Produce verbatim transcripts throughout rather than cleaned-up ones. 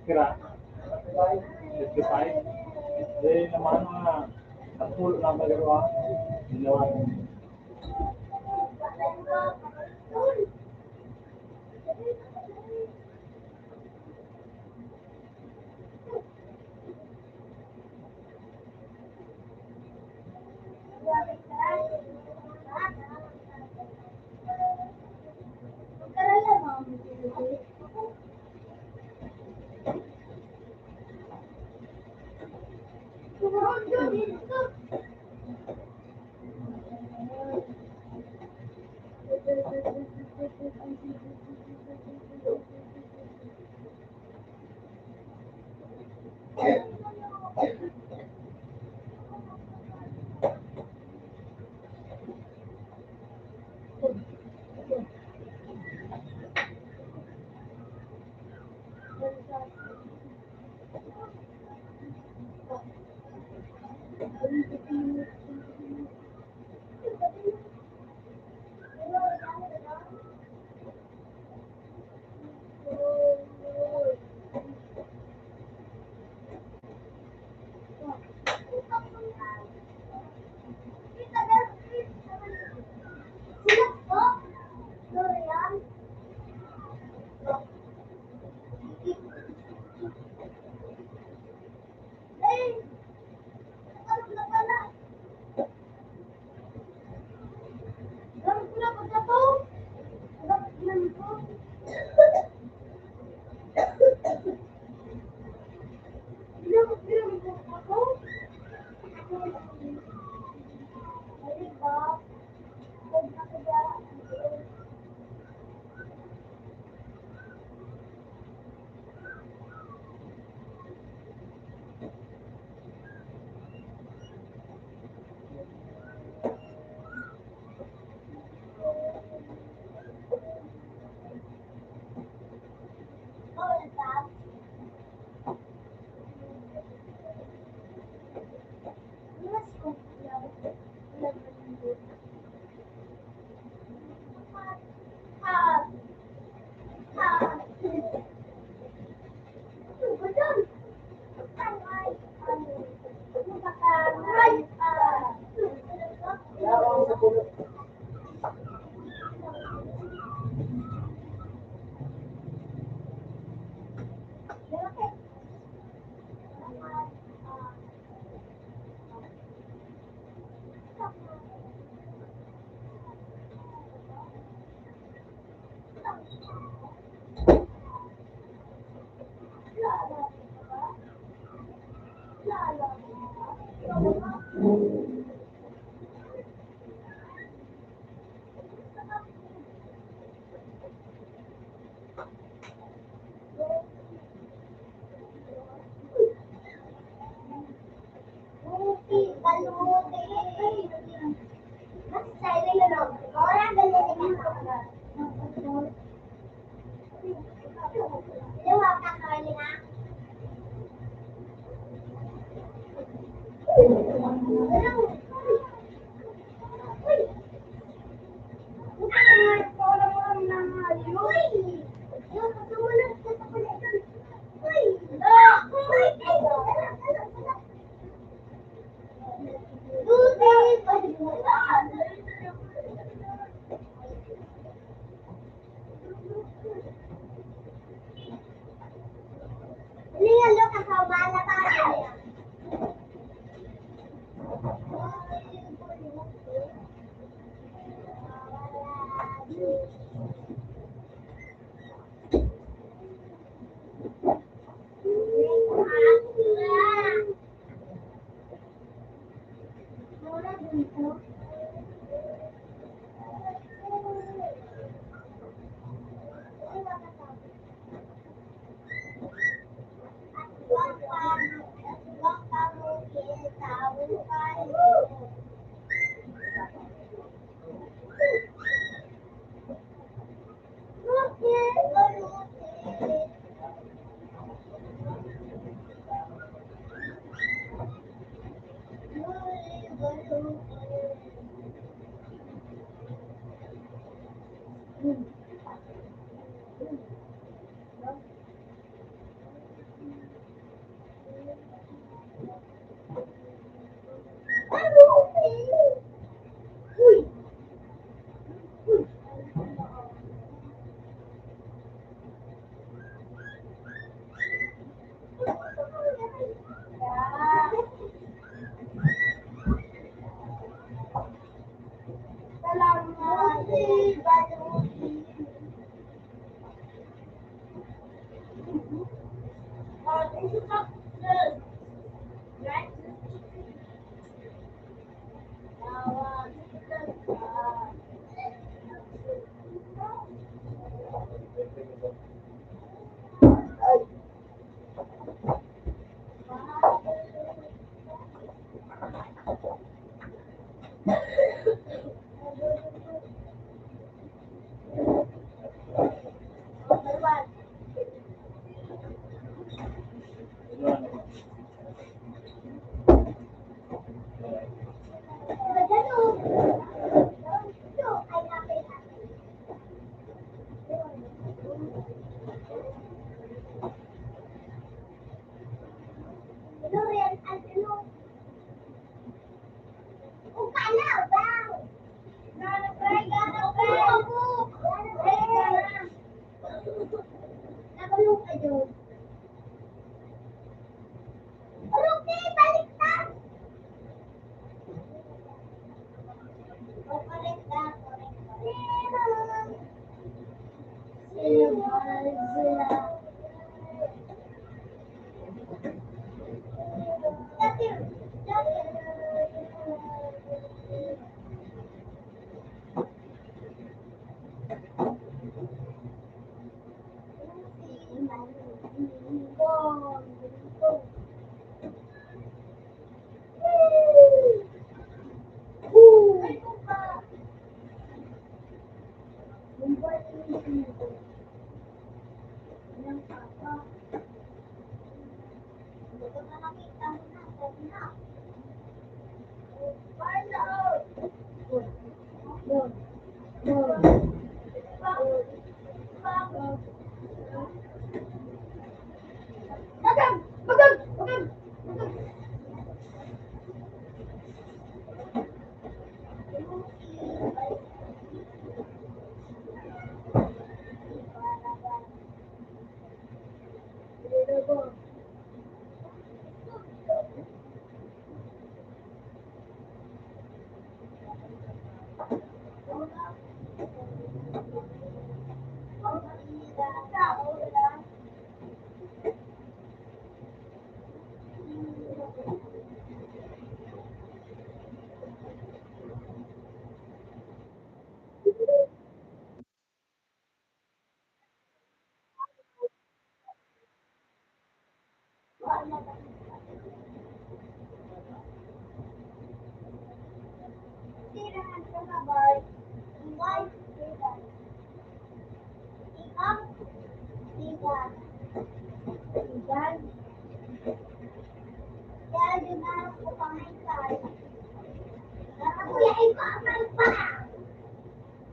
Kira. Fifty-five. Then, naman mga napulo na magagawa. Ginawa.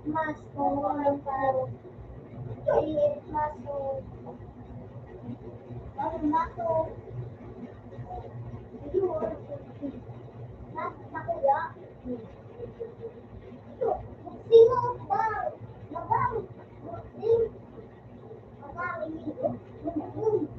Maso, maso. Ay, maso. Ay, maso. Maso, makuya. Ito, magsimo, bang, mabang, magsing, mabang, magsing.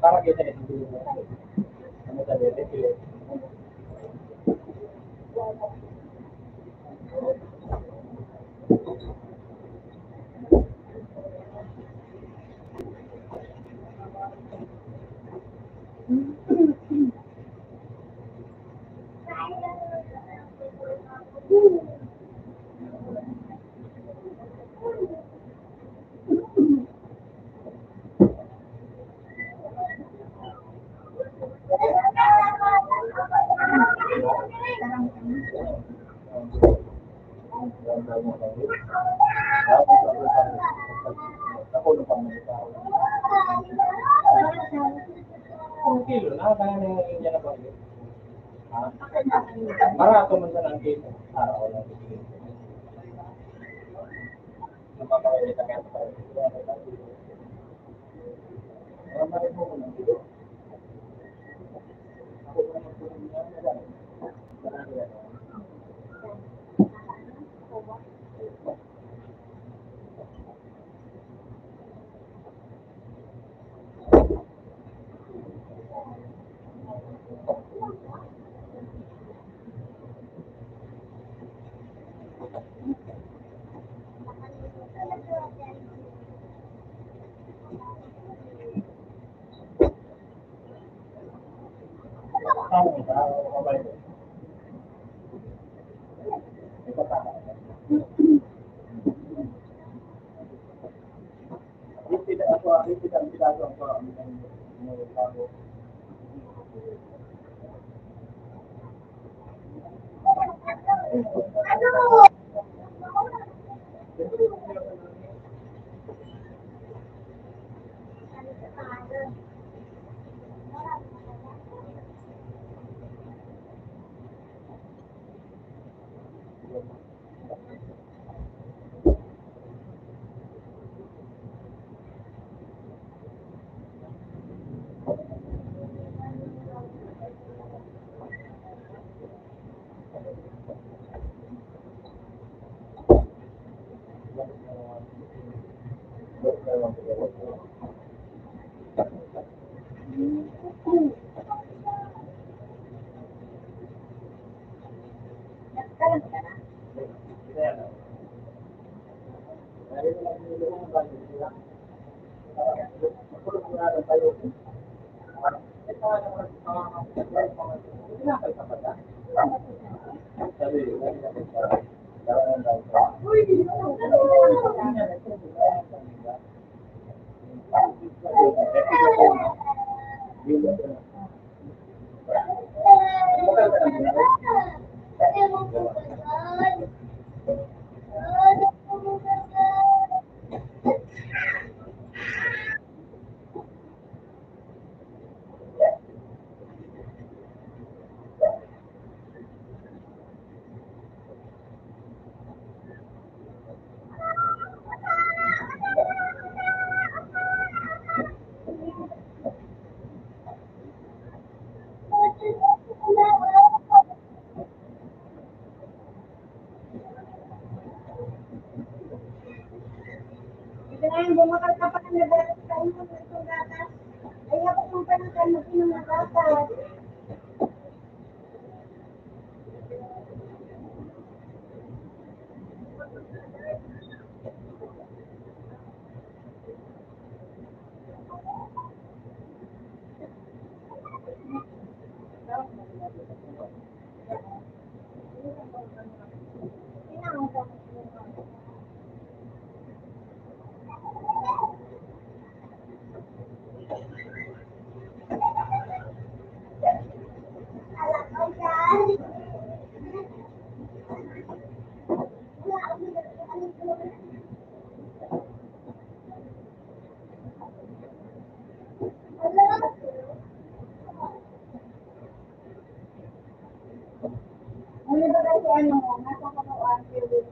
Para kita itu. Ano sa dito? Kung kilo na, kaya na yung India na bagay. Ha? Barato man sana ang kilo. Araw lang. Napapakita ka sa pag-, Ibrahim, bumakal ka pa na dahil sa inyo, itong gatas. Ay, ako kung panakan, mag-inom ng gatas. Ano ba kasi ano, nasa katawan, Philip?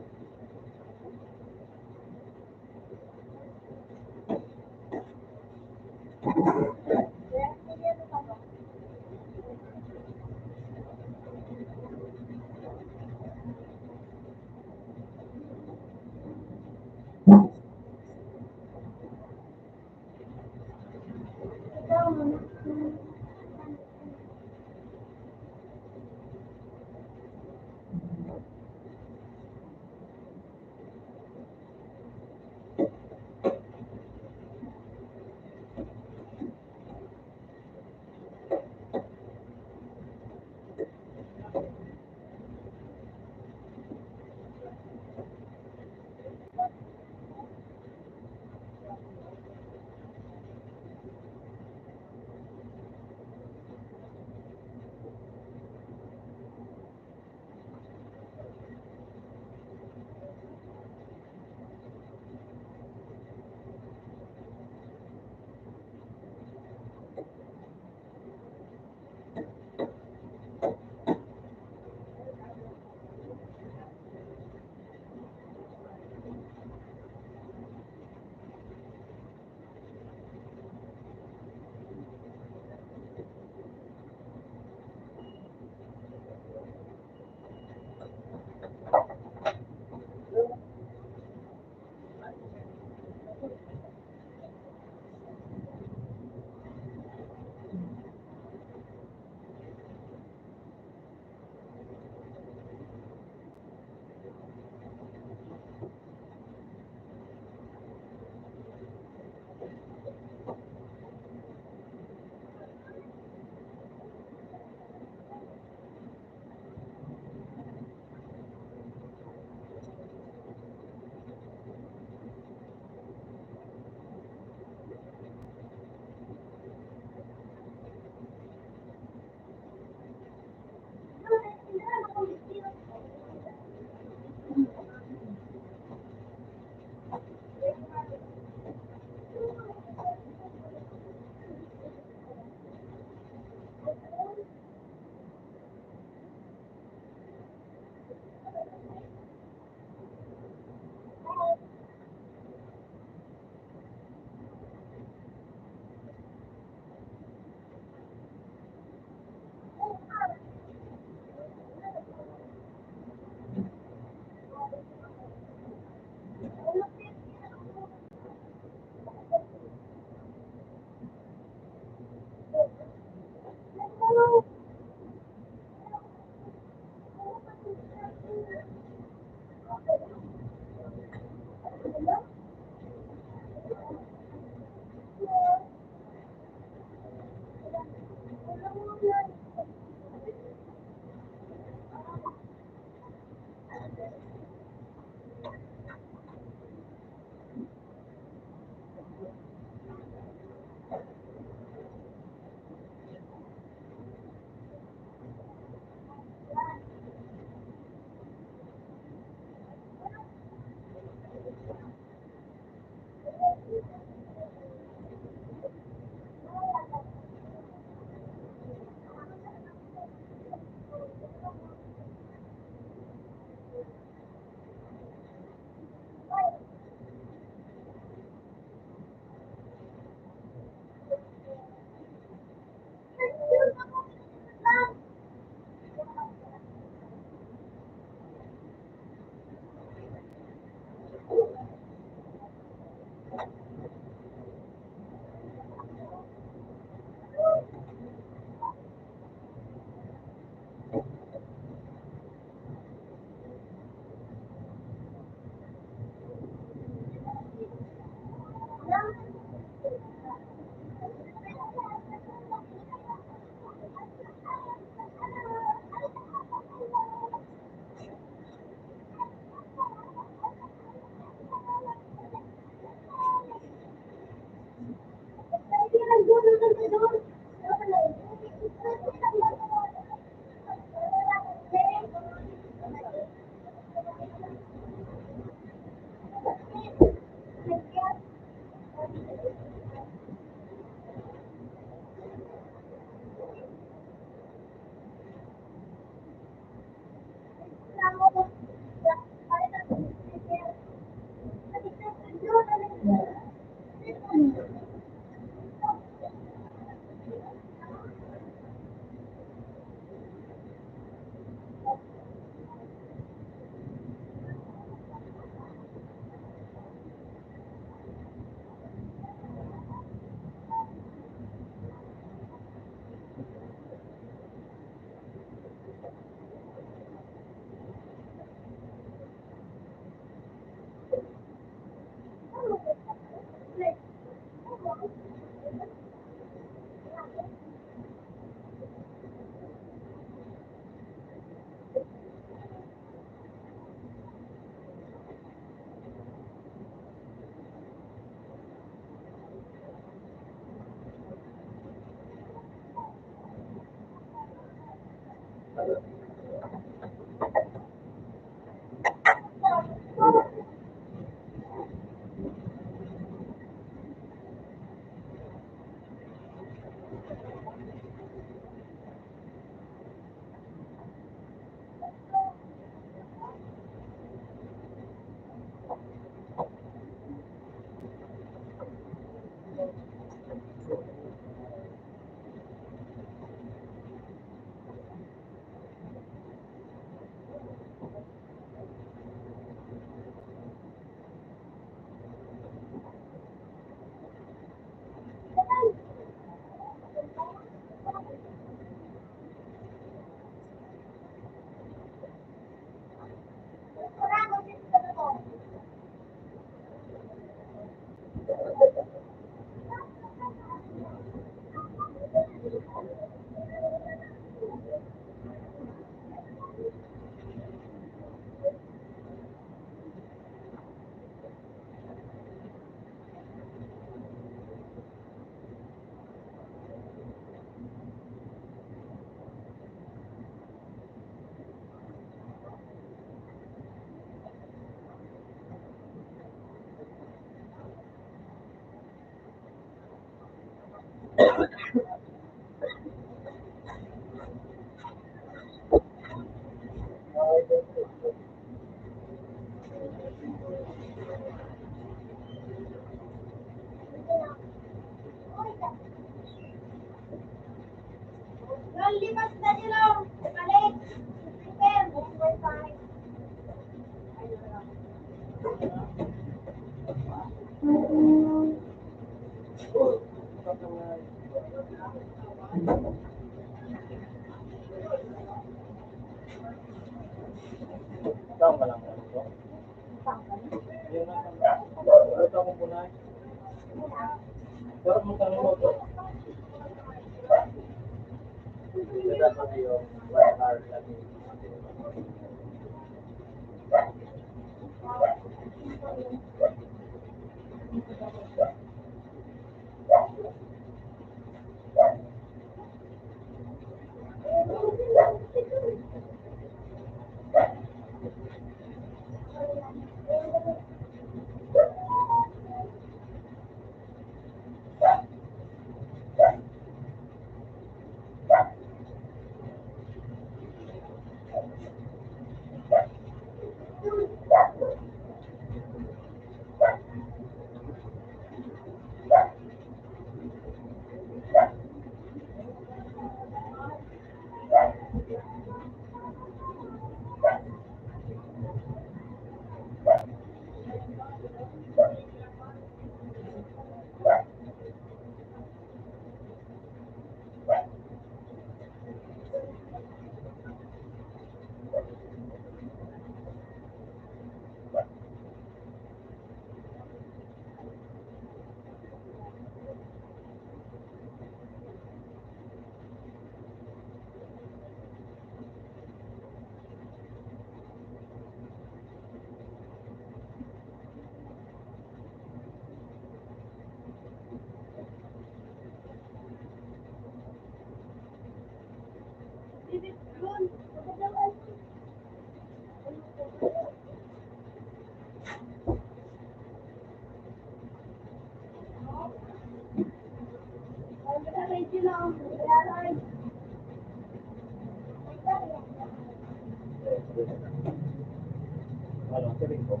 Ano, sabi ko.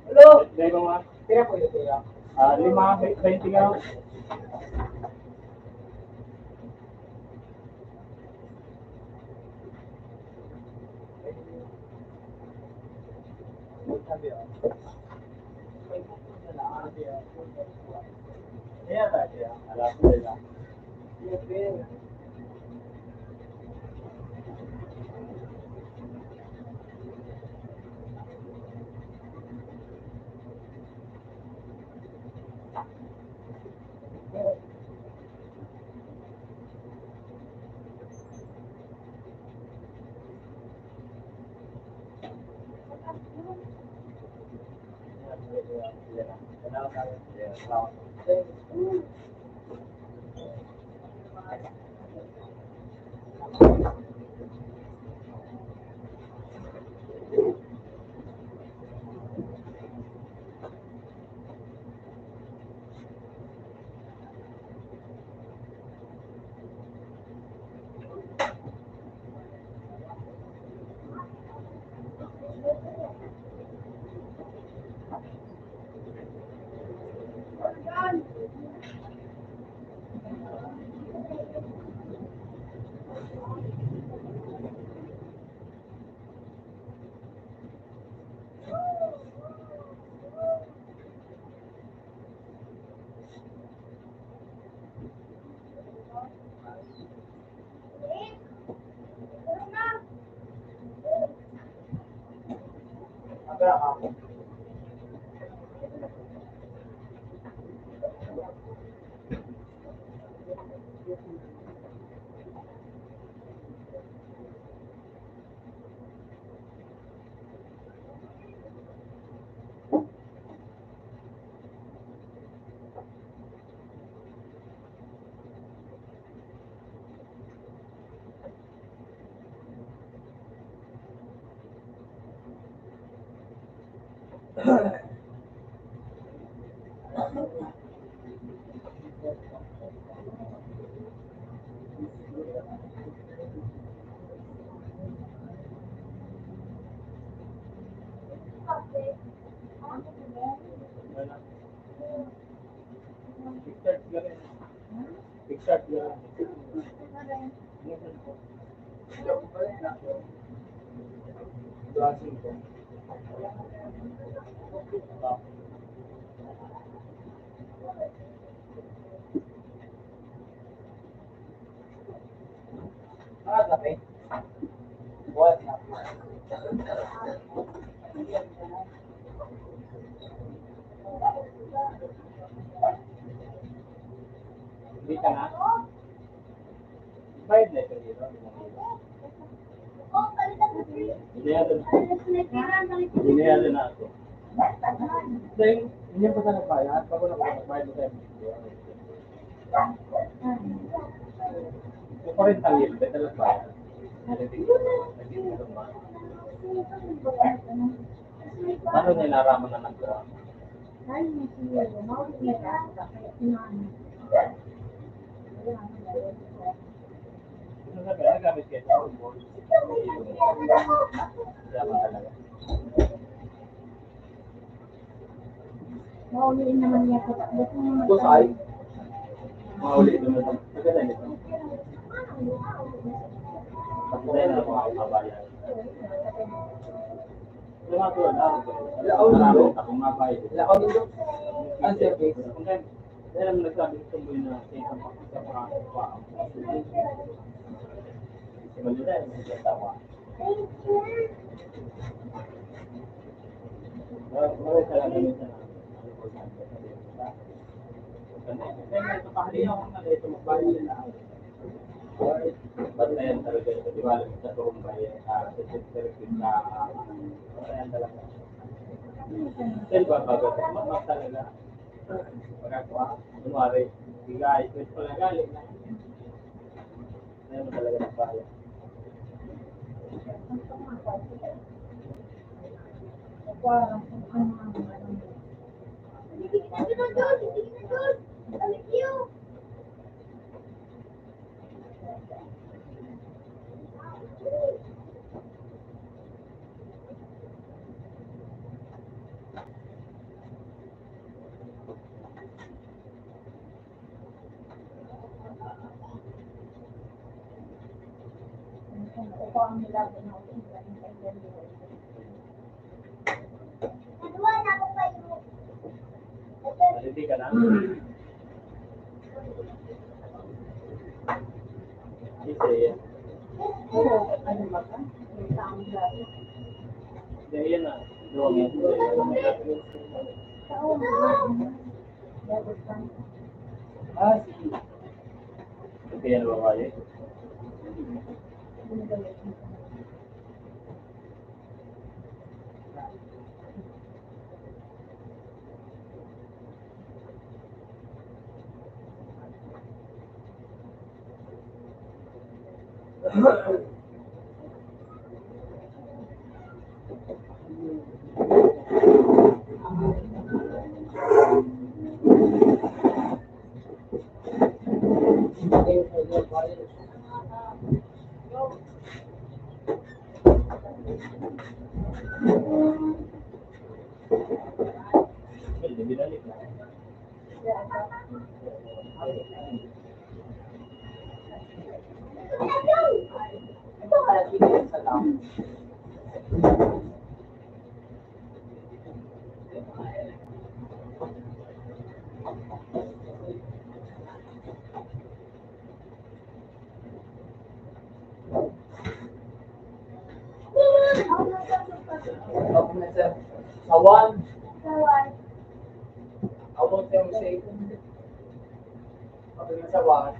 Hello? Ah, lima, twenty nga. Hindi ka na? Bayad na ito dito. Hindi na ito. Hindi na ito na ako. Dahil, hindi pa tayo nagbayad. Pag wala pa nagbayad, hindi tayo magbibigay. Yung parental yield, may talag bayad. Paano niya naraman na nagkura? Ano na ba? Nagamit kayo sa board? Yaman talaga. Mauliin naman niya po. Kusay. Mauli ito na ito. Maganda nito. Maganda na mga kabayan. Laon nindo. Laon nindo. Ang service. Kaya lang nagsabi ko, tumboy na sa isang pakita pa. Sa Manila, yung nagkatawa. Wala, wala talaga minsan. Bantayan talaga sa diwali sa turumbay, ah, sa security sa, ah, bantayan talaga. Saan ba baga? Mama talaga. Pagkakuha, kunwari, bigay, pwede pala galing na. Ayaw mo talaga ng bayan. Hindi ka na? Hindi, eh. Oo, ano ba ka? May taong dati. Hindi, yan na. Duwag yan. Ah, sige. Kaya na ba kayo? Sa one. Abot yung sa one.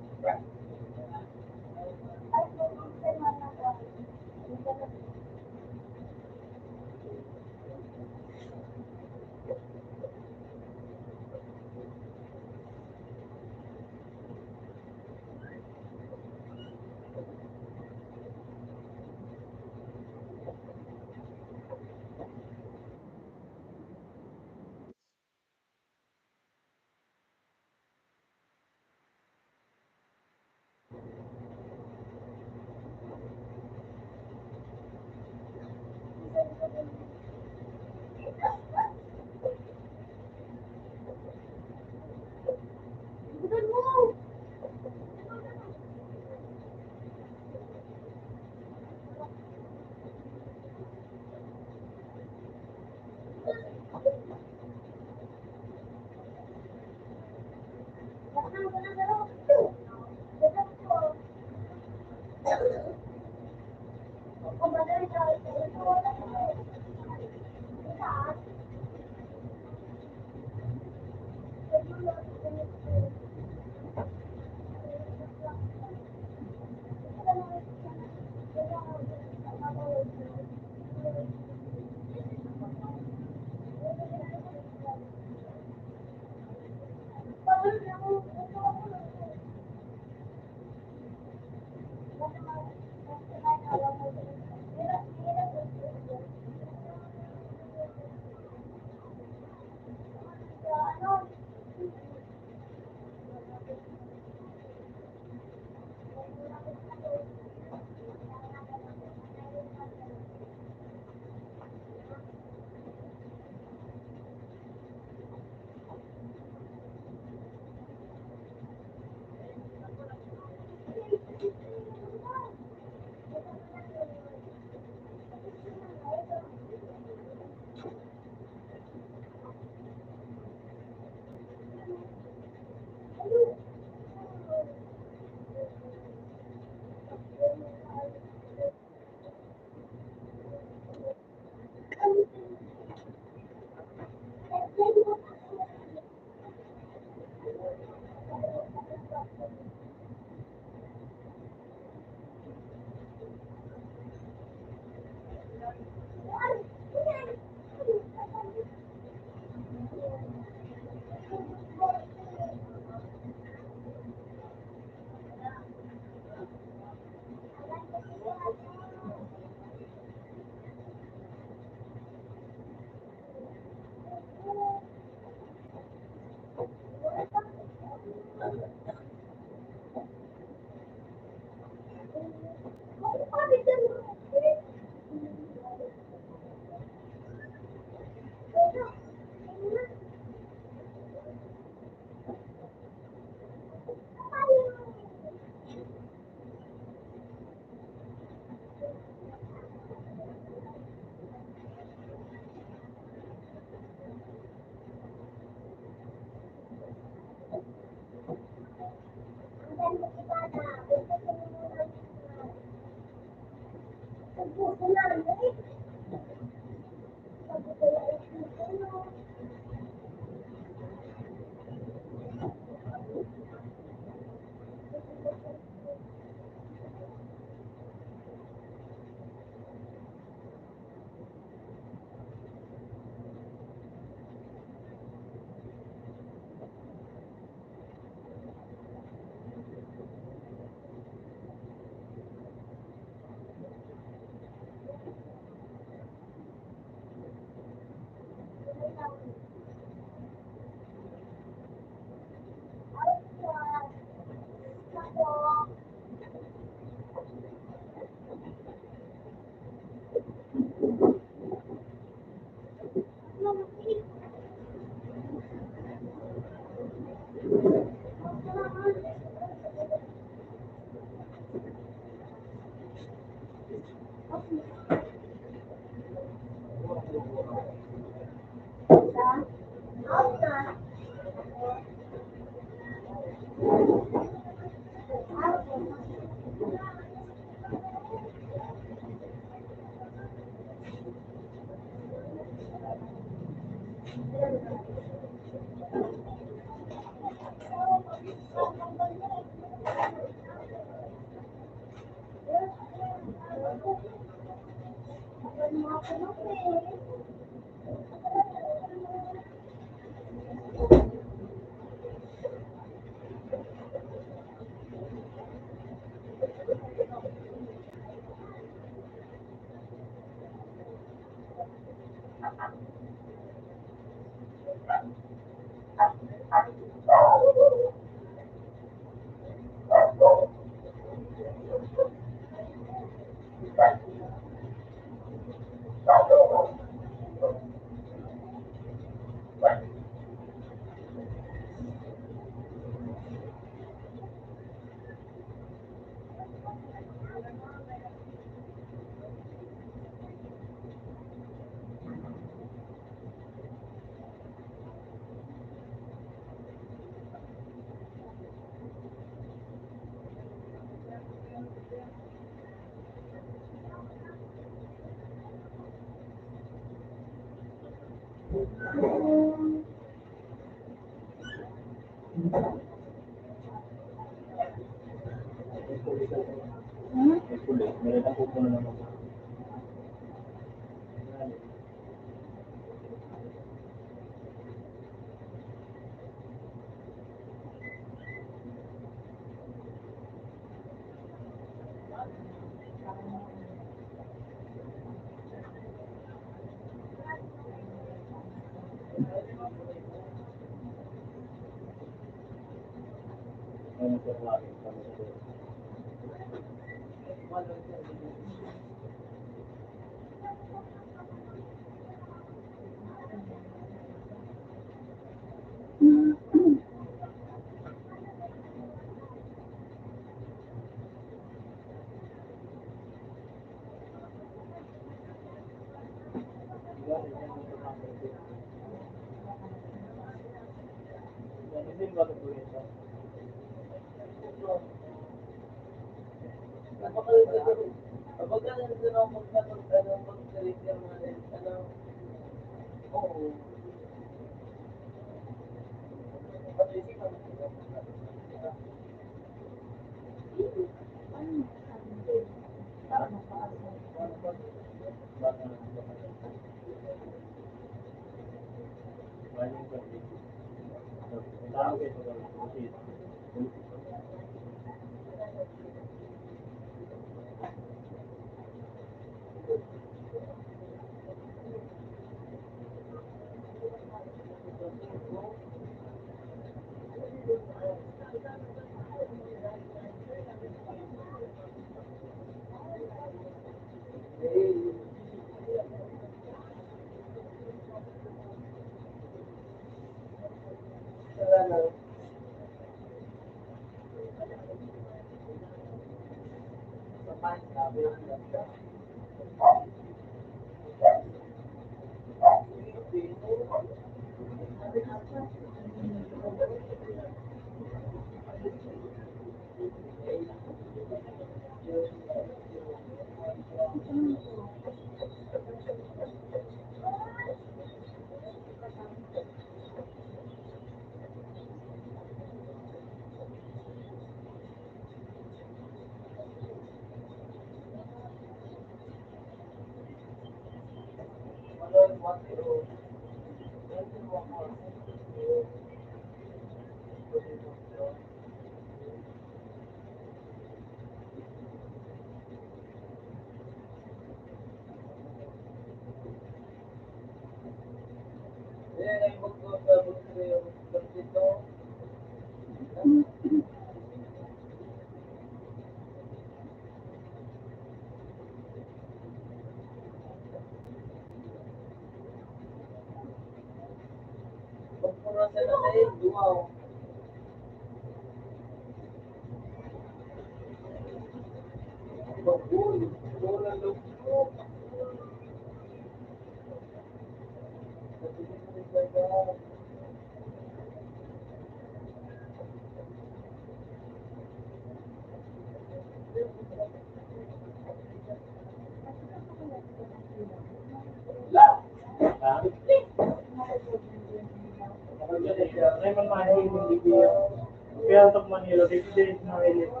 Kaya sa Manila, dito din, Manila.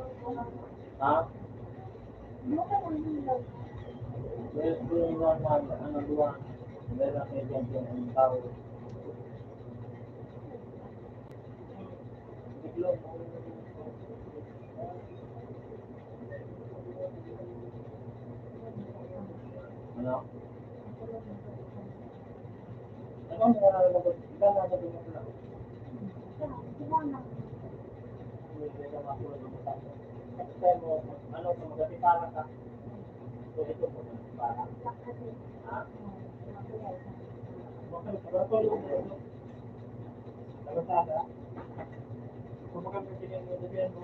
Ha? Yes, doon lang, ano, duwa. Dahil ang medyo ang tao. Ano? Ano ang mga nabag-, iba na nabag-, ano? Ano sa mga para ka? So, ito po, para. Ha? Bakit? Para to yung, ano? Kalsada? Kung maganda siya yung gobyerno,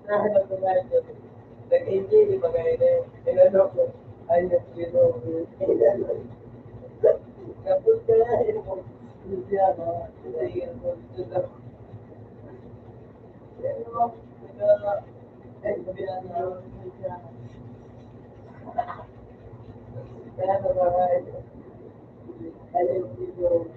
Nag-enjoy, di ba, kayo na yun? Inano ko, ay, yung sino, napunta na yun. Hindi, ano, hindi, ano, hindi, ano, kaya na ba, ay, yung sino,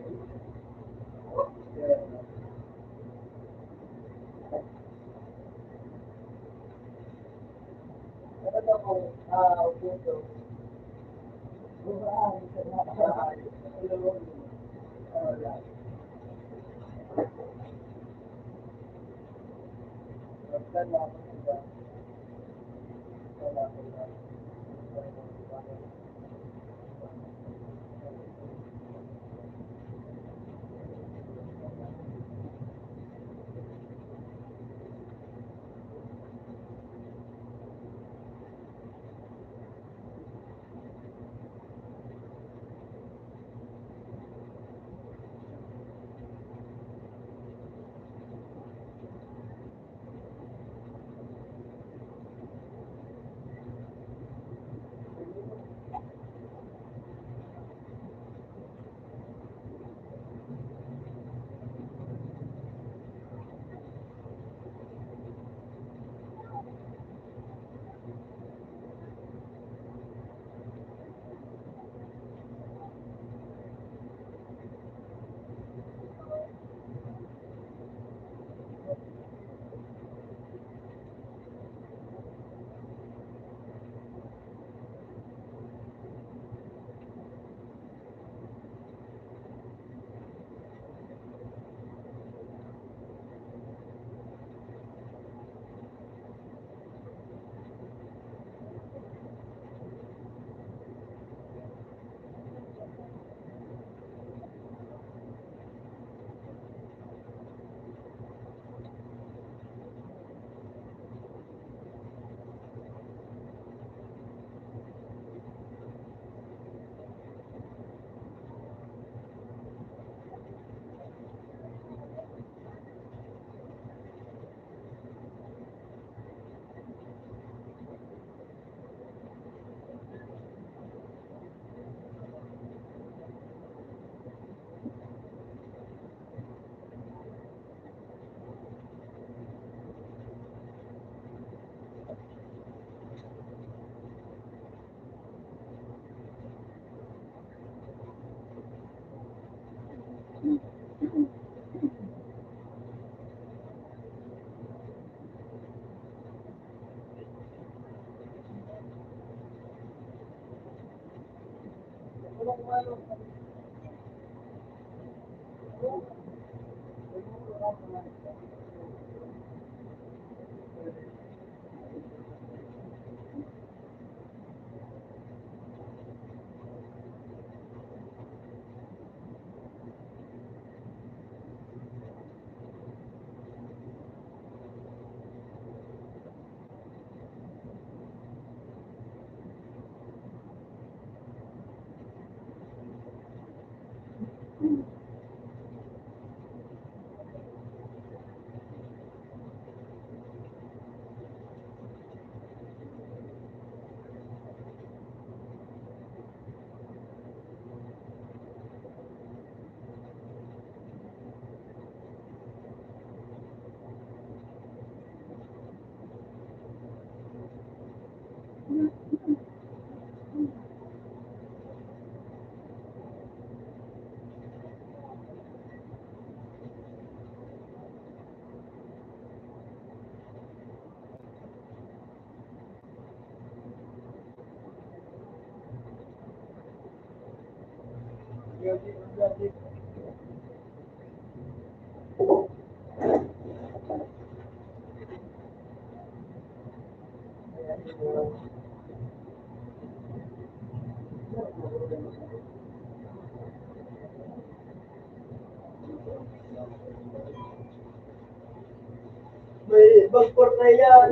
May bag porta yan.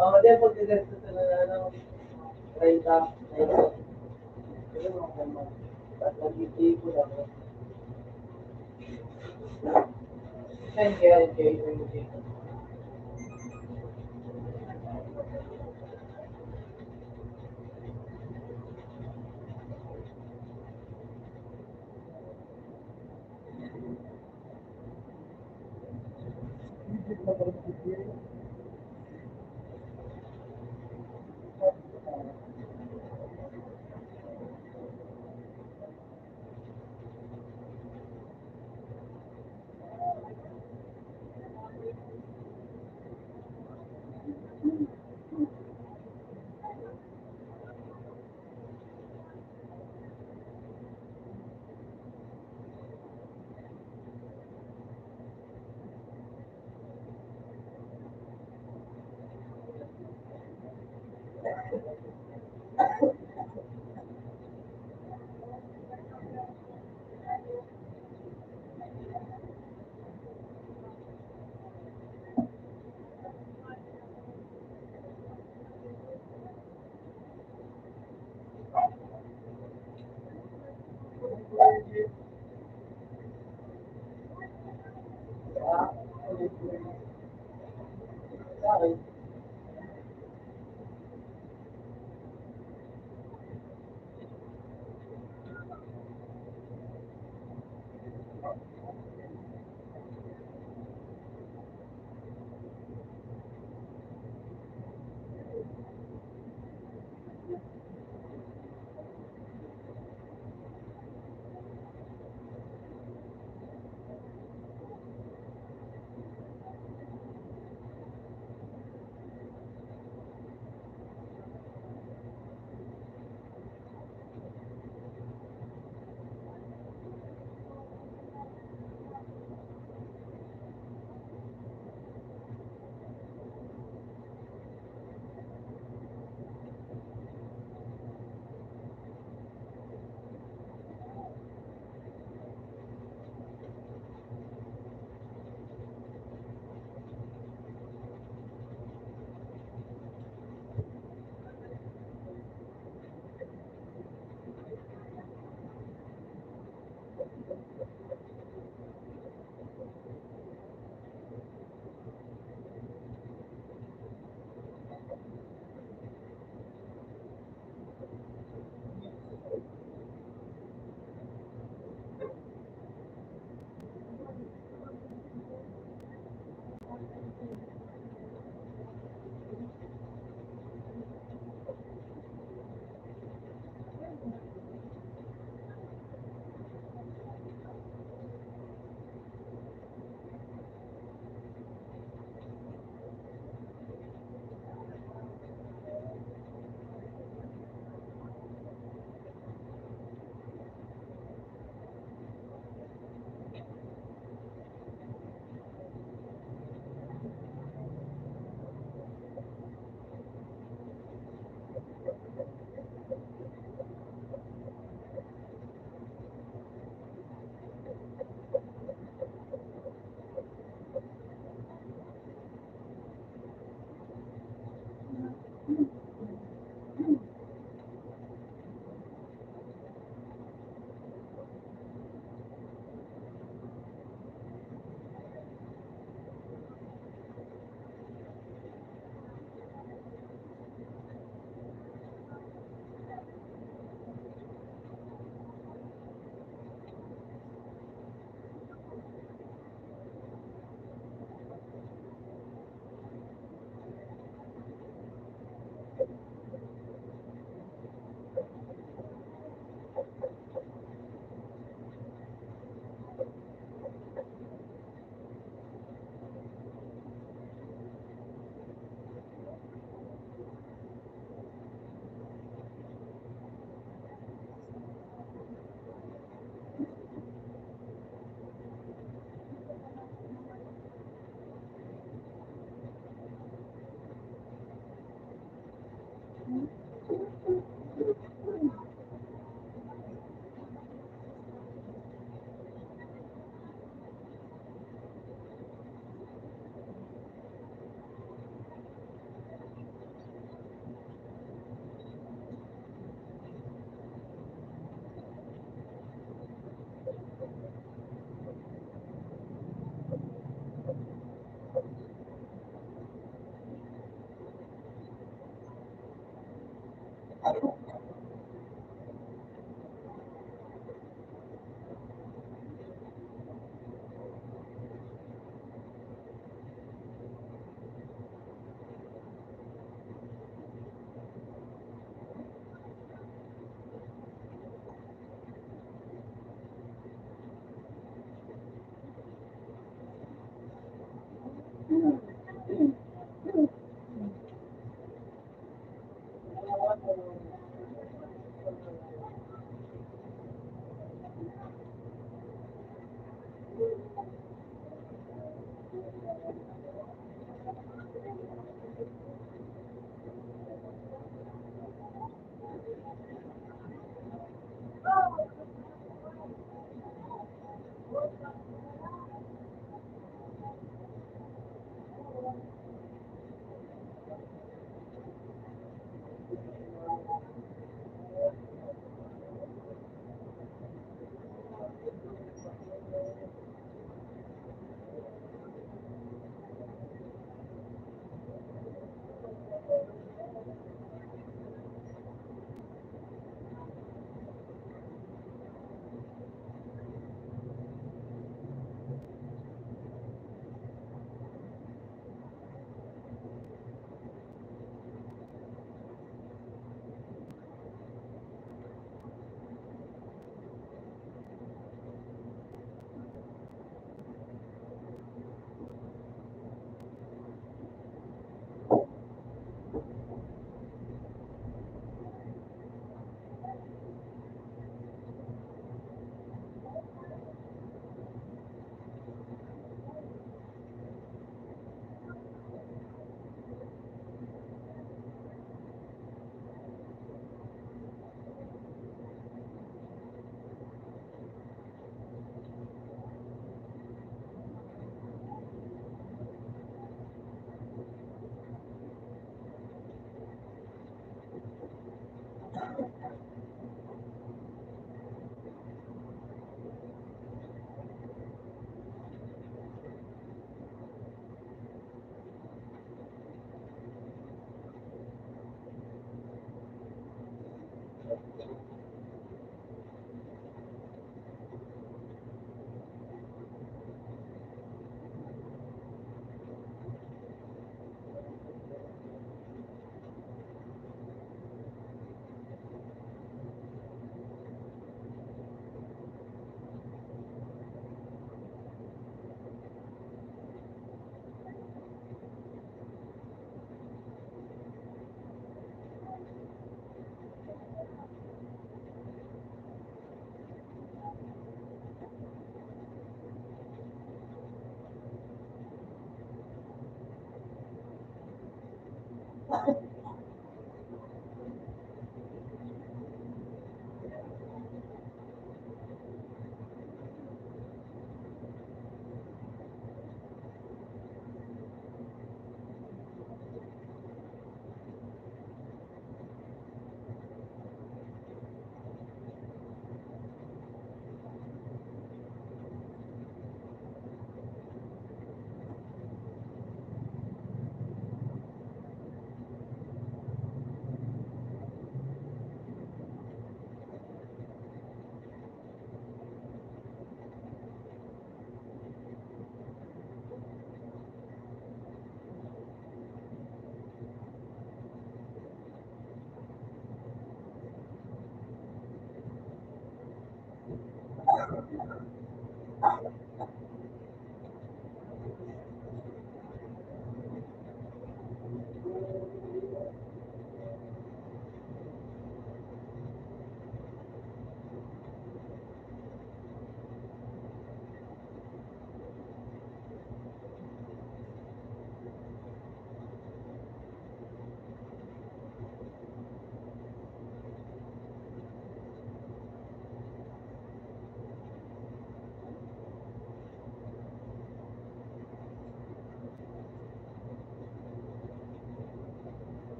Oh, di, pag gagastos na, ano, renta. Tapos nag-iipon ako. Saan kaya yung kayo yung dito?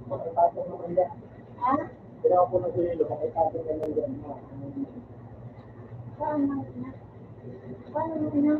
Ha? Paano na? Paano na?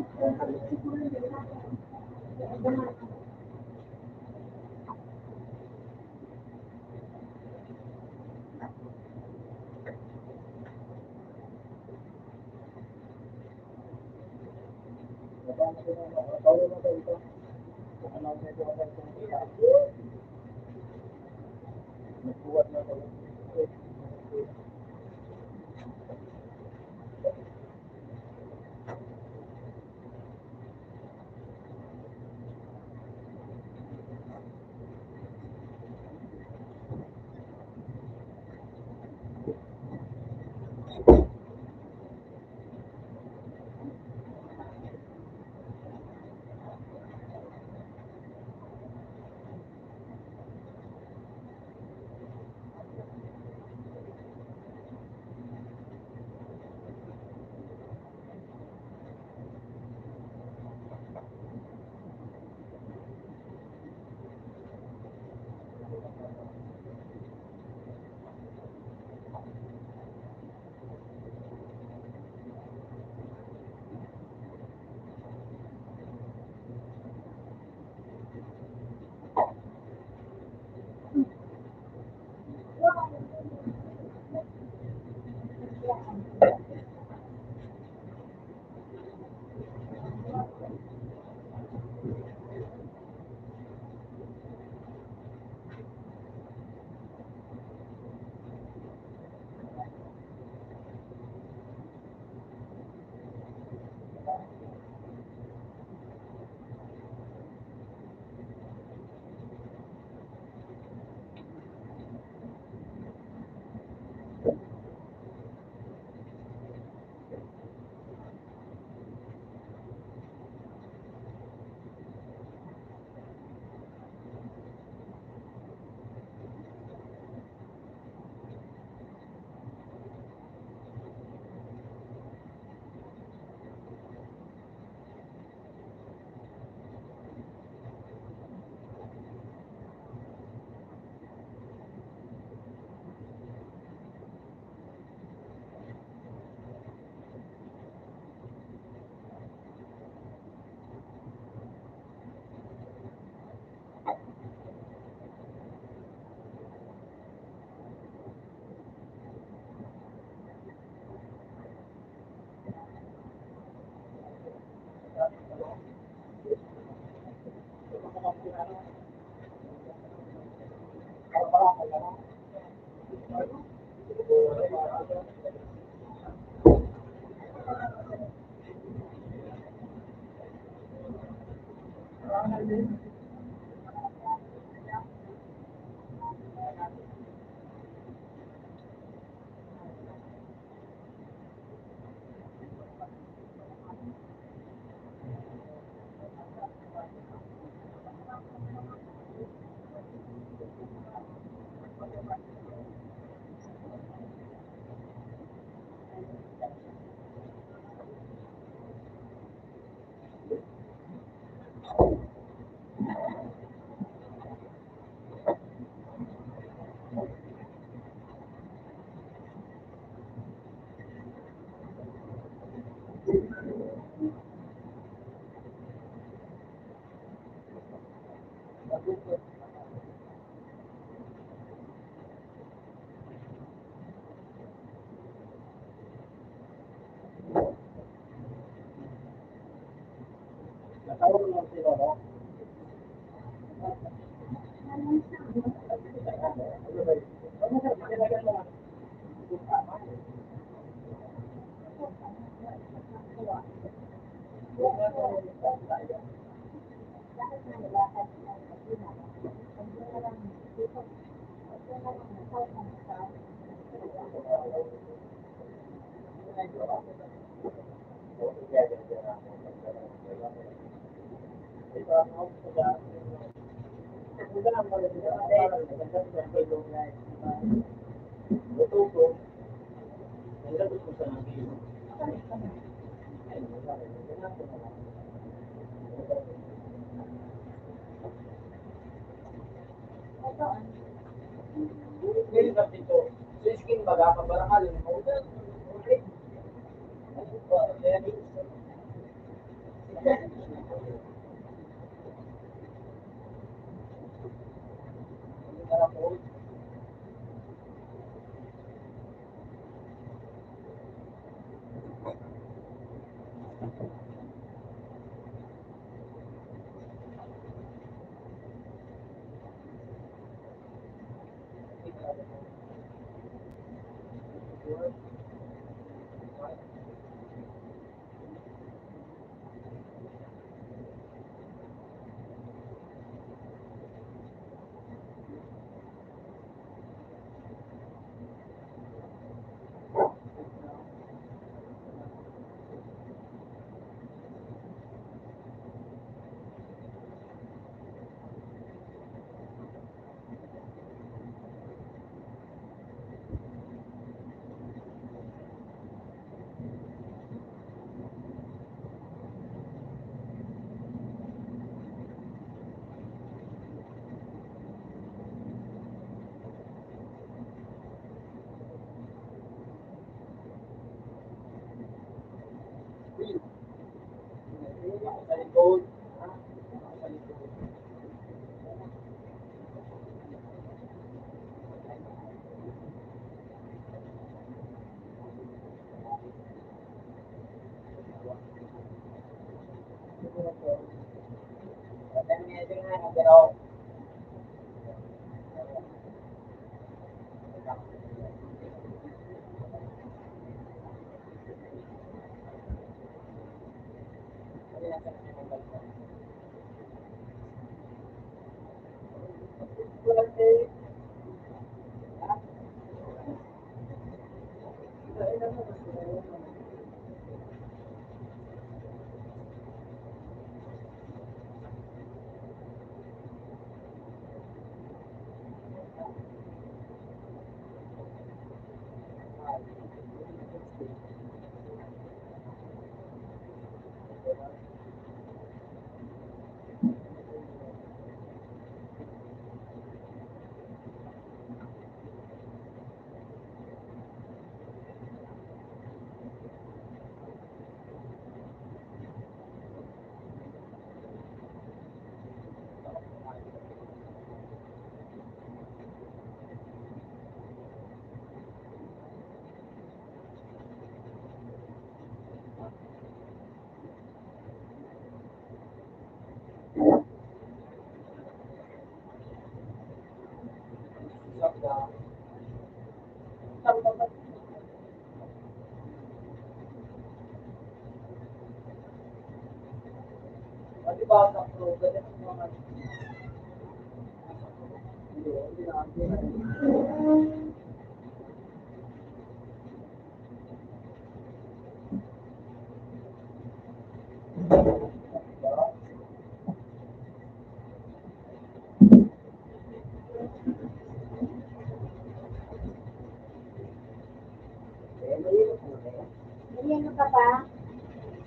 Merienda ka pa?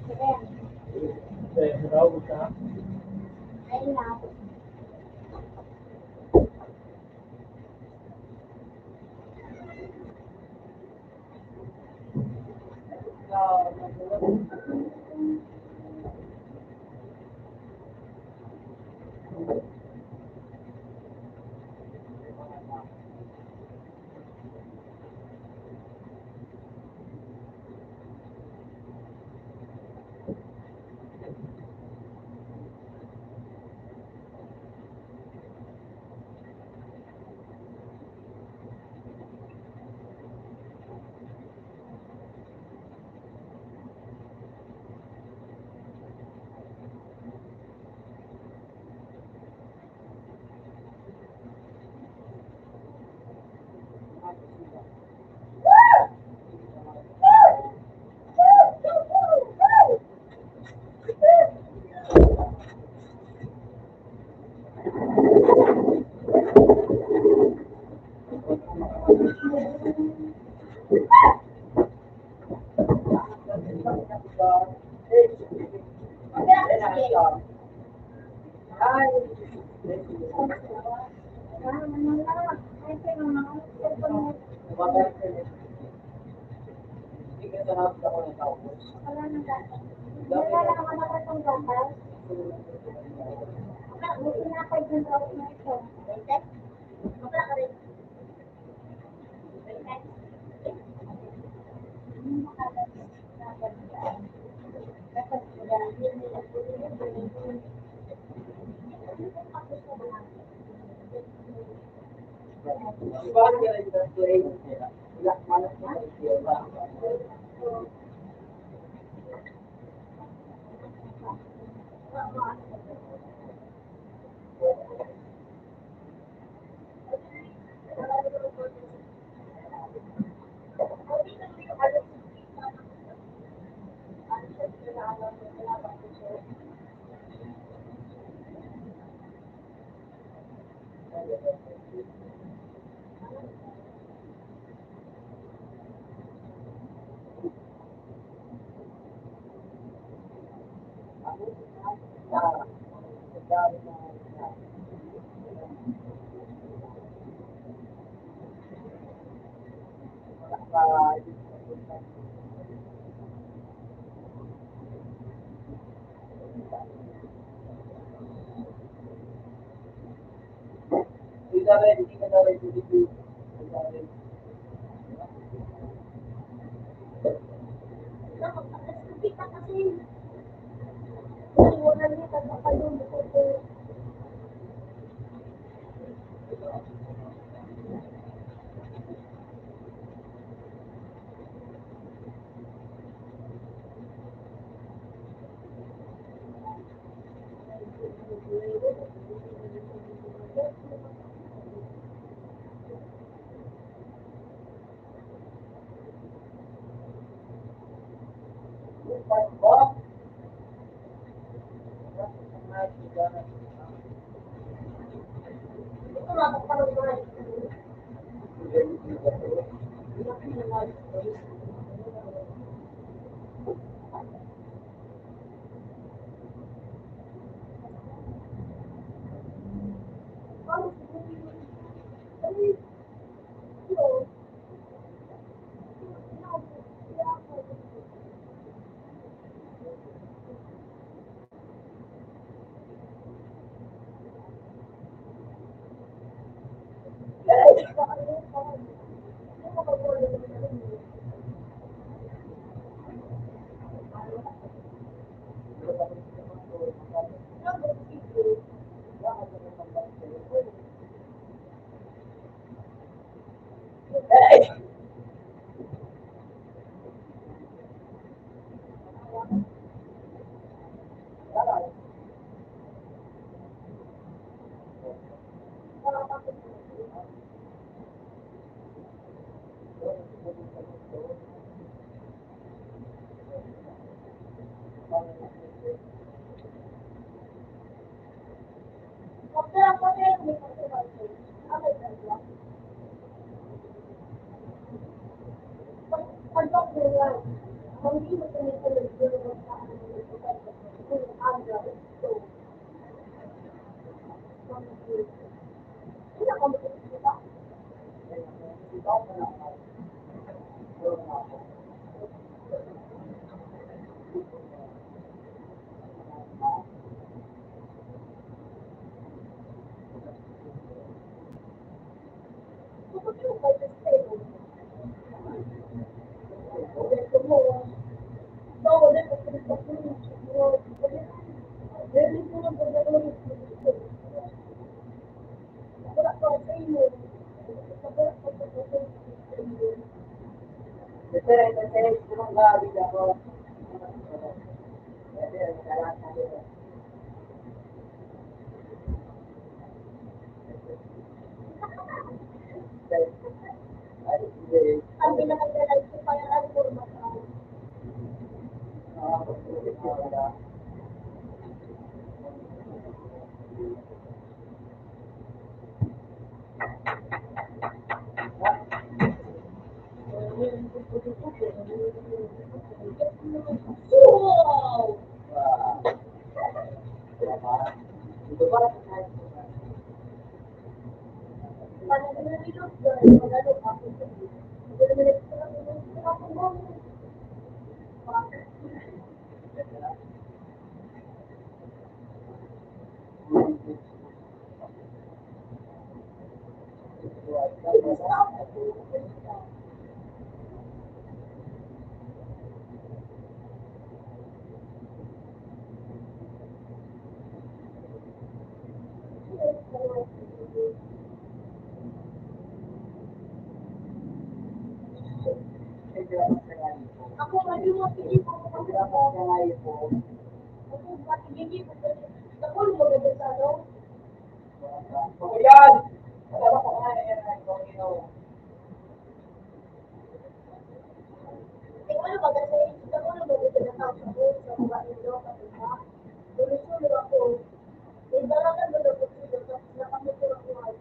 Sige. Ayun na. Ako, ano mo, sige po, ako, sige po, ako, magiging po, ako, maganda sa ano? Ako yan! Alam ko nga, yan, yan, yan, yan. Ikaw, ano, maganda sa inyo, ako, ano, maganda sa tao, sa buhay, sa buhay, sa buhay, sa buhay, sa buhay,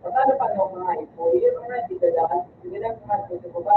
Paano pa yung mga ipo? Yung mga tigala, hindi lang mga tigala,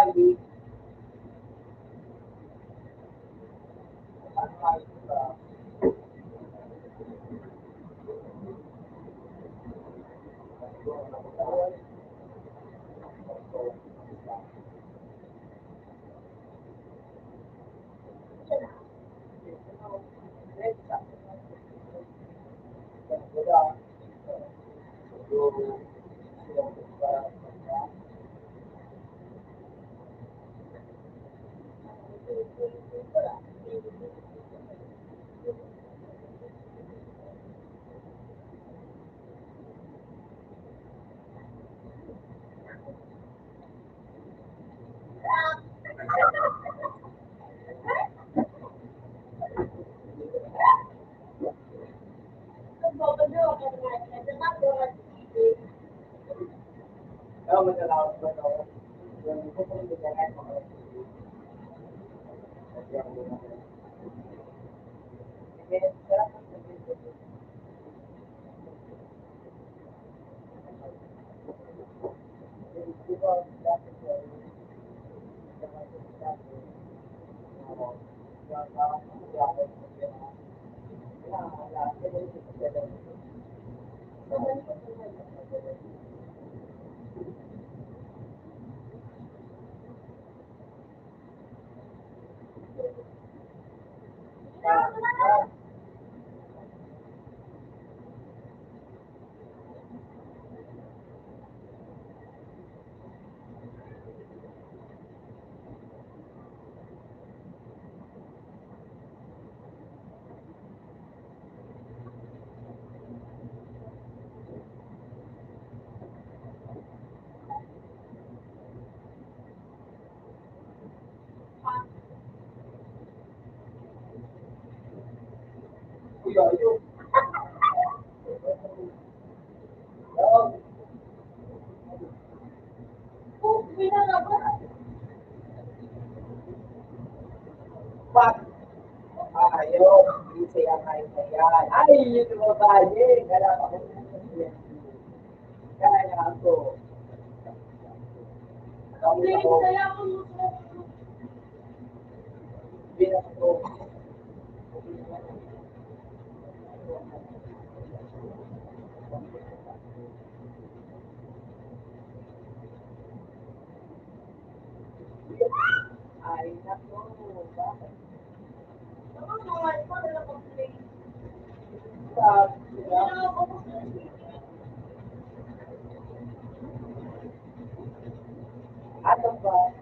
Pag ayaw, hindi siya kain na yan. Ay, yun yung babae. Kaya pa kung kaya ako. Ang bilis na yan. Bilang ko. Ay, naku, bakit? Ano ba?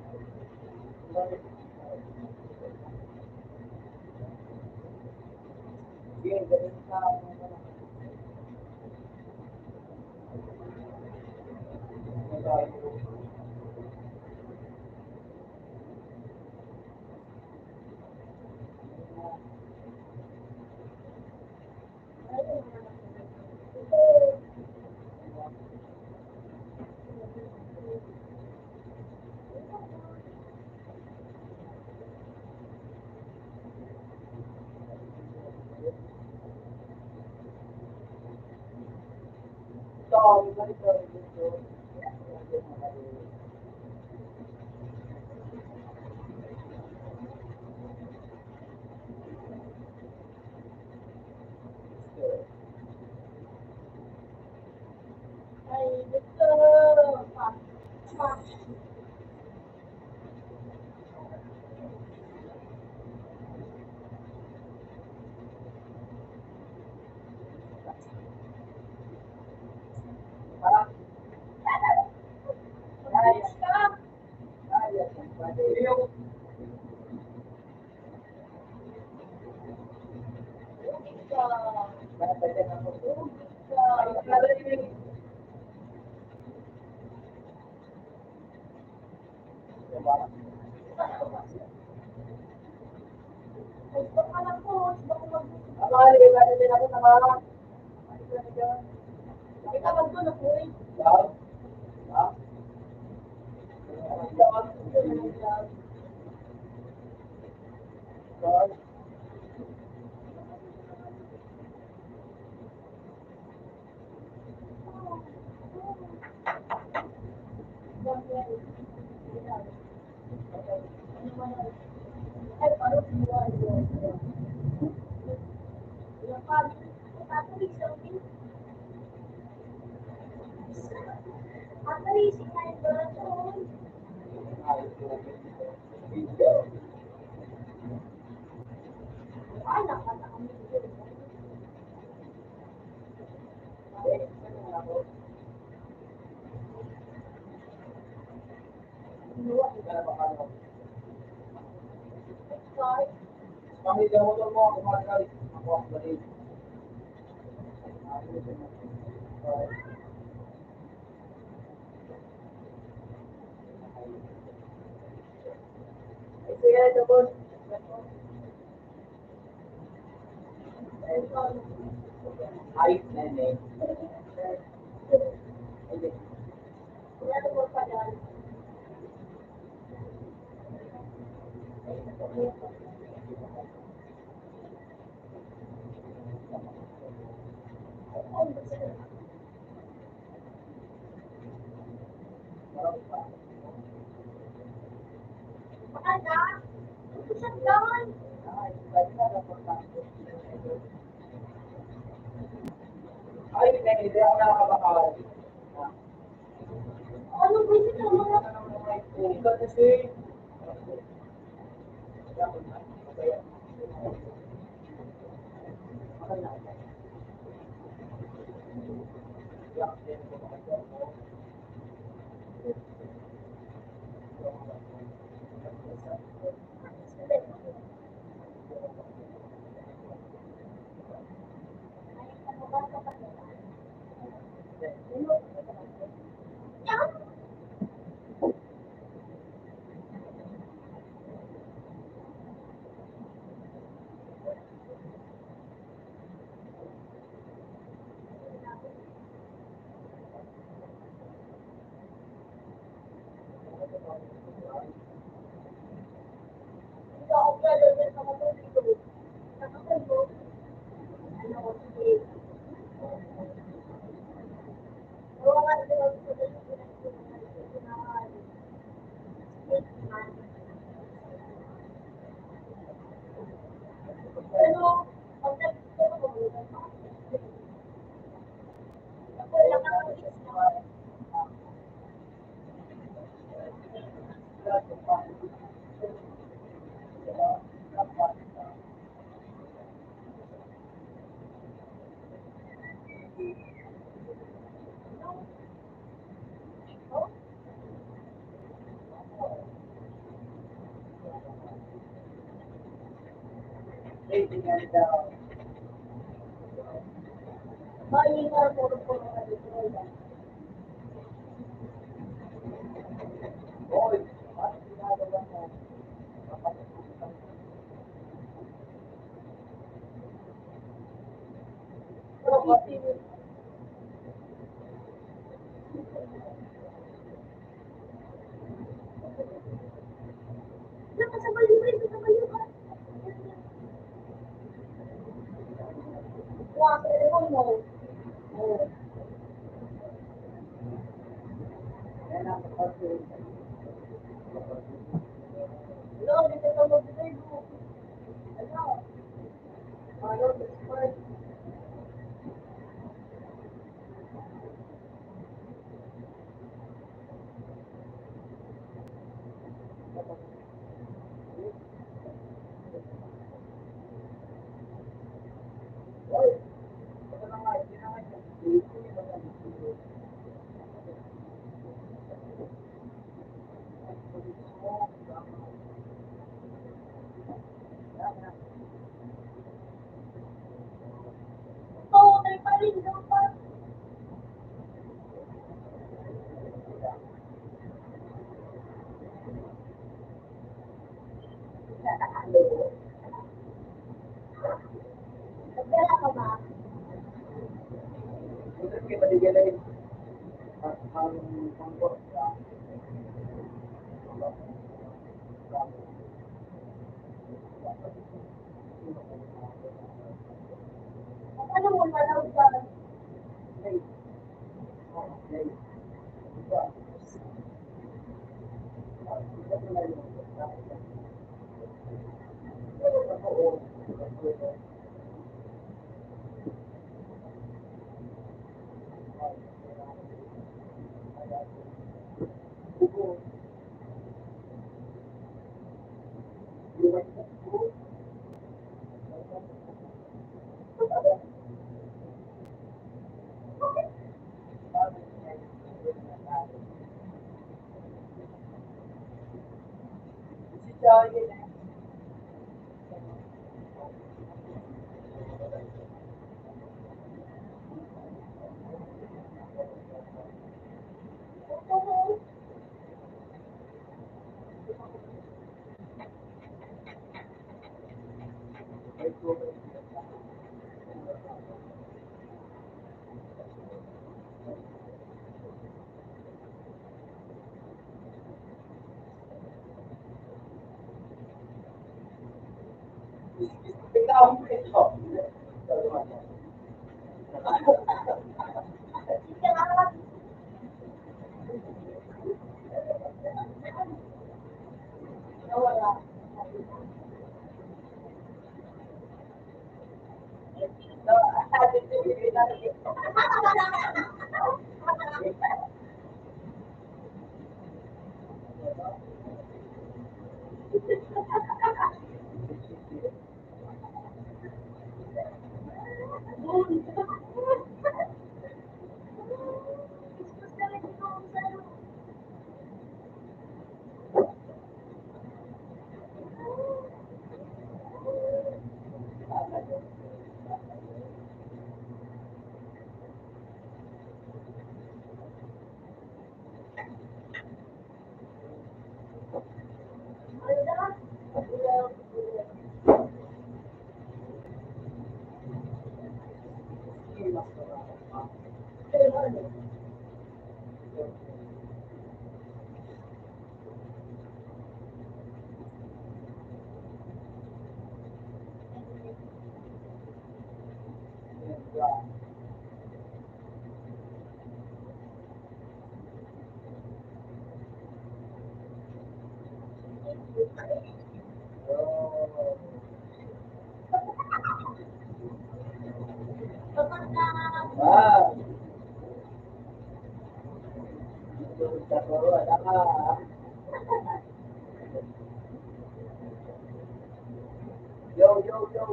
Yo, yo, yo.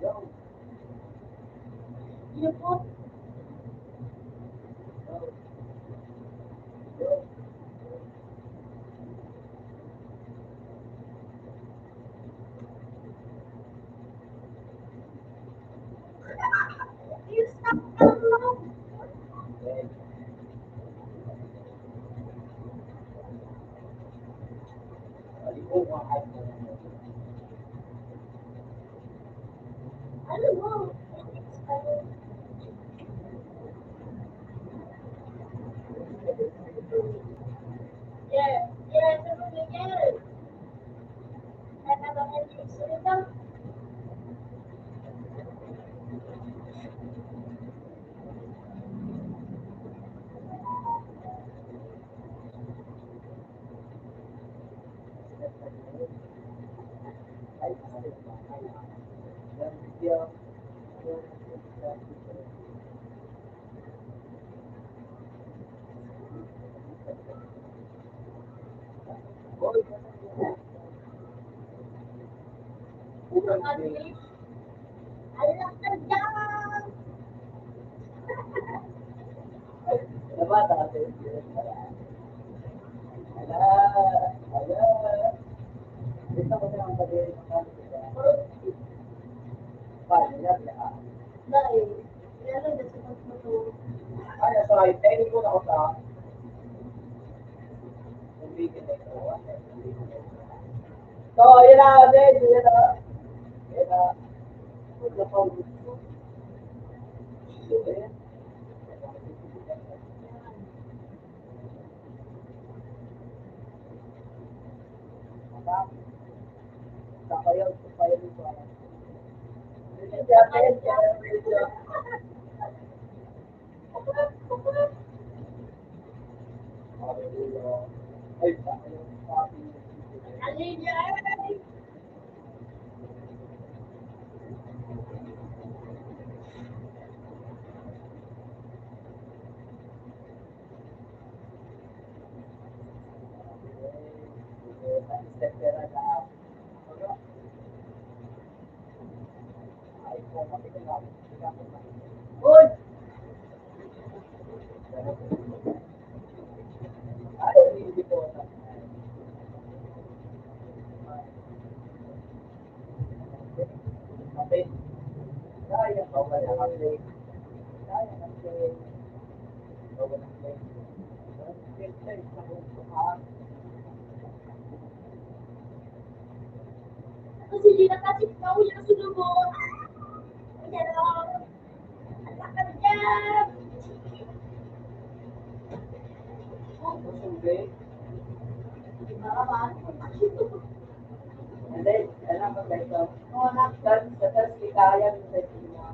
Yo. So, yun na, guys. Yun na. Yun na. Kasi di nakasikaw yung sulubot. Ayan o. Lakad yan. Hindi, alam mo, guys, oh. Oh, na, sa, sa taas, kaya yung sa inyo.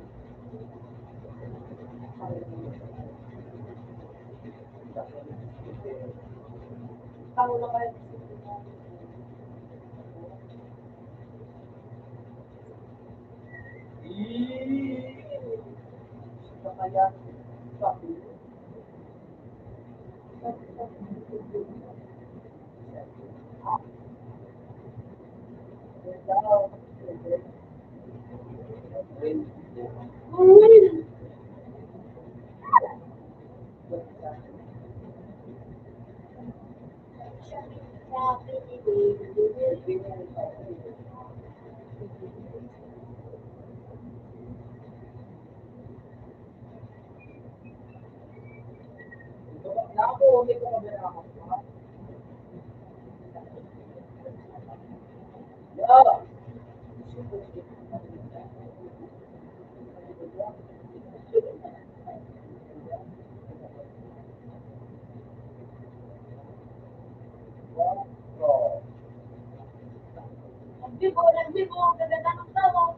Tao na kayo. Ih, kaya, Nagbibo, nagbibo, ang gaganda ng tao.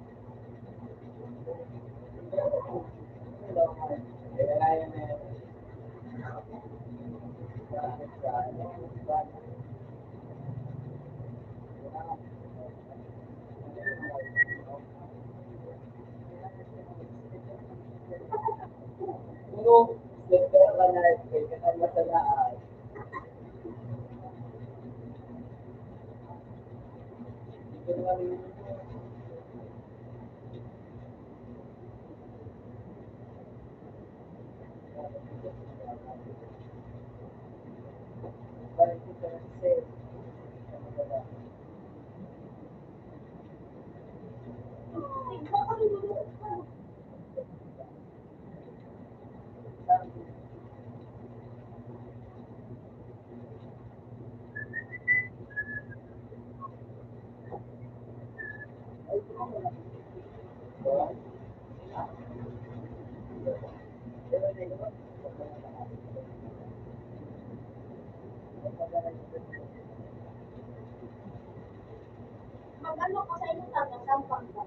Mag-ano ko sa inyo, taga Sampang ba?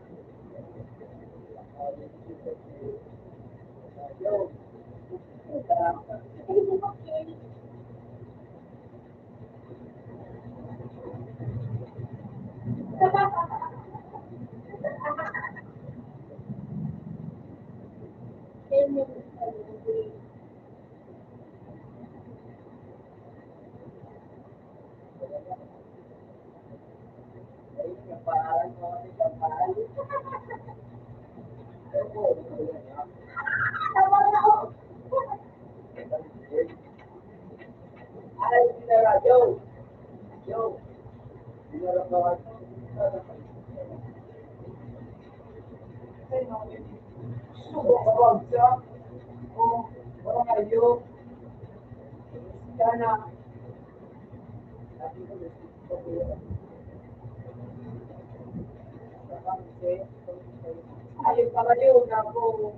Ay, palayo na ako.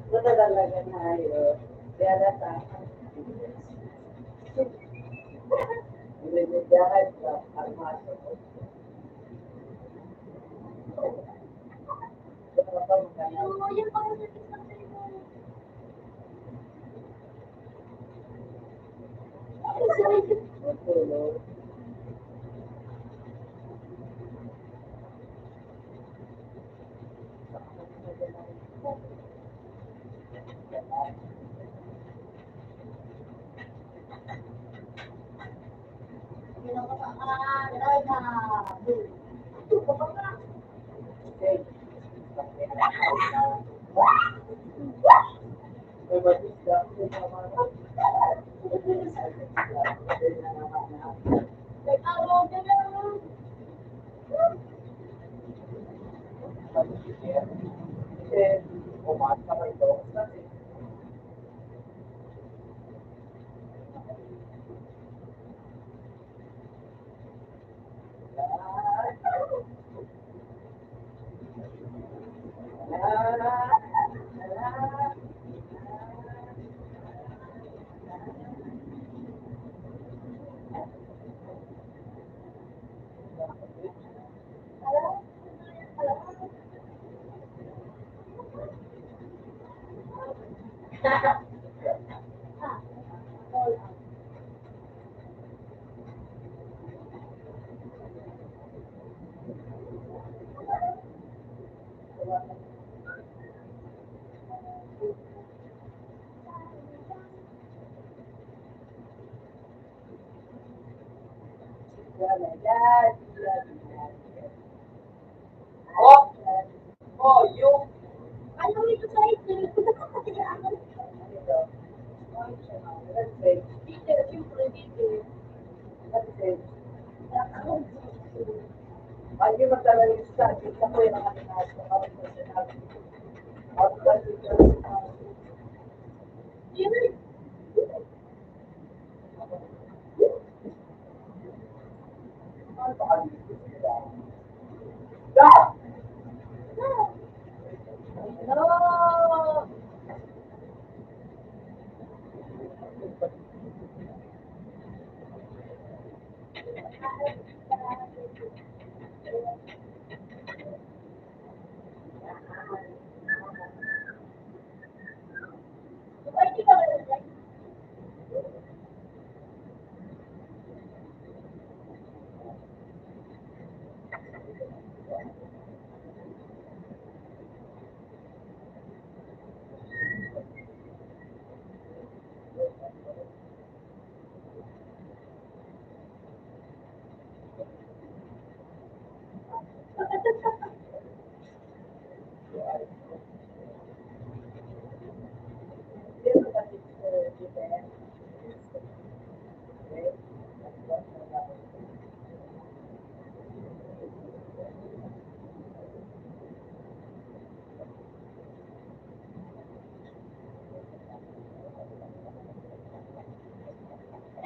Wala talaga na ayo. Kaya na sa Hindi niya sa armaso.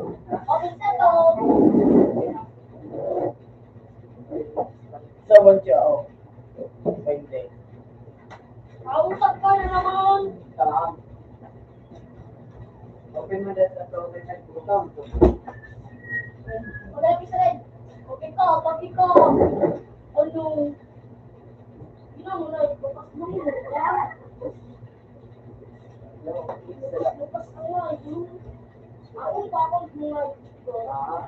Sa one siya, oh. Pwede. Kausap ka na naman. Saan? Open mo dito sa open na gutom. Wala yung isa rin. Okay ka, okay ka. Ano? Yun ang muna, bukas mo yun. Bukas mo yun. Ako, bakit mo nga yun? Ah.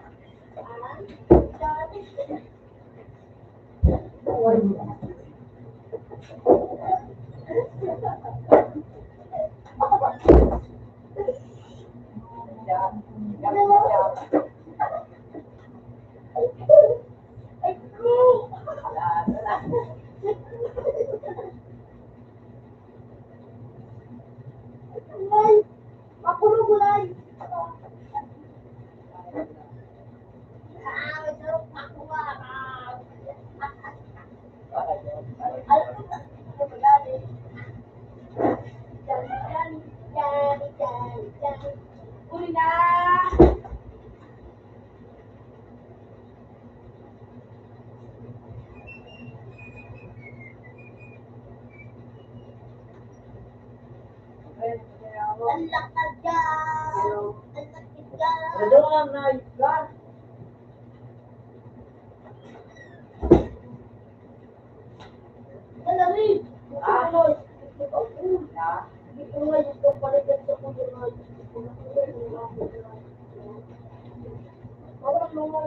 Ay, ako na gulay. Ang lakad dyan. Ang lakad dyan. Ano daw ang naayos ka? Dali! Ah. Ah. Hindi ko nga yung palitan sa kuya nga. Parang mga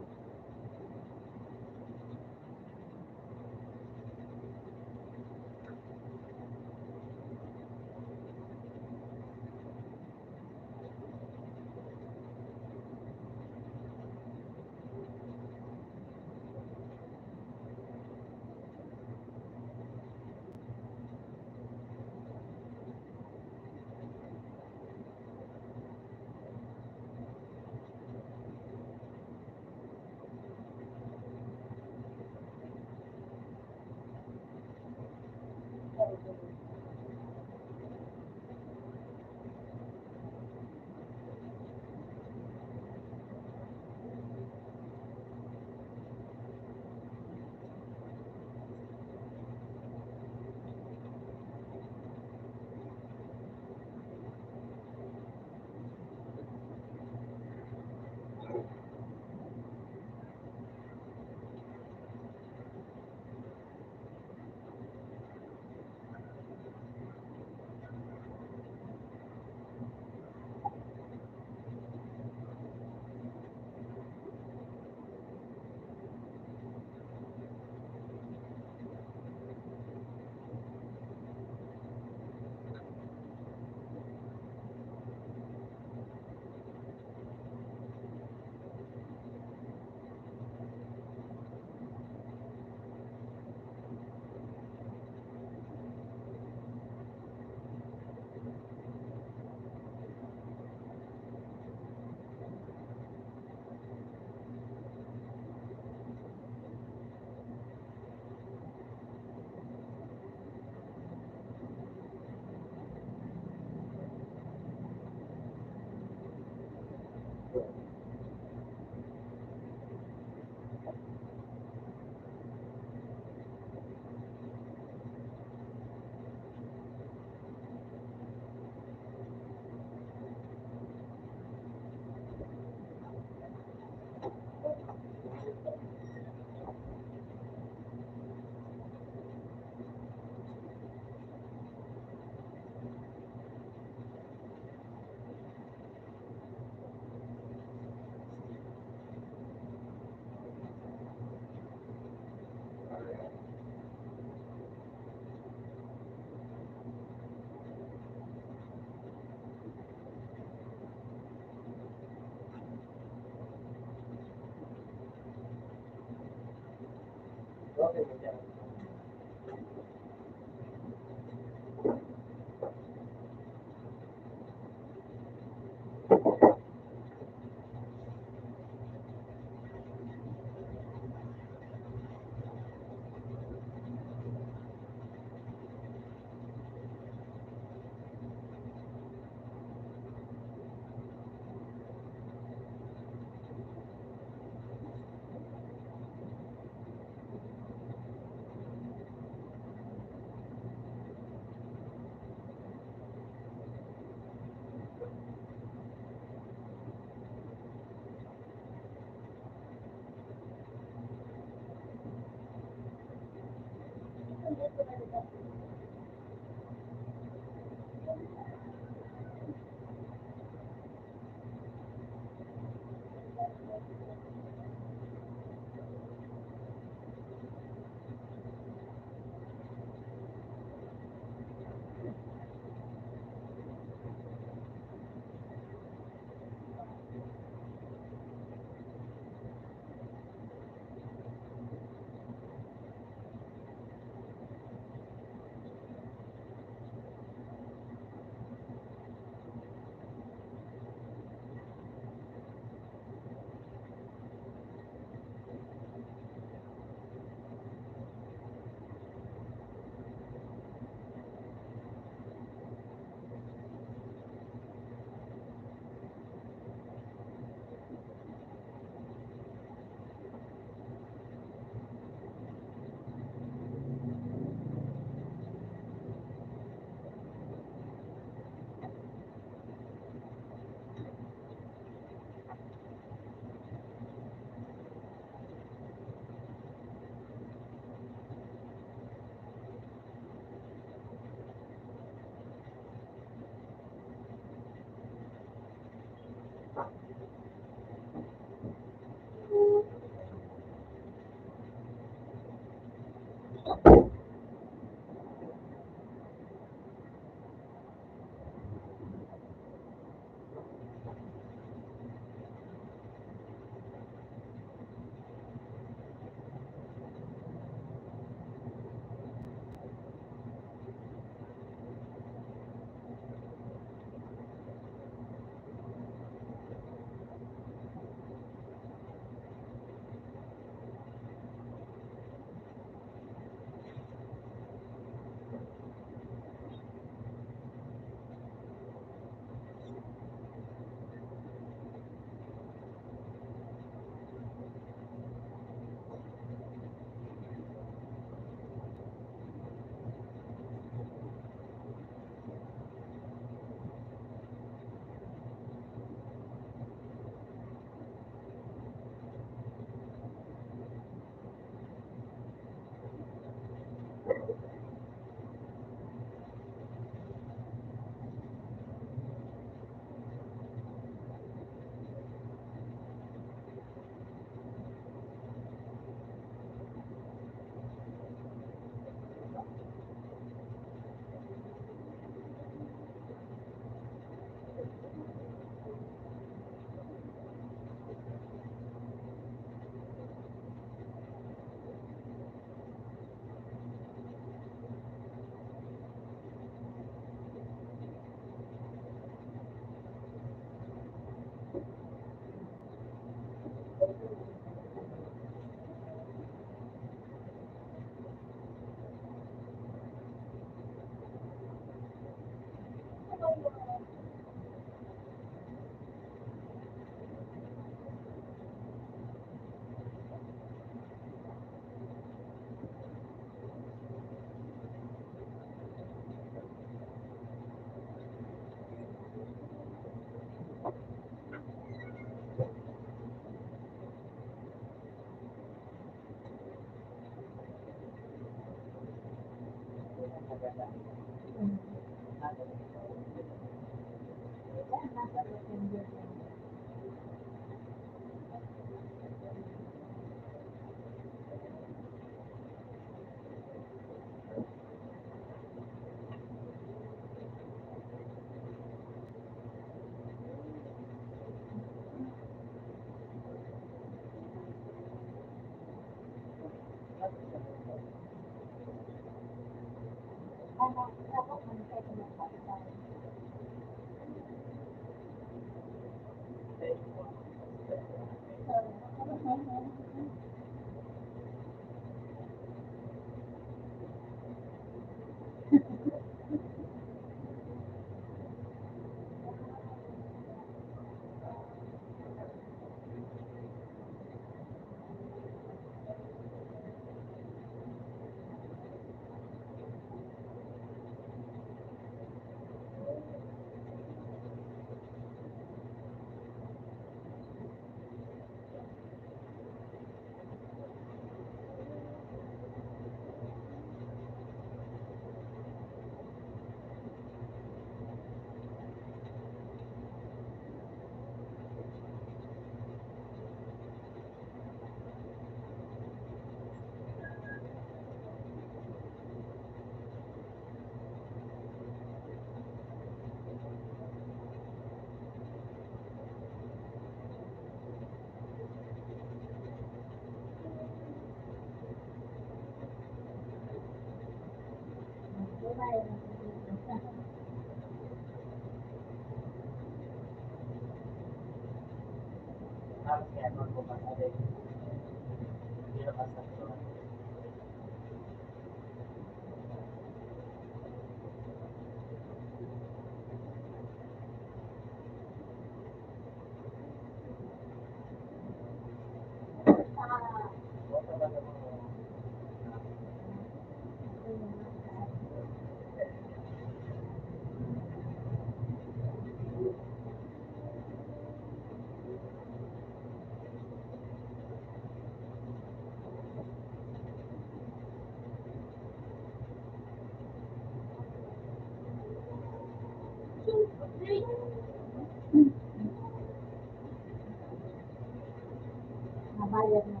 Nabayad na.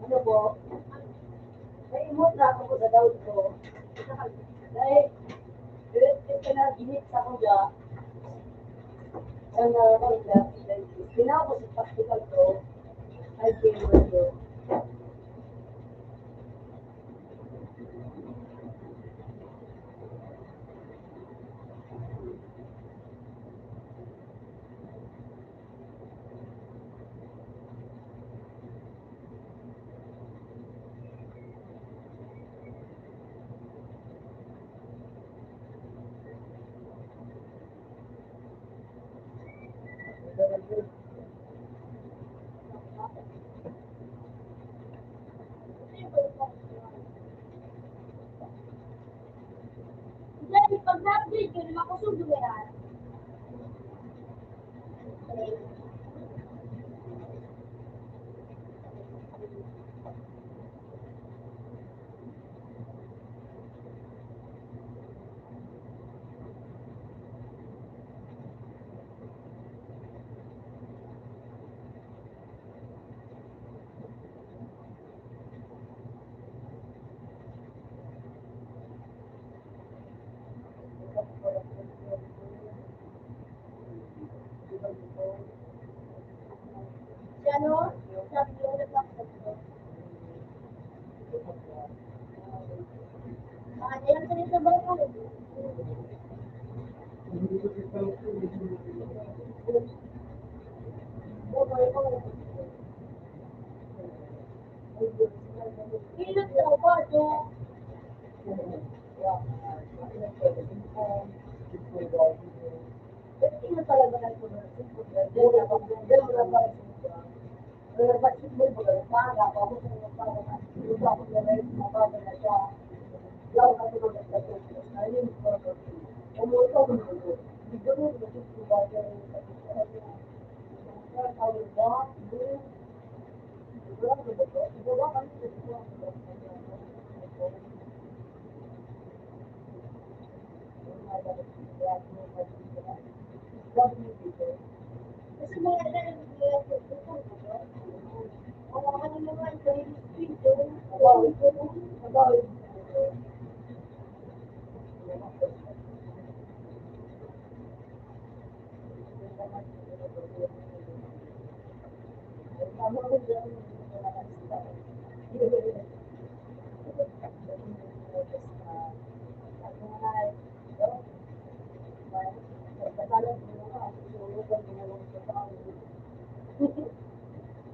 Ano po? May imot na ako sa daw ko. Dahil, diretso ka na, ginit sa kuya. Sa mga, tinapos sa practical ko, ay, pinag Dahil pag na-update ko, makusog na yan.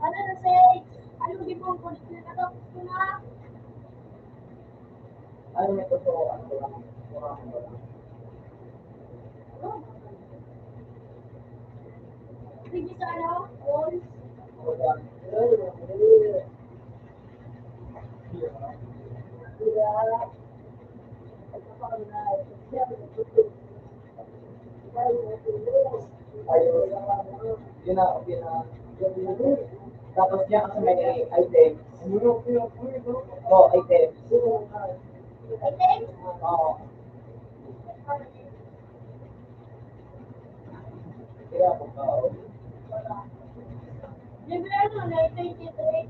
Ano na, Sage? Ano, di mo ko na tapos ko na? Ano na to? Ano ko lang? Sige, sa ano? Call? Ayun. Yun na, okay na. Tapos niya kasi may item. Oh, item. Item? Oo. Kaya po, oo. Libre ano, nine twenty-three.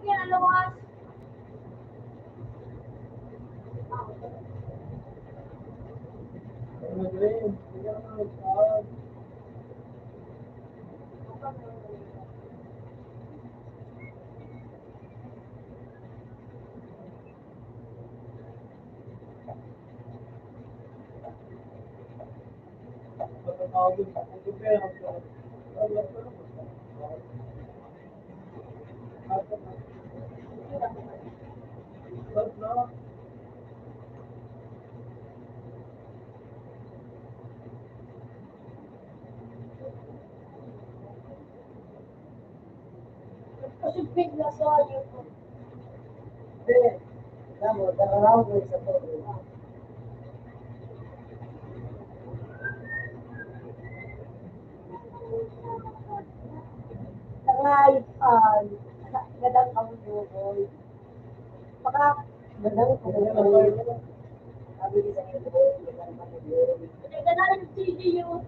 Yan, aluwas. Kasi bigla sa YouTube. Hindi. Alam mo, dararaw ko sa problema. Tangay, ah, gadang ang buboy. Baka, gadang ang buboy. Sabi ko sa inyo, gadang ang buboy. Gadang ang C G U.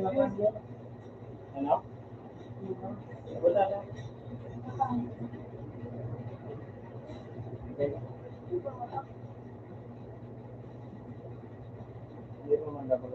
Ano? Wala lang. Hindi pa man dapat.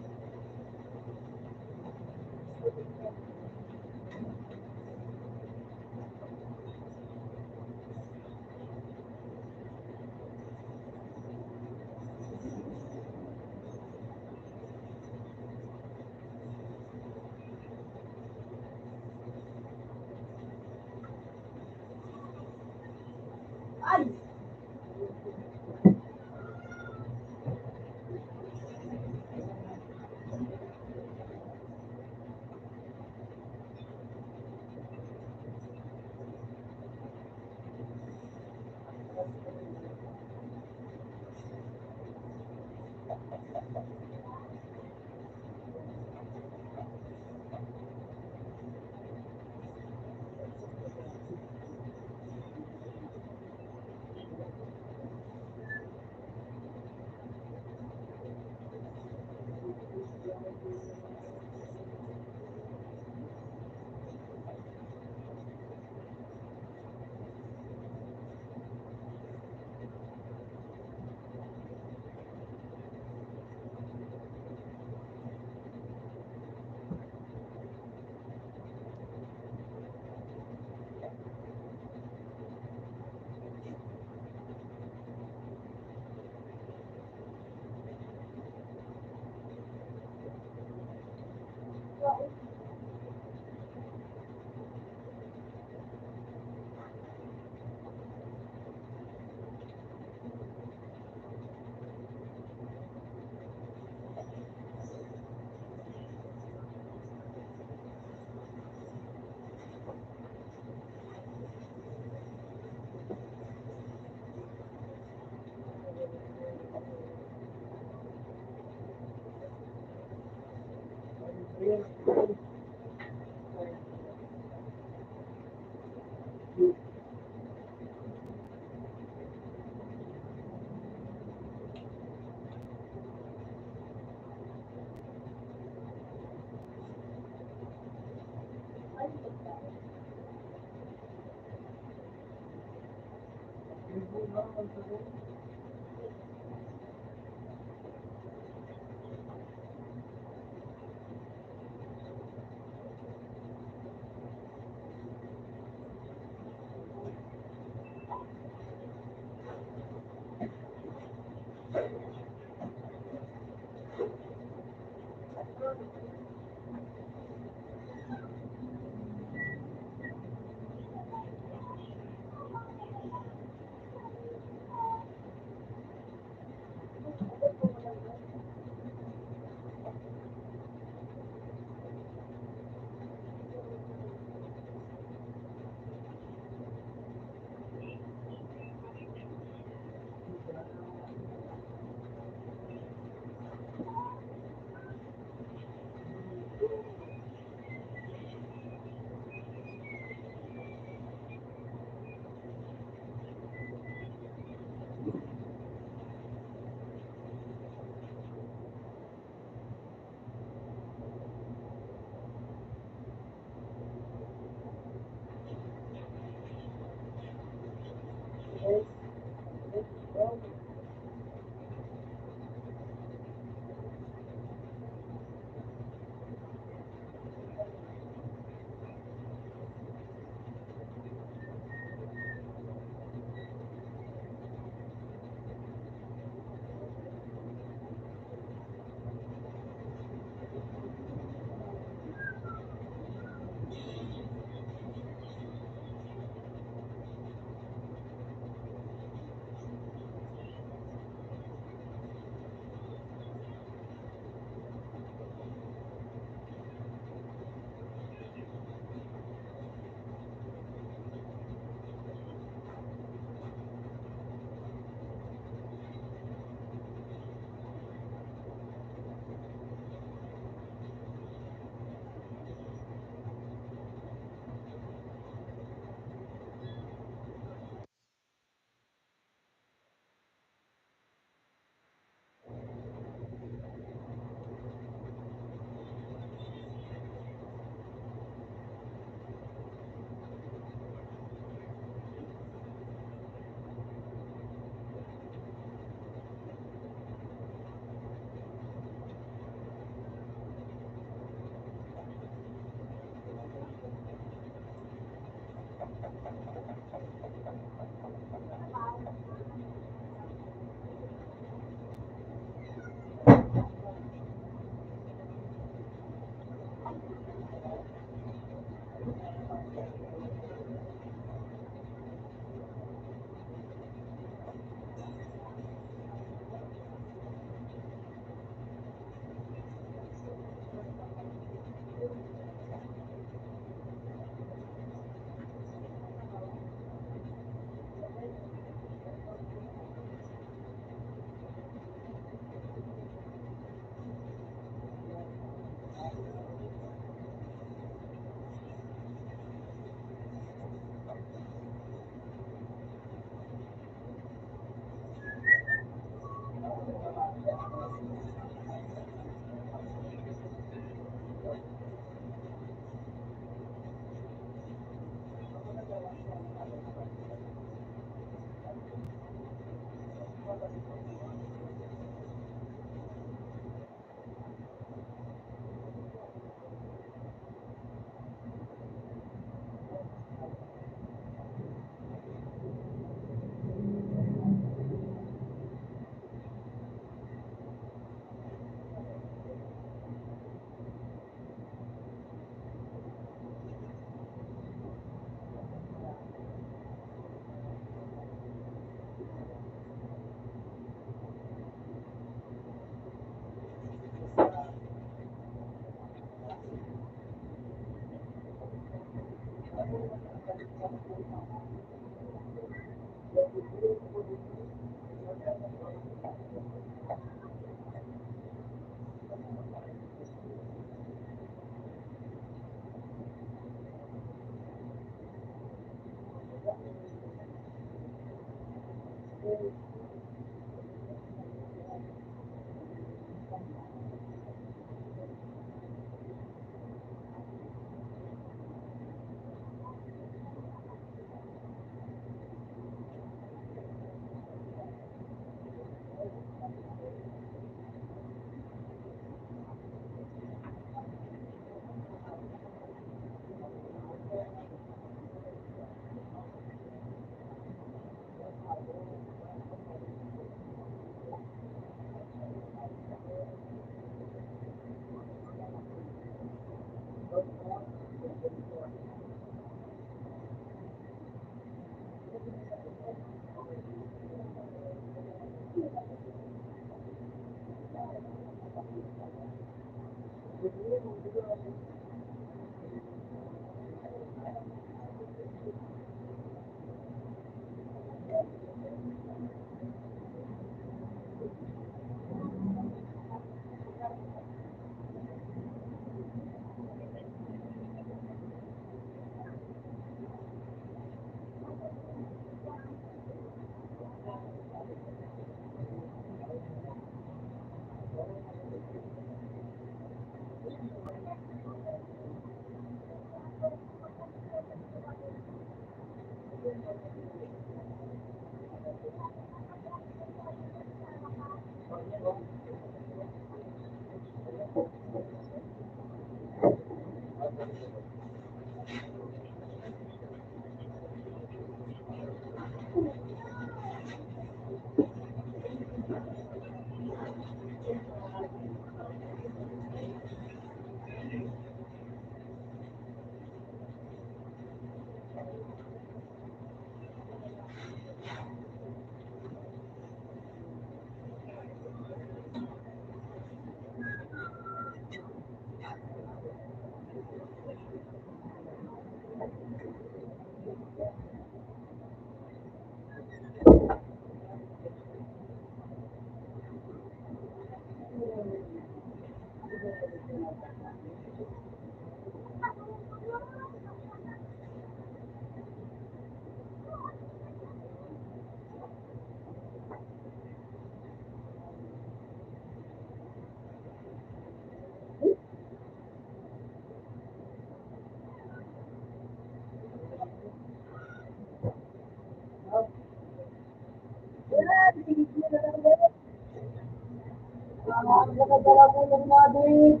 Nakadala po ng mali.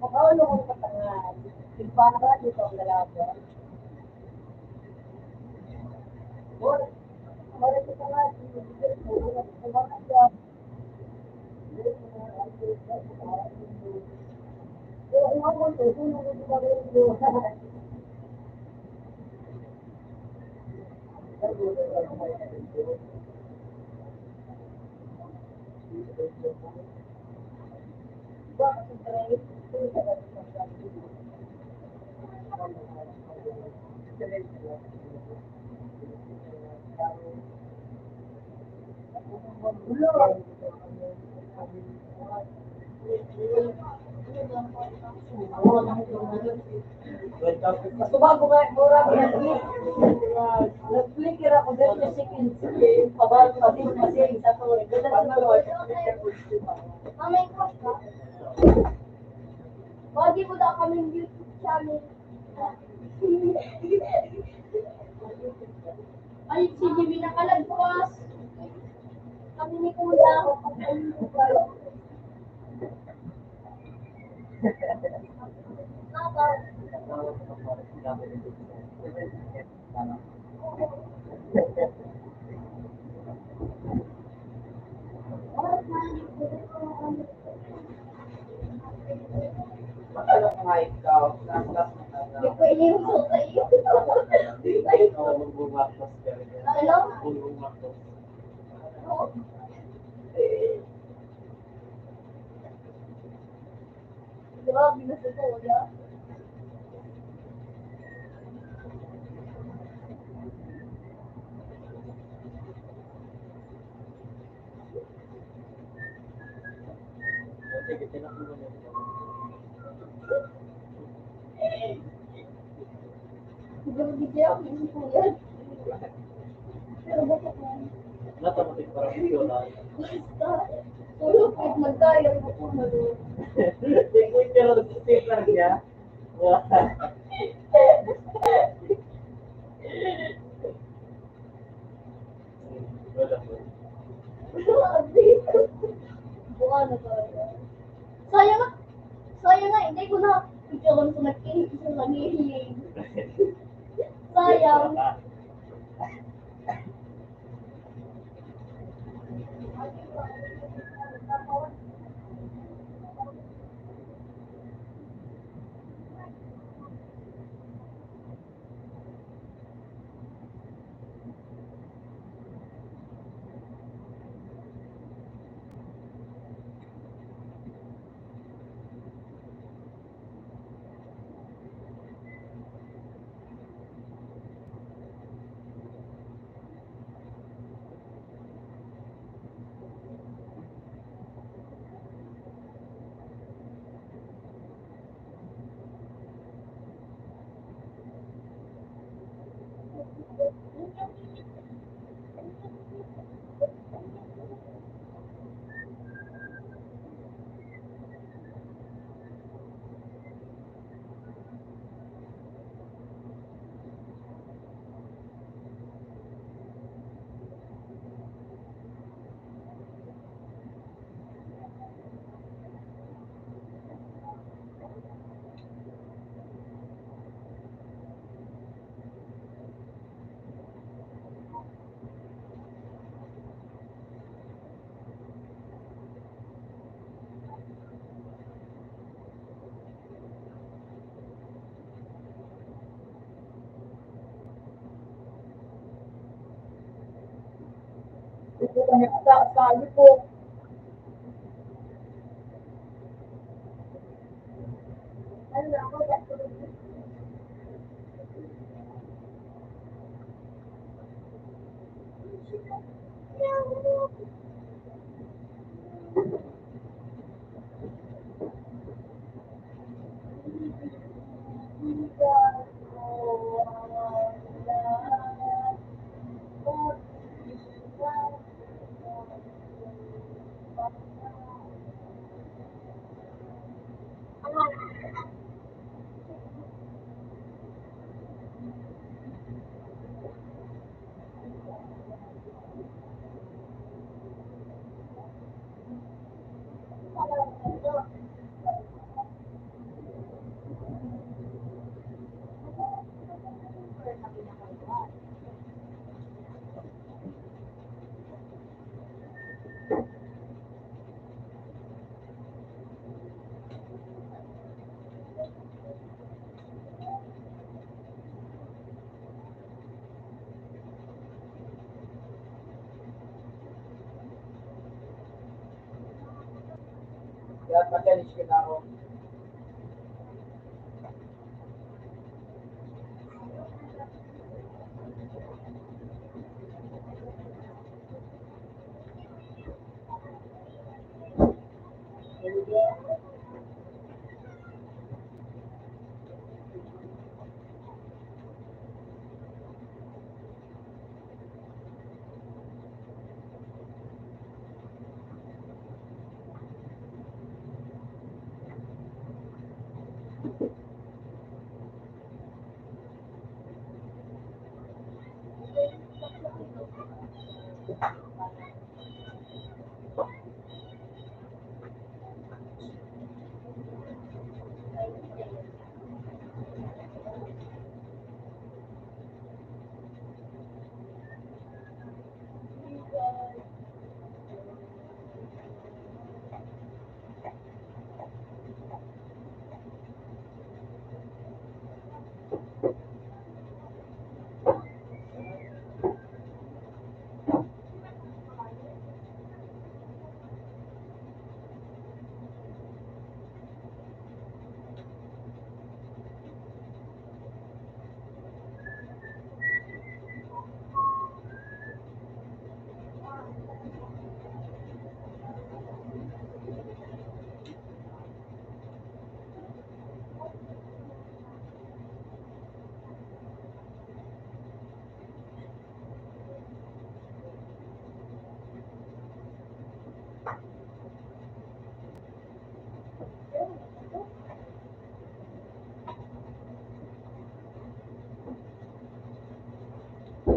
Paano kung katangahan? Yung para dito ang dalaga. Wala. Wala sa tangahan. Gusto ba ko nga, mura ko nag-click. Nag-click ako dito, second screen. Pabal, pabal, pabal, sa to. Mamay ko. Pwede mo daw kaming YouTube channel. Ay, si Jimmy nakalagpas. Kami ni Kuya. Di ko iniusok sa iyo. Ano? Grabe na sa kuya. Grabe kaya ang kuya. Pero bakit man? Natamatik para sa kuya. Basta. Tulog kahit magkaya, hindi ko madulog. Hindi ko pero sticker niya. Wala. Grabe. Buwan na talaga. Sayang nga. Sayang nga, hindi ko na picturean sa nagkinig sa naghihiling. Sayang. Ito ang nagsasabi ko.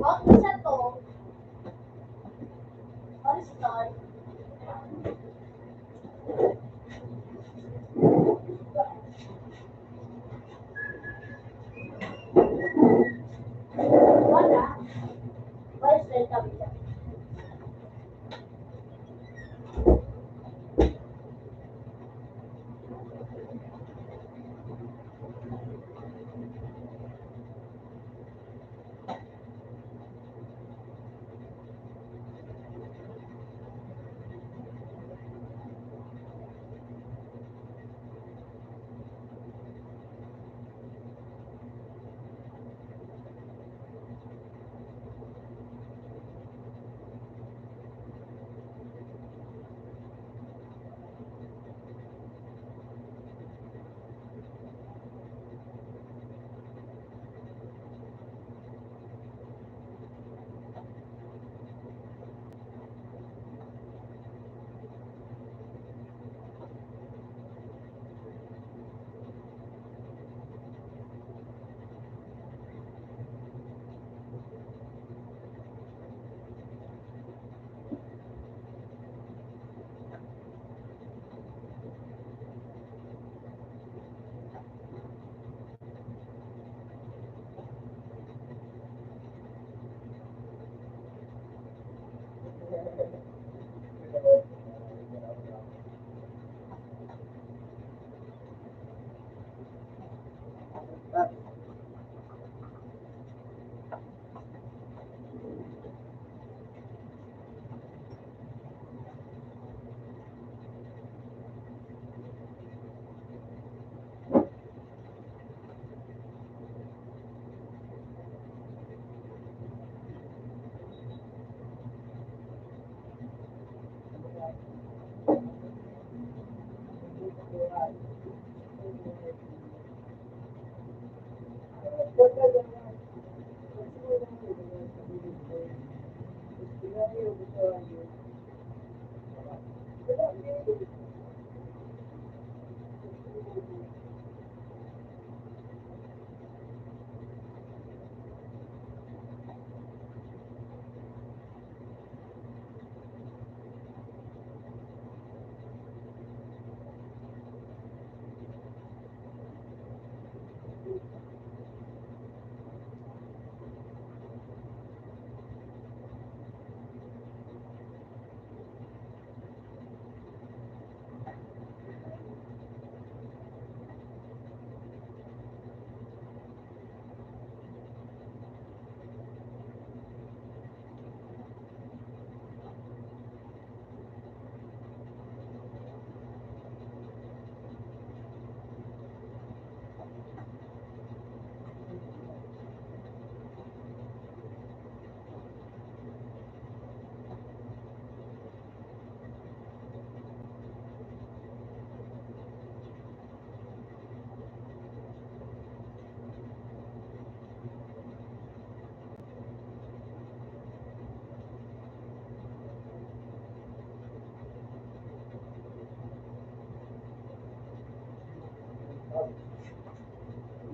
Ang isa to, ang start. Wala. Wala sila kabila.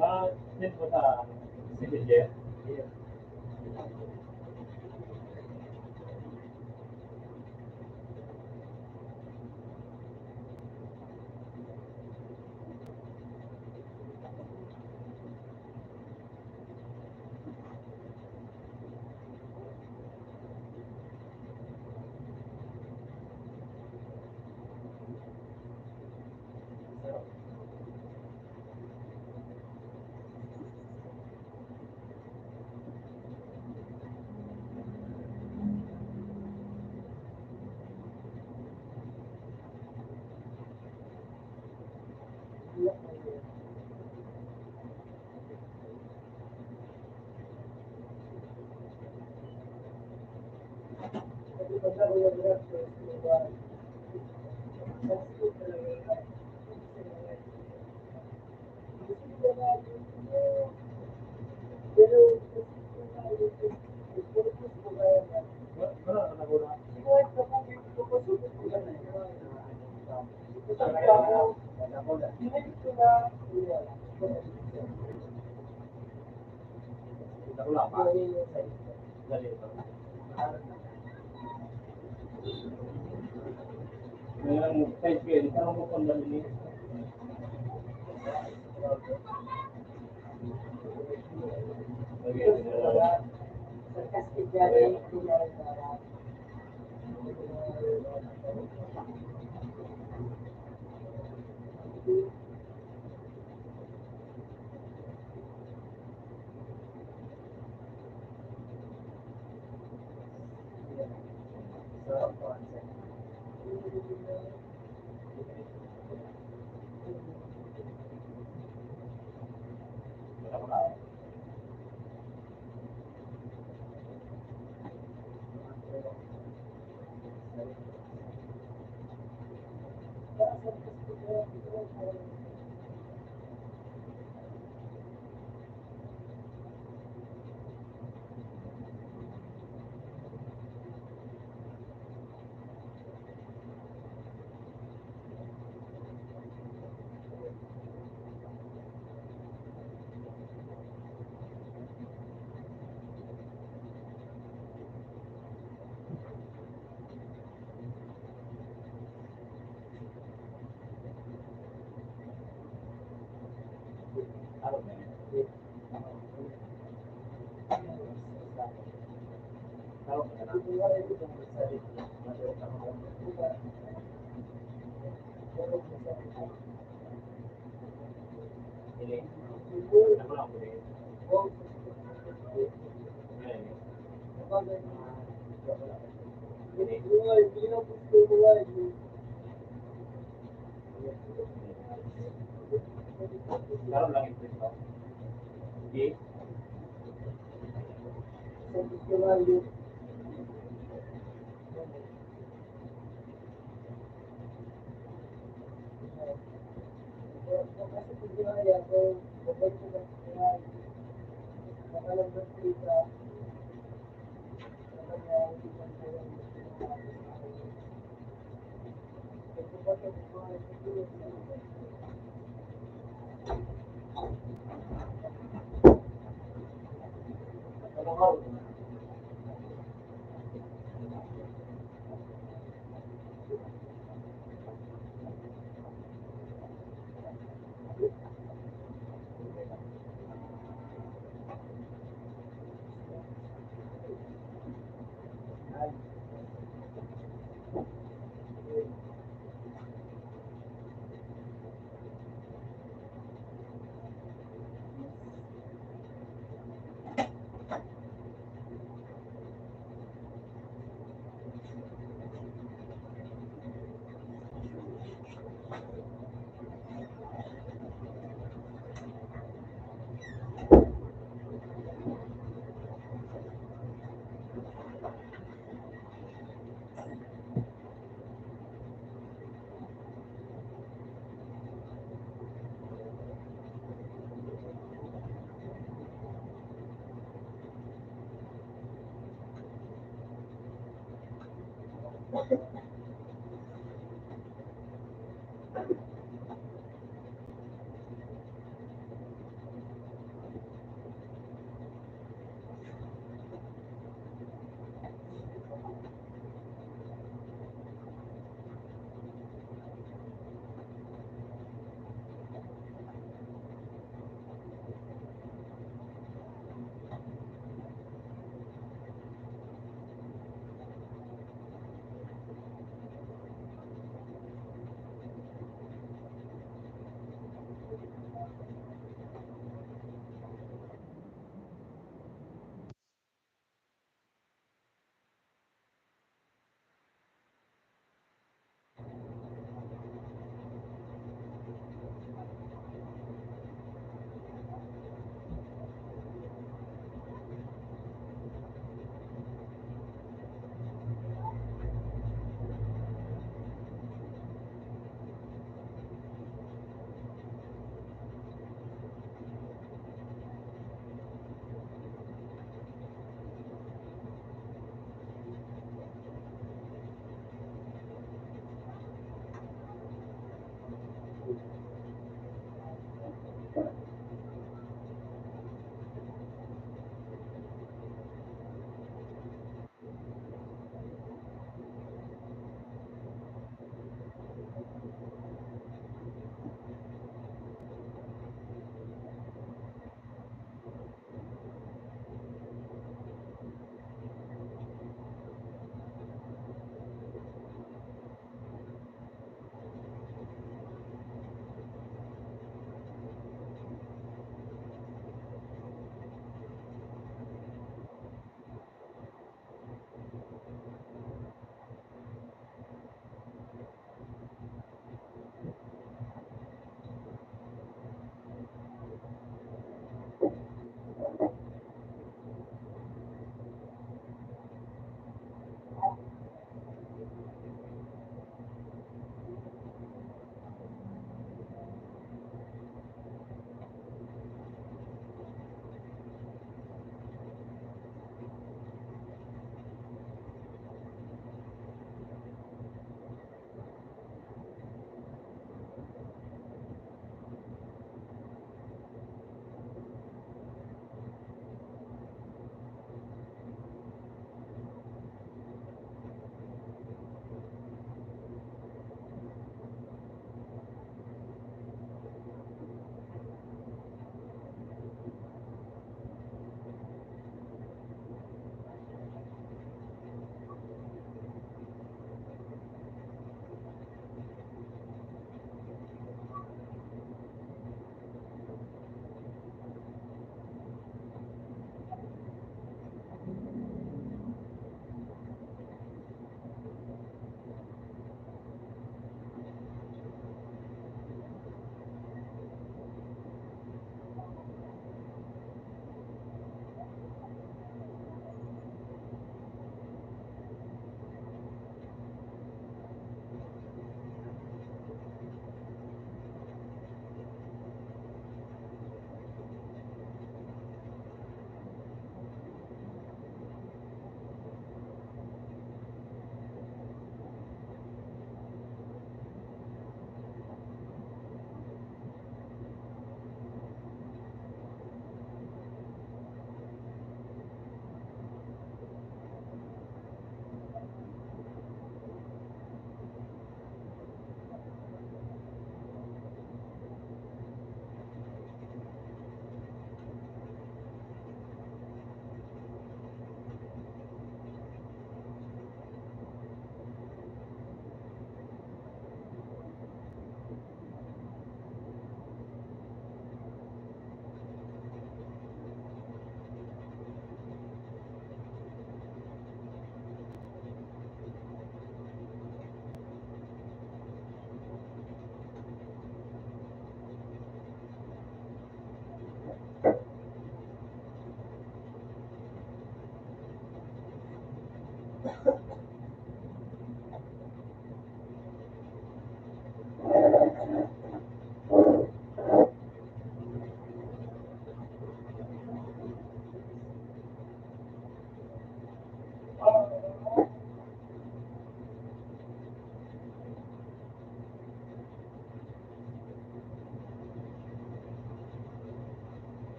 Ah, yun po sa, ano, si Miguel.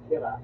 Di ba?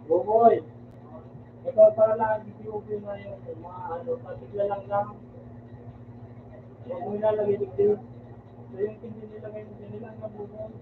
Buboy, ikaw pala lagi si Ubi na yung mga ano, patigla lang lang. Huwag mo ilalagay dito. So, yung hindi nila ngayon, hindi nila nabubuhay.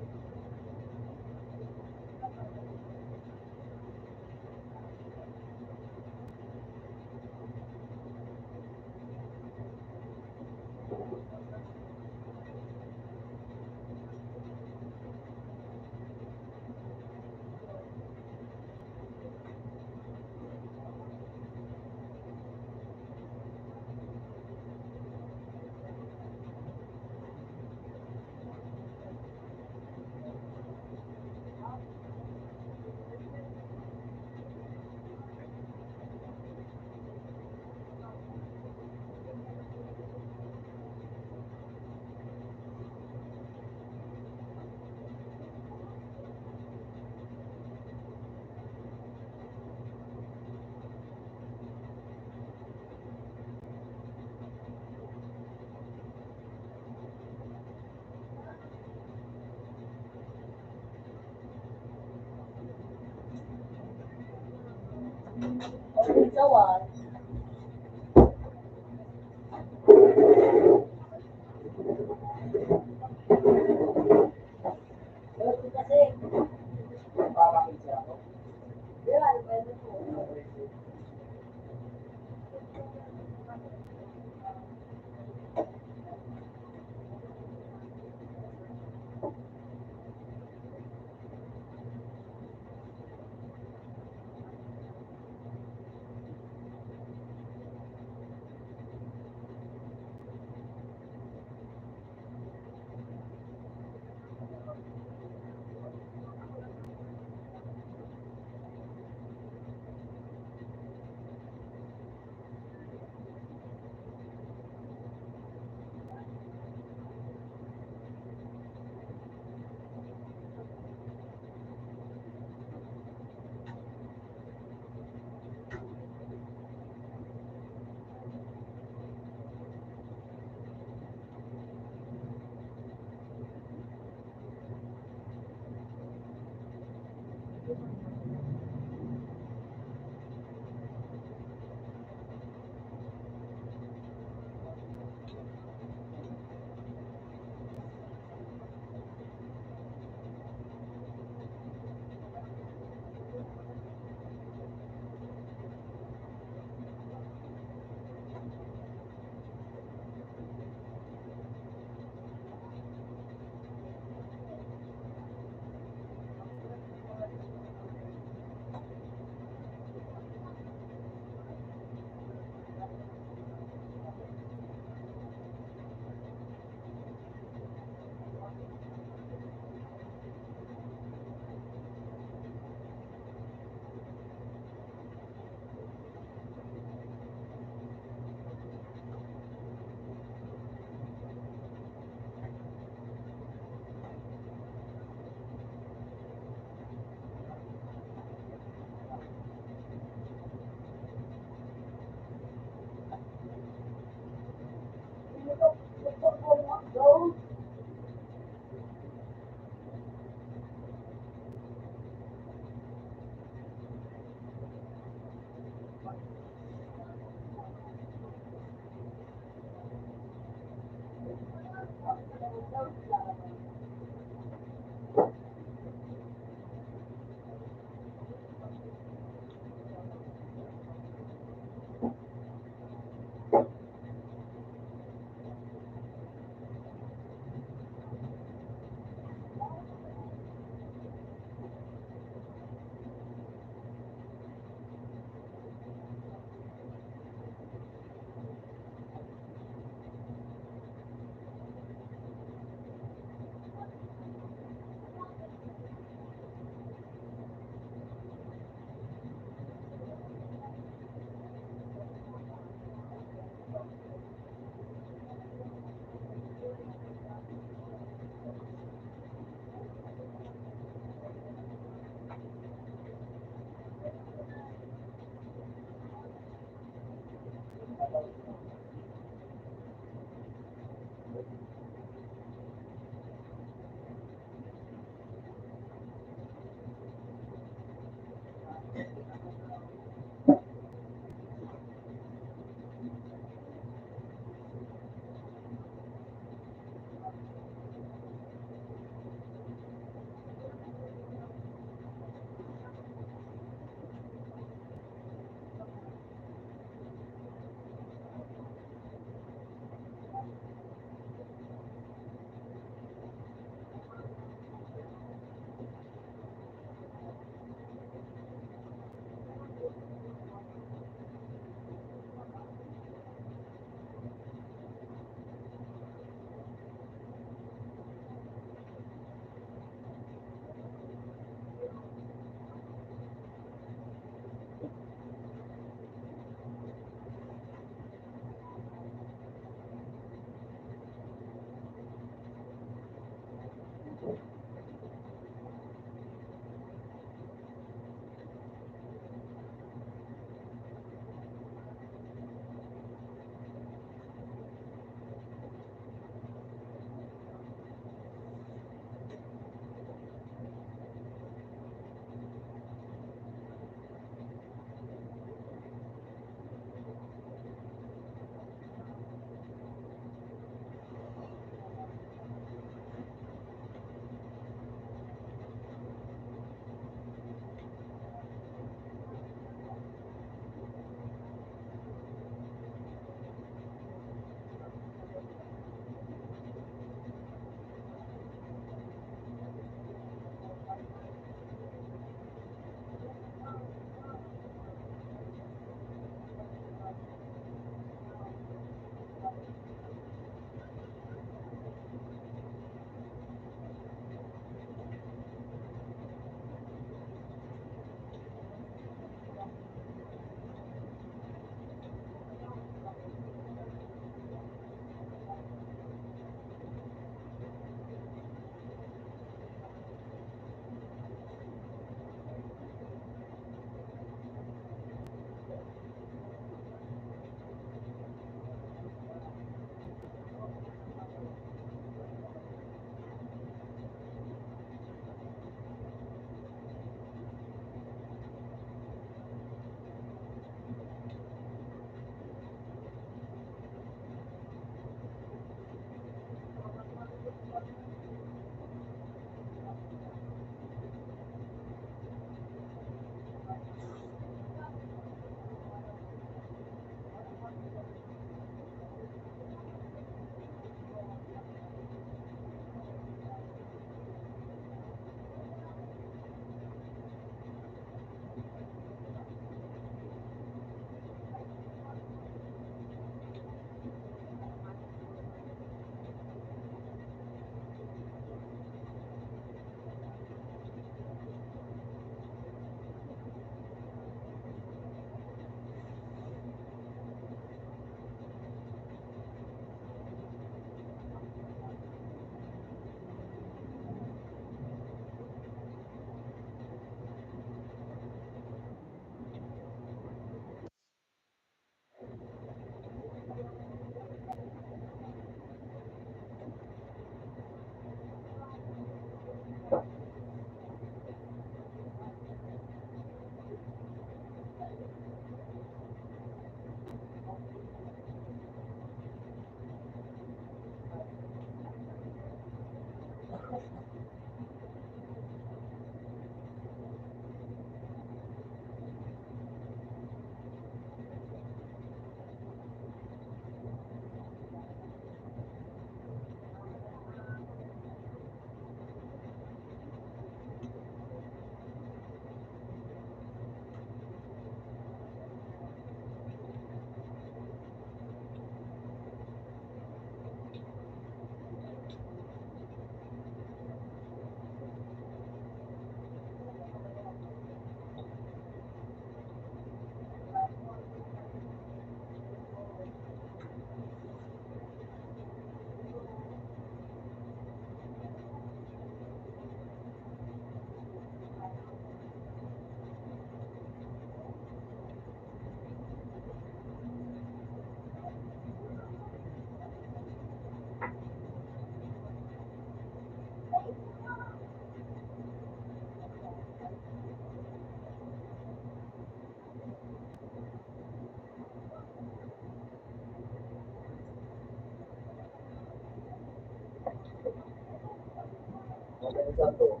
Santo.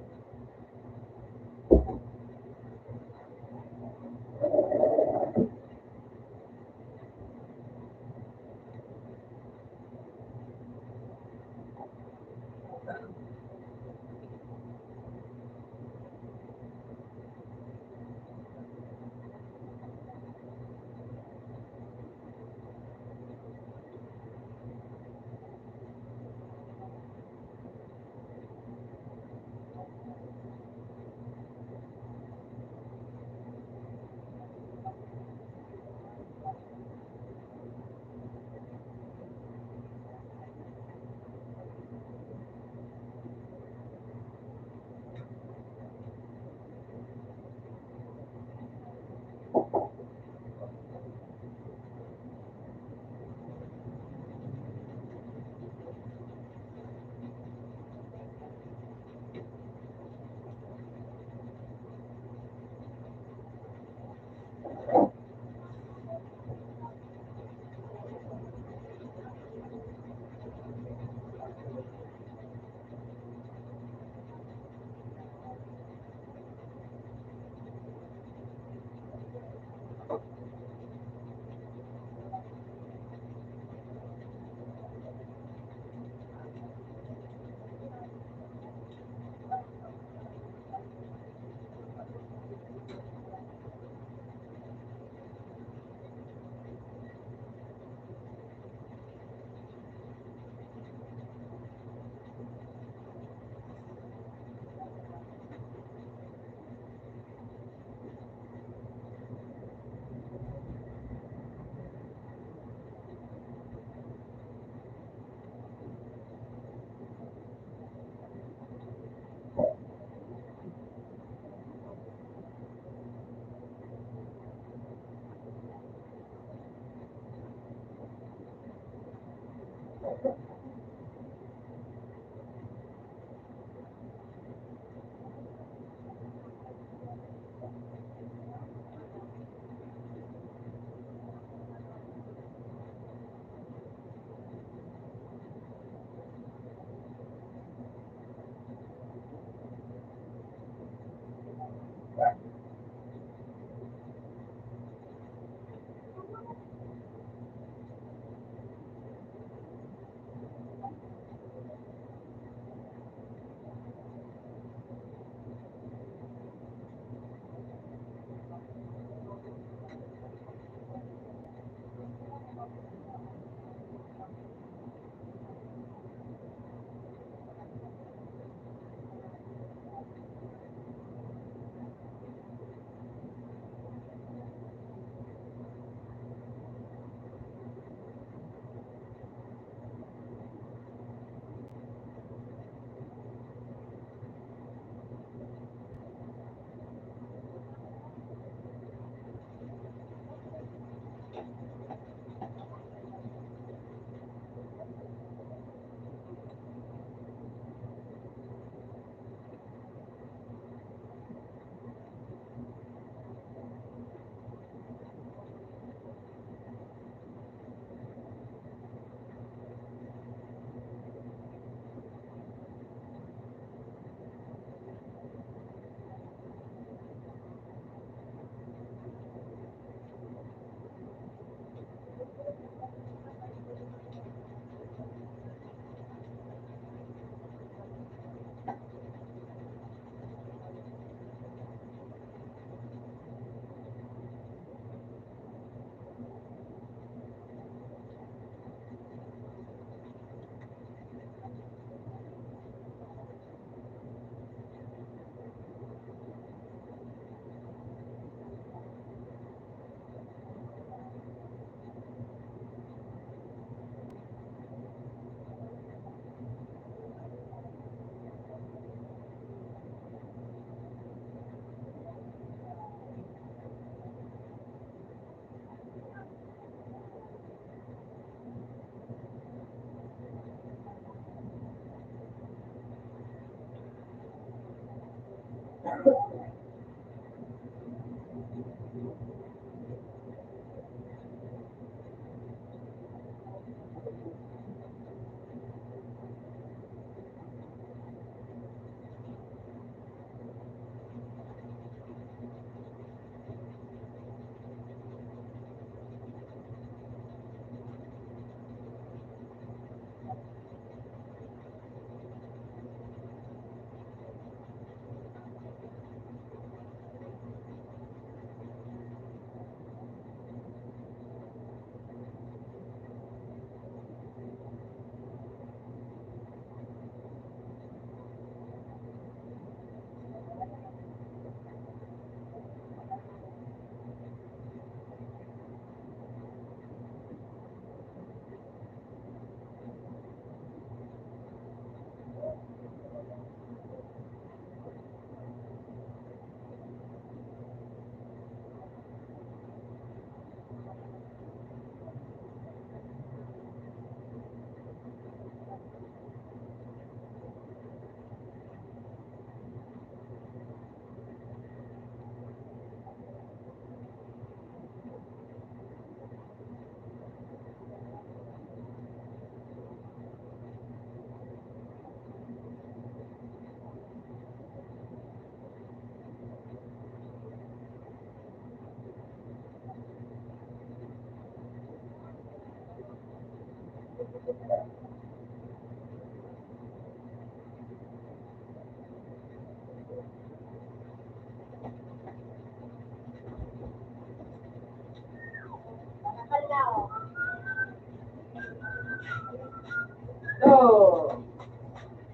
So,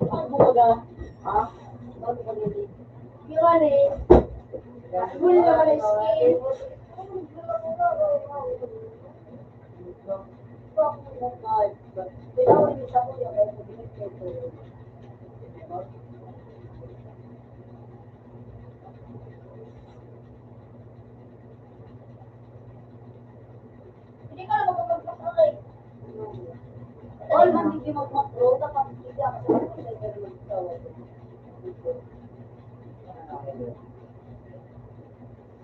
ano ka? Ha? Ano ka? Yun eh. Wala naman ang skin. Hindi ka na magpapagpapakay. All man hindi magmakro, kapag hindi ako sa mga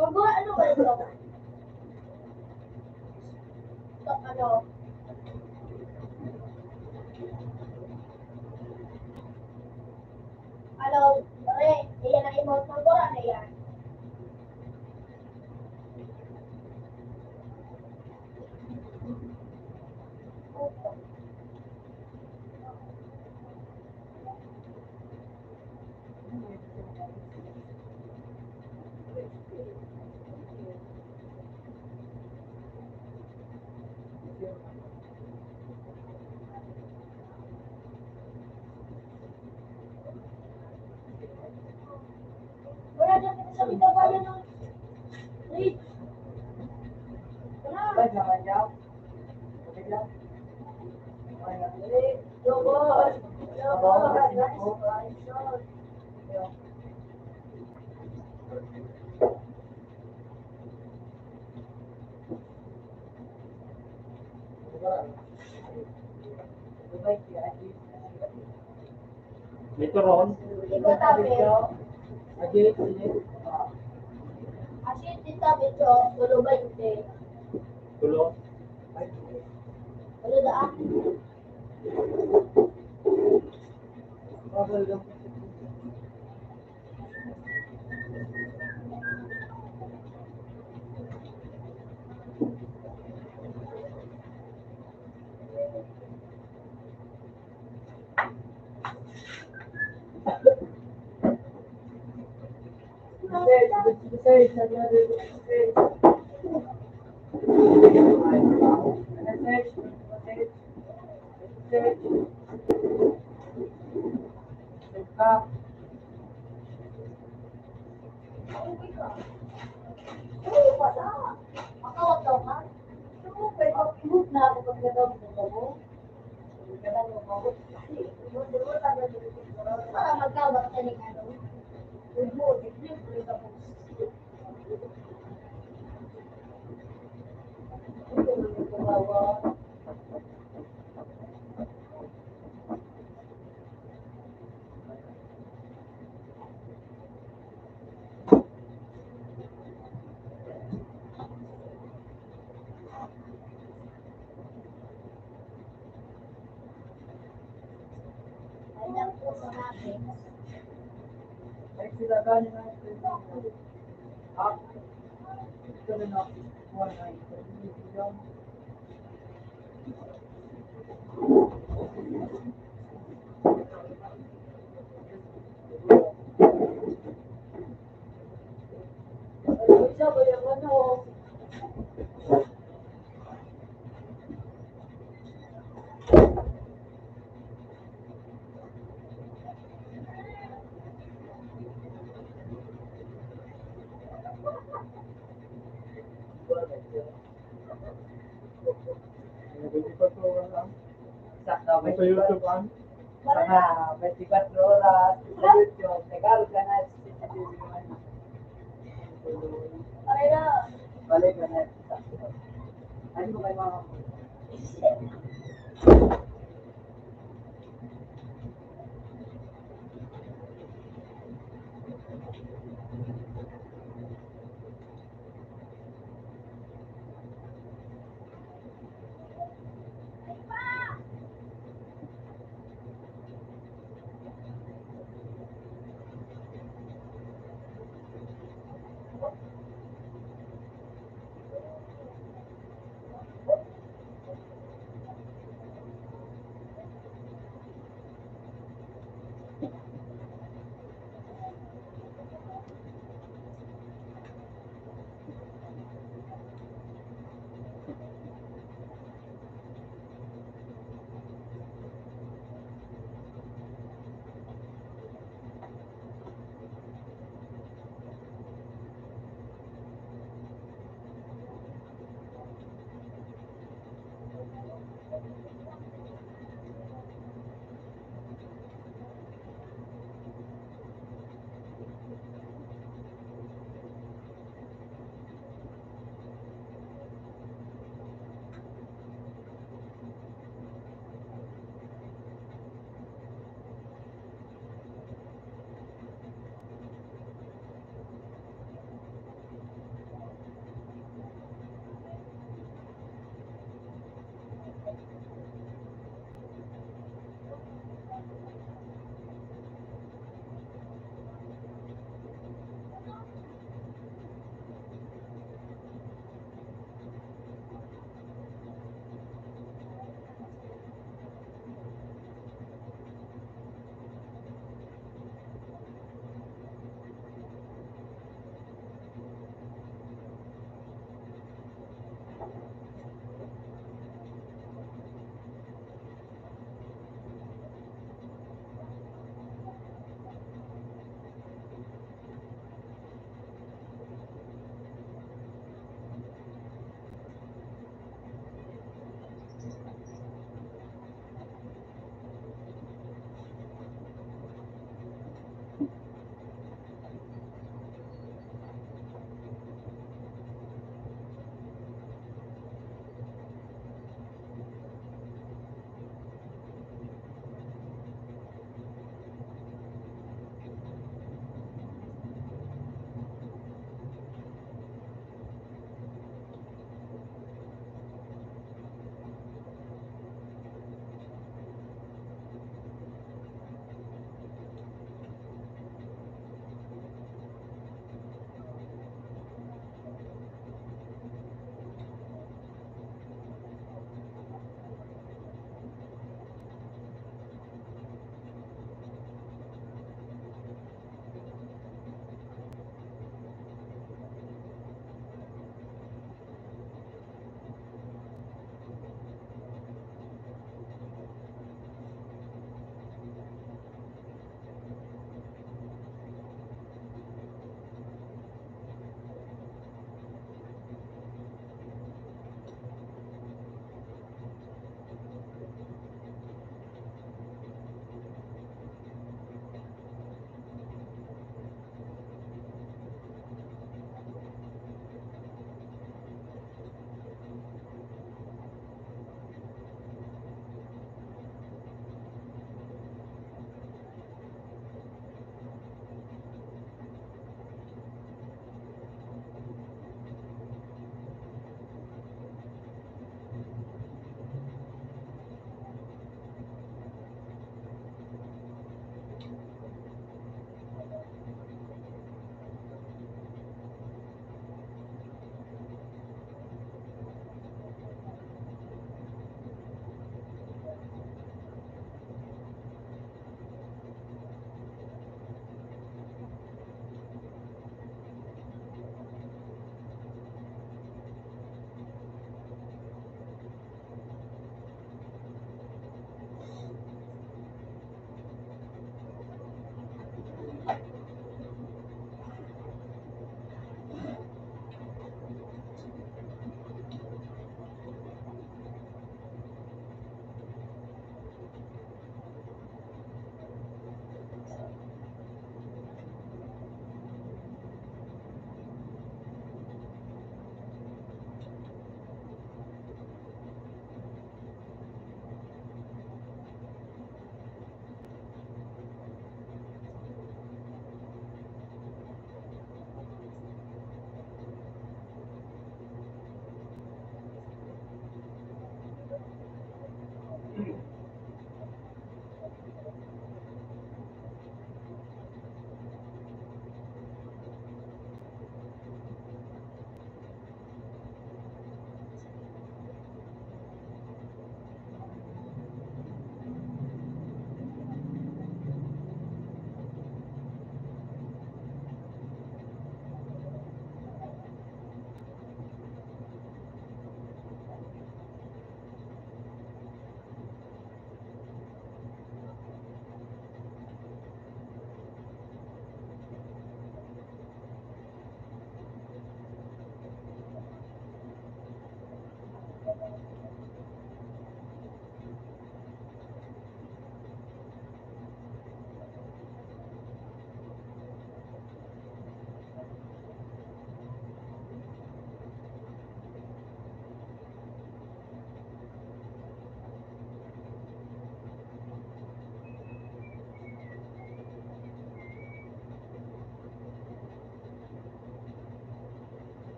Pag ano ba ito? Ito, ano? Ano, pare, iyan ang emote ng Quran na yan. Wala na kita sa bitabayan ng fridge. Wala. Lobos! Lobos! Ito ron. Ikaw, tabi. Agi, agi. Asin, tita, bicho, tulo baynte. Tulo? Tulo daan. Para magkabak ka ning ano. Sakto, sa YouTube, ah. Mga twenty-four oras, sa YouTube, Tagalog ka na, C C T V naman. Balik ka na. Ano mo kayo, mga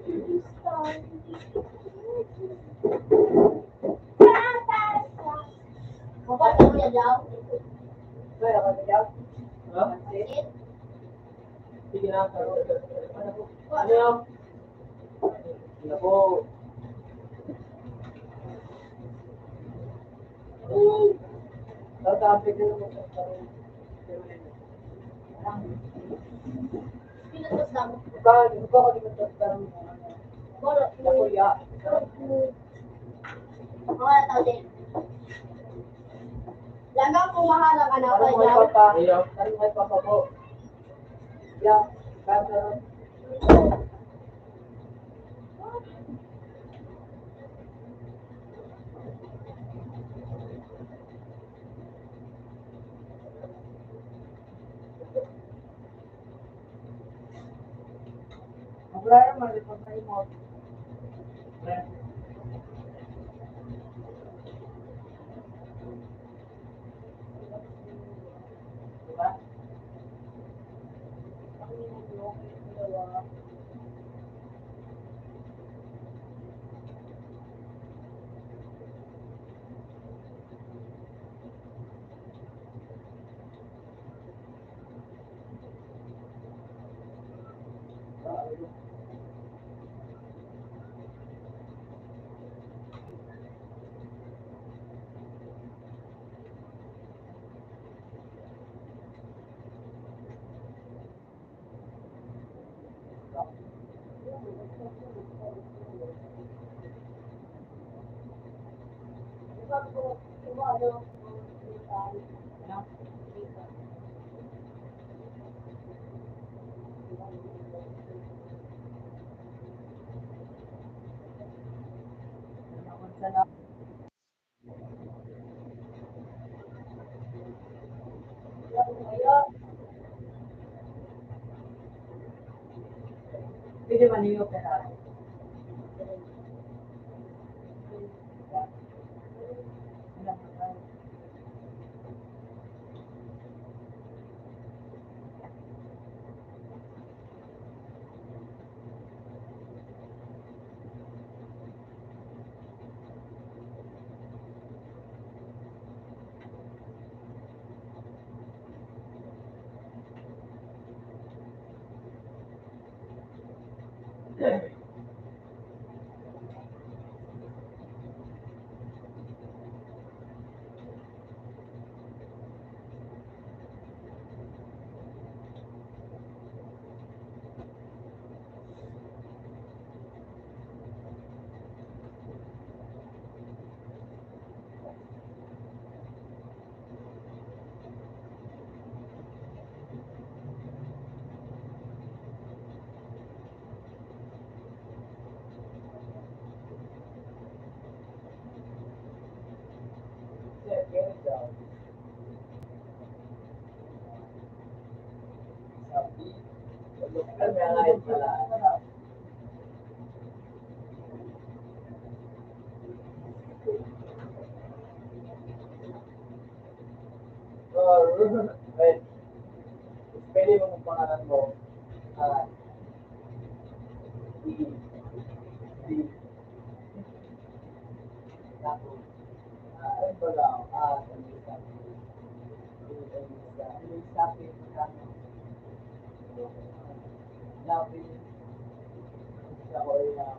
Ha? Sige na. Ano yun? Sige na po. Tatapik na naman sa parang. Pinatas lang. Ba, di ba ako di magtatang? Wala. Nakuya. Wala tao din. Lagang kung maharang ka na, Parang may papa. Ayaw. Parang may papa po. Yeah. Parang Wala naman, di pa tayo mo. Diba? Pwede man yung opera. Or, wait. Pwede mo kung pangalan mo. Ah, di, di, tapos, ah, ano ba daw? Ah, ano ba daw? Ano ba daw? Ano ba daw? Love you. Siya ko ay, ah,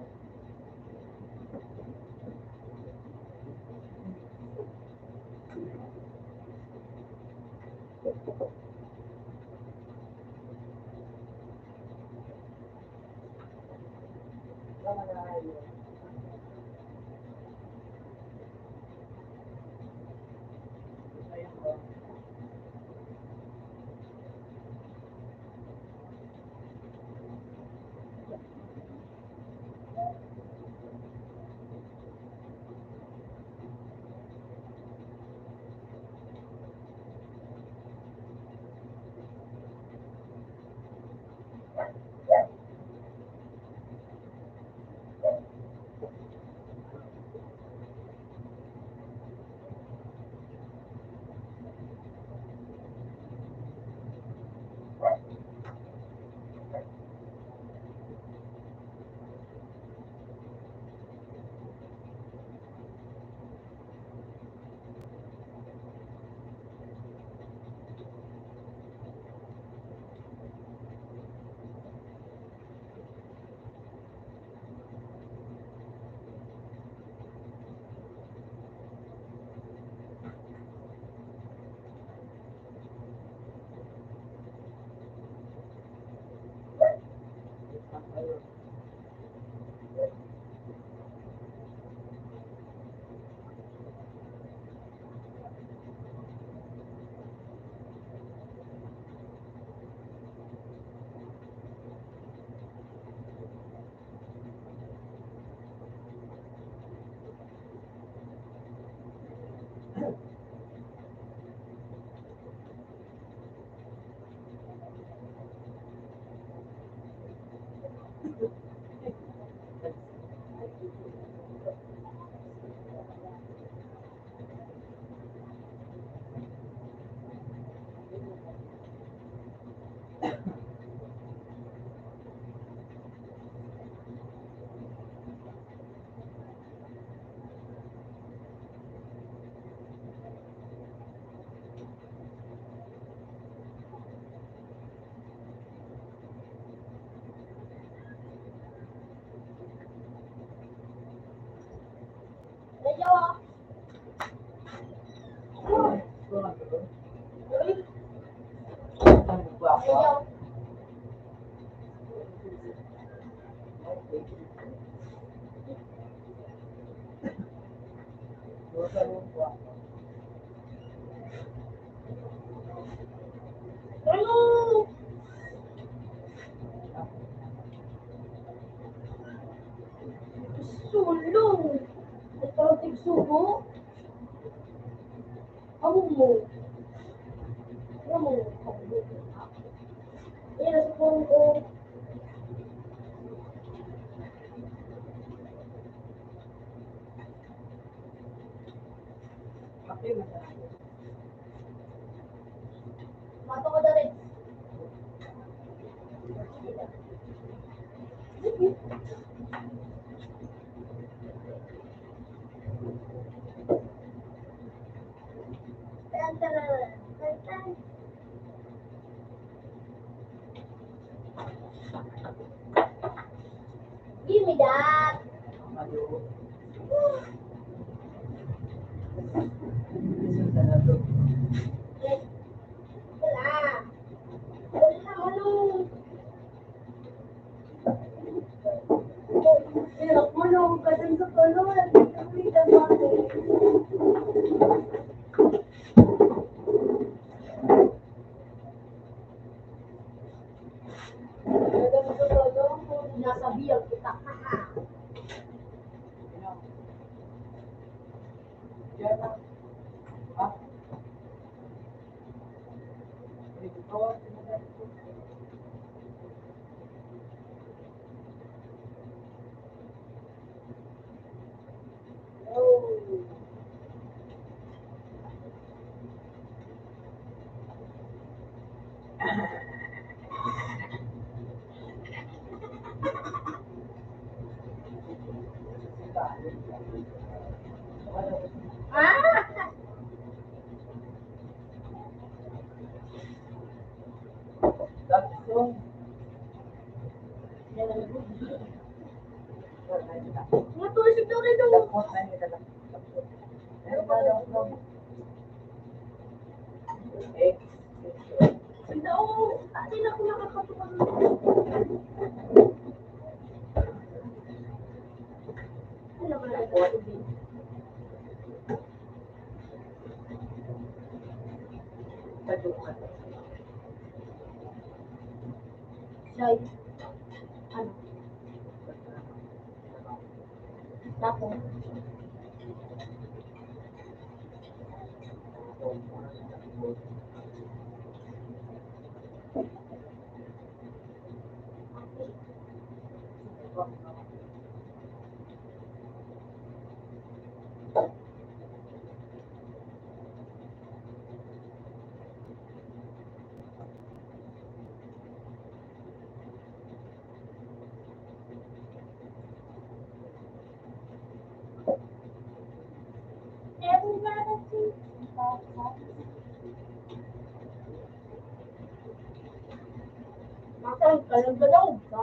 Ano? Sulong. Ito ang tigsugo. Amo mo. Amo mo. Yan, sa phone ko. Mato ko dali. Give me that. Wala. Wala, ano? Hirap mo, no? Kasi sa tulo, nagkikita pa ako. Talaga, sa tulo, nasa biyag kita. Ah! Nga to, si Florido. Ano ba? Sila, oh, dati na ako nakakatuwa. Ano ba? Siya, ano? Tapos, Matang ka lang, galaw ka.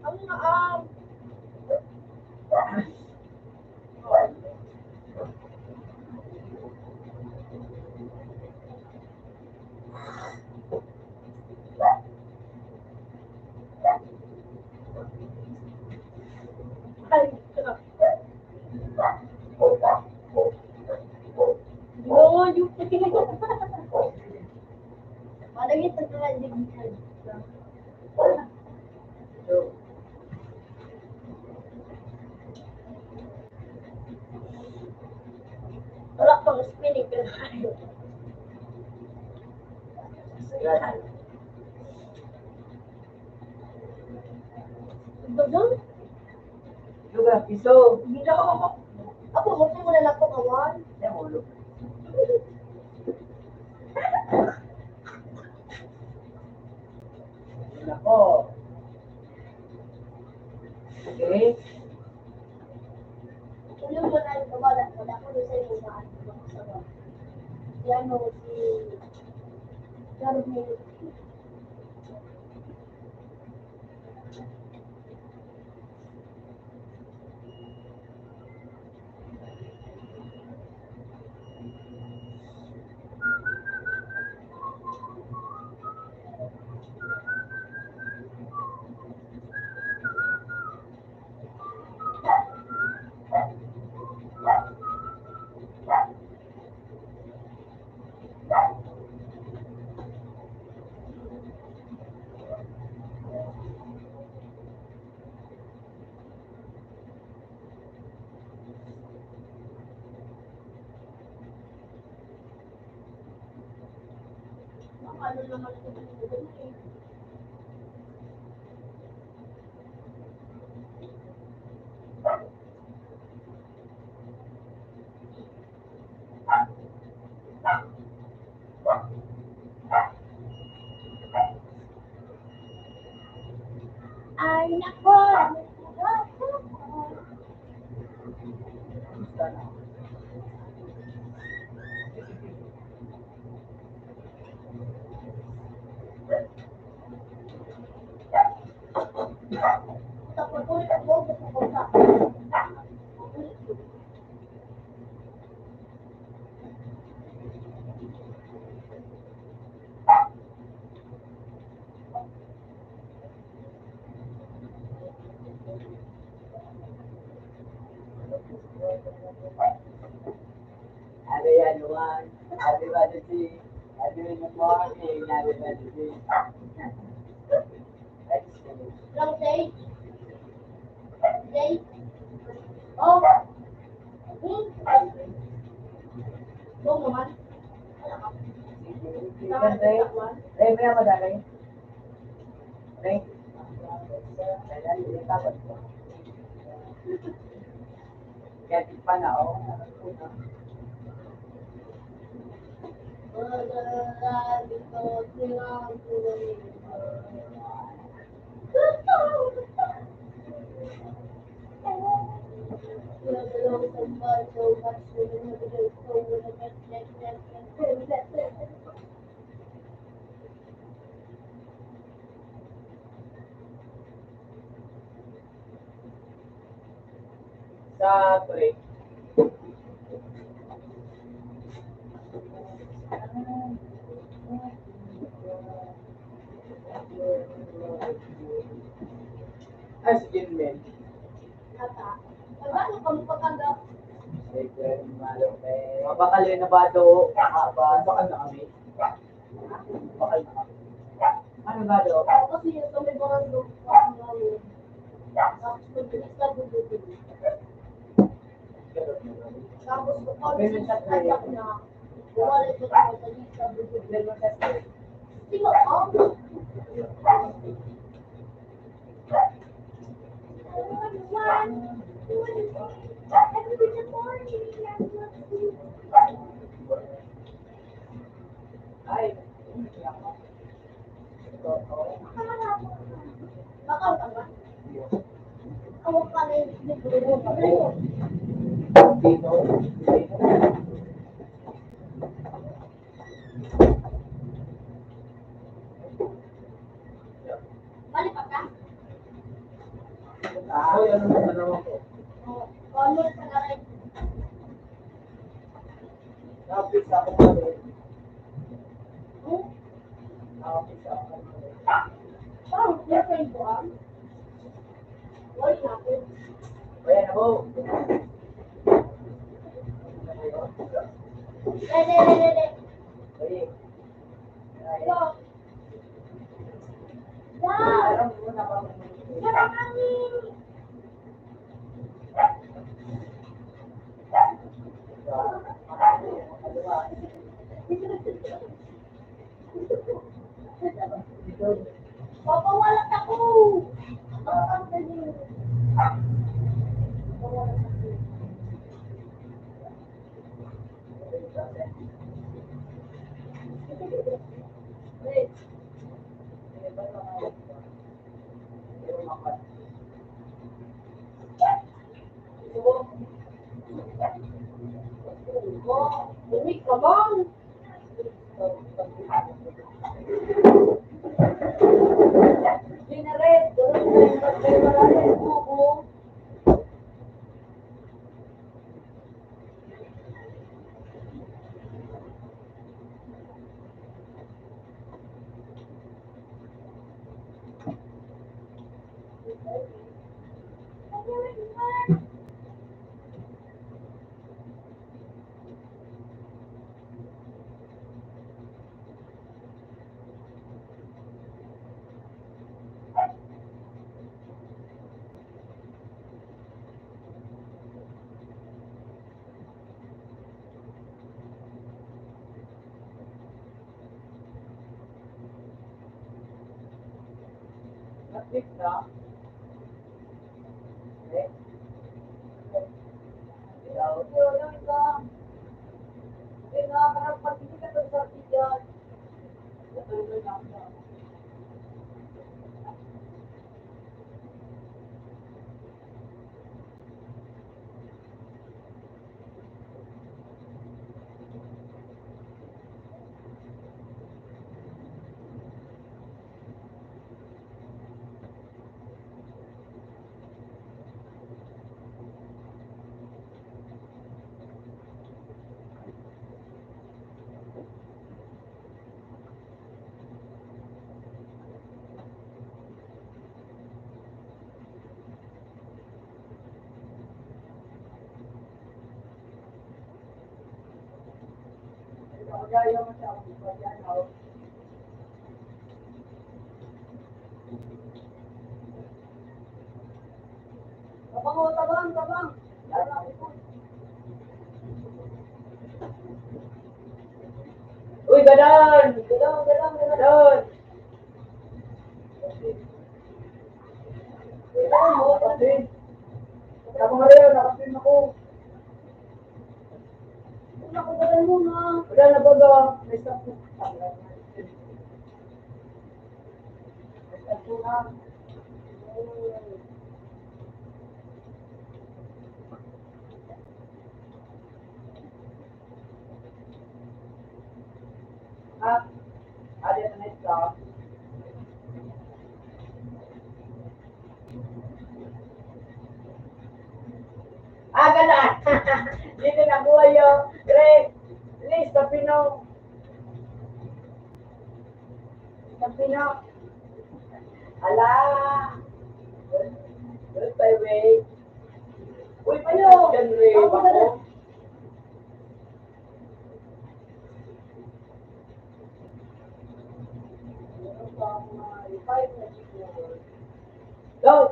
Ang, um, Wala pang spinning, pero Dugang? Dugang, piso. Ginoo. Ako, mo, mo na lang ko, kawan. Yan, ulo. Nako. Okay. Ulo mo na yung wala, wala ko sa iyo, wala ko sa iyo. Yan, o, si, yan, o, Ay, nako. Everyone, everybody, everyone, good morning, everybody. Long day. Day. Oh. Hmm. Go naman. Day, may ako dali. Day. Kaya di pa na, oh. Sa three. Ay, si Jinmin. Nata. Nagano kami pagkanda? Sige, malo, eh. Mabakal yun na ba do? Mabakal na kami. Ano ba daw? Kasi yung sa may barangay, tapos nagbilis na bubuti. Tapos kung kami sa anak na, wala yung sa lista bubuti. Sino ka? Ay, Balik pa ka? Ay, ano na naman po? Oh, color pa na rin. Nakapit sa ako pa rin. Hmm? Nakapit sa ako pa rin. Oh, your friend ko, ah. Wala na ako. Ayan ako. Dali, dali, dali. Dali. Dali. Papawalat ako! Papawalat ako. Uwi ka ba? Ginaret, doon na yung pagkaiwala ng bubo. Uy, gadan! Gadan, gadan, gadan! Gadan! Gadan mo, kapatid! Tama nga yan, nakapin ako. Wala ko, gadan mo na. Wala na, baga. May stop ko. May stop ko na. Ah, ali na ito. Ah, gadan. Dito na buhay yung Greg. Please, sa Pino. Sa Pino. Ala. Well, by way. Uy, payo. Ganun eh, ako na. Daw,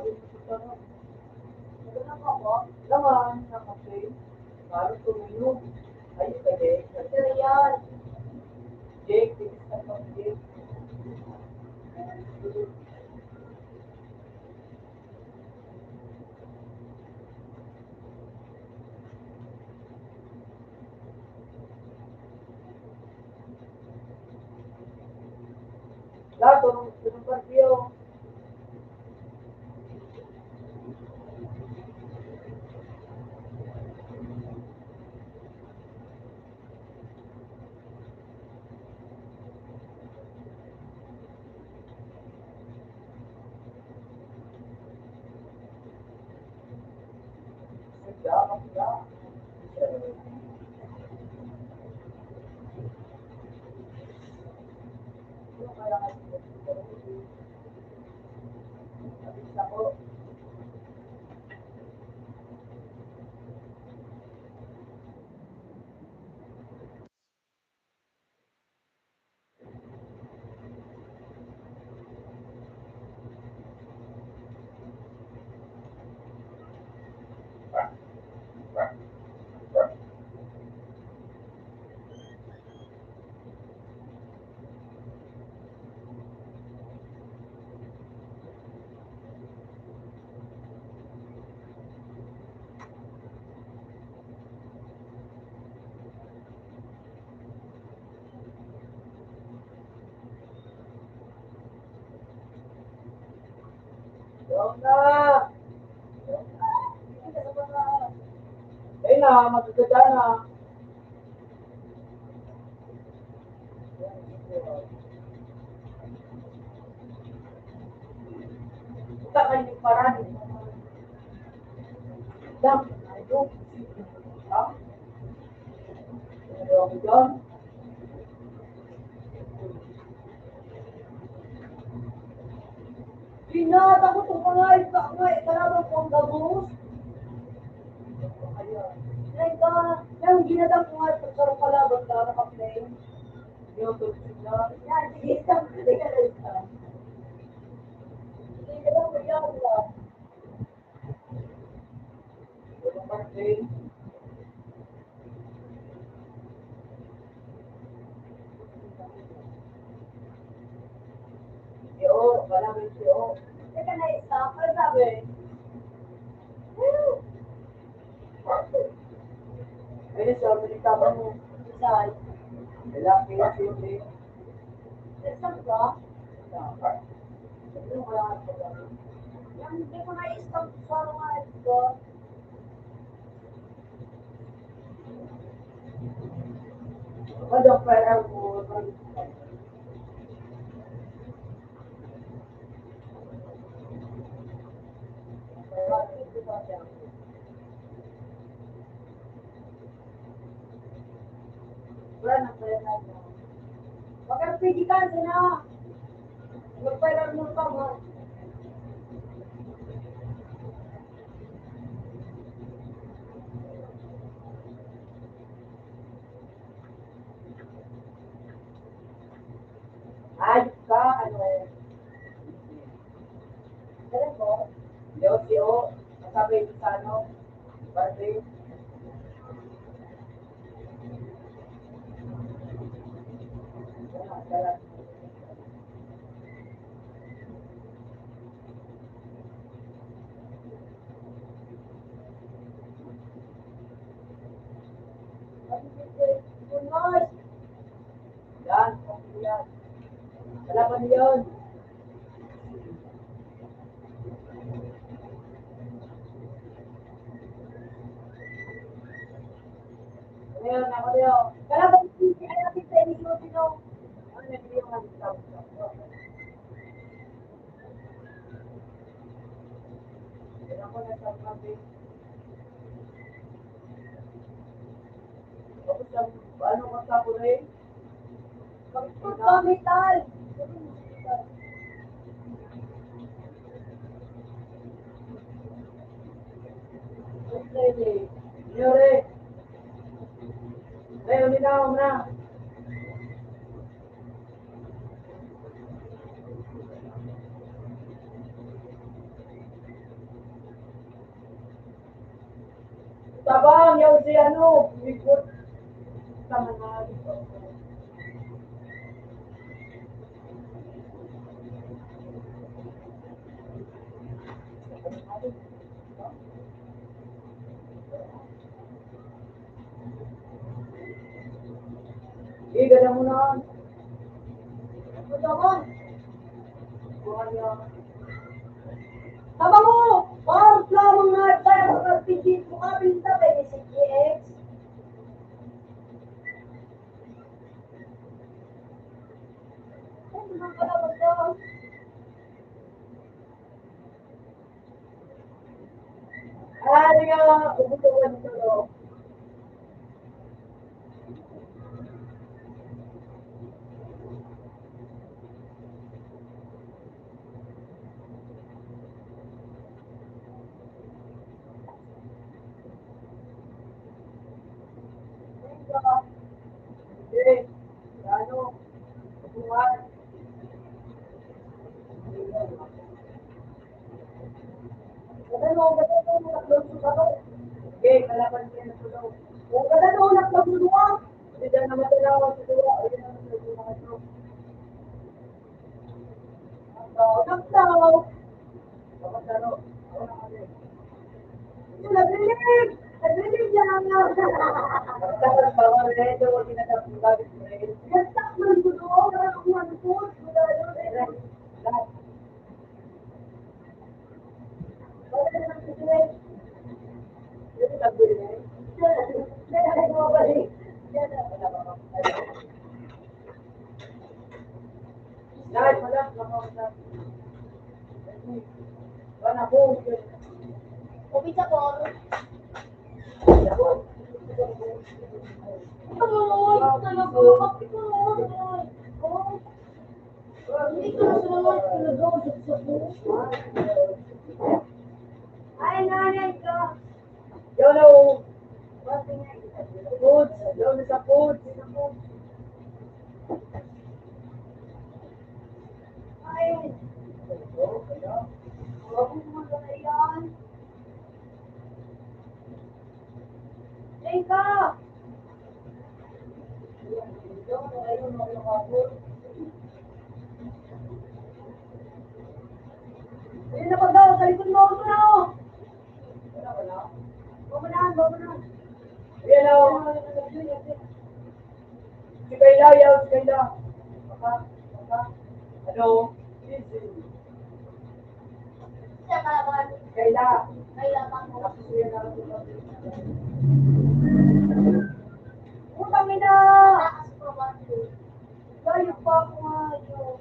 laman, nakape, parang tumino. Ayun, pwede. Pwede na yan. Jake, bilis ka pa, Jake. Lahat, tulong, tulong partiyo. Ayun na, magagada na. Ito kayo parang. Dam, ayun. Ha? Ayun, dam. Ginadang ko itong mga iba, mga ikalabang kong gabos. Ayan. Ngayon ka, yung ginadang ko nga, pagkarong kalaban ka, nakaplay. Yung tulog na. Yan, sige, isang, sige, isang. Sige, isang, sige, isang. Yo, wala man siya. Teka na, stop. Ano sabi? Ayun, so, ano yung tama mo? Isay. Lalaki, yun eh. Saan ba? Yung wala ka pa. Yung hindi ko na-stop sa mga ito. Ano, parang, Pag-R P G ka, sana. Magpailan mo pa, mo. Ayos ka, ano? Alam mo, Dios, yo, masabi sa ano, birthday. Yan. Yan. Kalaban niyo yun. Ngayon, ako niyo. Kalaban niyo, kaya natin sa inyo, sino? Ano na yung mga. Kaya ako nagsasabi. Tapos, ang, ano ka sa kulay? Pagpunta, metal. Yore. Ngayon, minaw na. Tabang, yaw si ano, likod sa mga. Iga na mo na. Ano ba? Tama mo! Parang lamang na tayo sa pagpigil ko, kapinta, pwede si G X. Ano naman pala magtawag? Ay, nga, ubutuan ko. Okay. Ano? Buwan. Kadano, kadano, kadano, kadano. Okay, kalaban kayo na tulo. O, kadano, kadano, kadano. Hindi na naman kailangan sa duwa. Ayun na naman sa duwa. Ang tao, ang tao. Dapat ano, ako na kami. Ito, nag-relieve! Nag-relieve yan! Dapat bawal rin, daw, hindi na dapat gamit rin. Nag-stop man ko doon, wala akong manupod. Wala, wala, wala. Hindi ka na salamat, pinagawa sa buhay. Ay, nanay ka. Yolo. Foods. Yolo sa foods. Ay. Huwag mo naman yan. Teka! Hindi na pagdaw, sa likod mo, ito na, oh. Wala, wala. Mamanan, mamanan. Ayan, oh. Si Kayla, yaw, si Kayla. Baka, baka. Ano? Easy. Kayla. Kayla, baka. Putang ina! Layo pa ako nga, yun.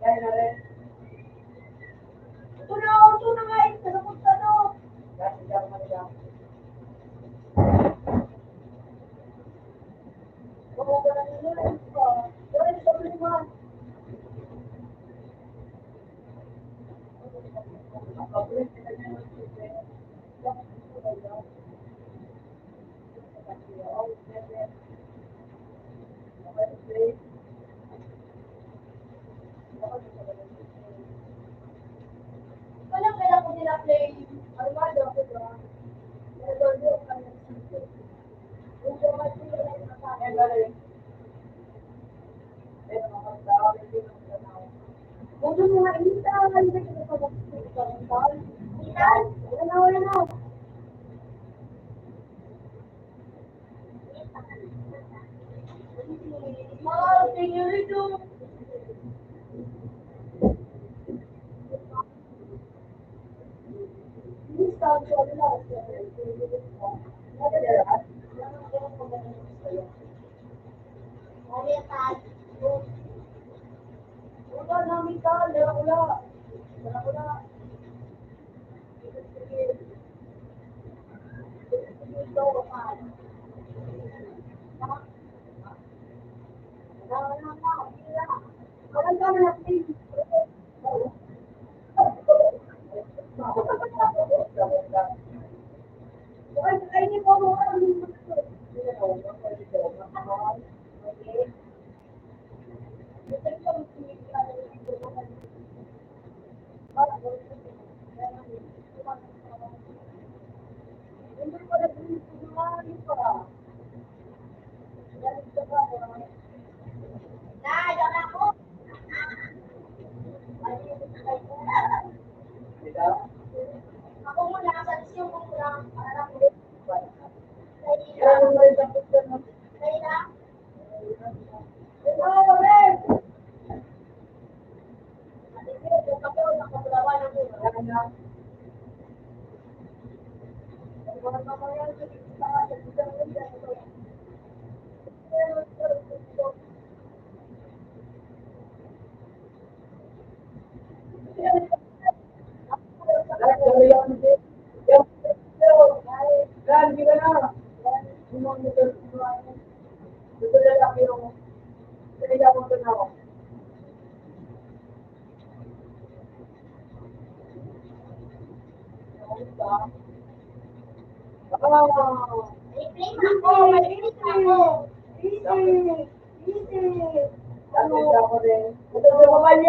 Kaya na rin. Ito na, ito na nga, eh, nakapunta na. Dati, dati, dati. Oo, wala na yun. Wala na sa problema. Replay mo ako, may replay mo ako. Easy. Easy. Ano? Ito sa babae.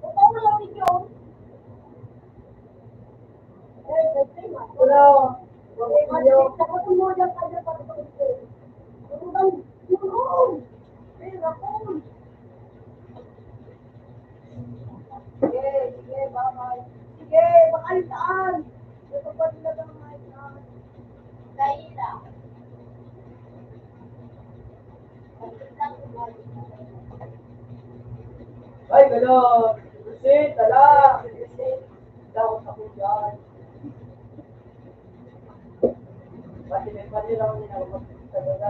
Totoo lang ninyo. Wala. Wala. Sige, sige, bye-bye. Sige, baka yung daan. Ito pa talaga ang mga daan. Dahil lang. Ay, gano'n. Proceed, tala. Proceed. Dapat ako dyan. Pati may pati lang din ako magsasabi.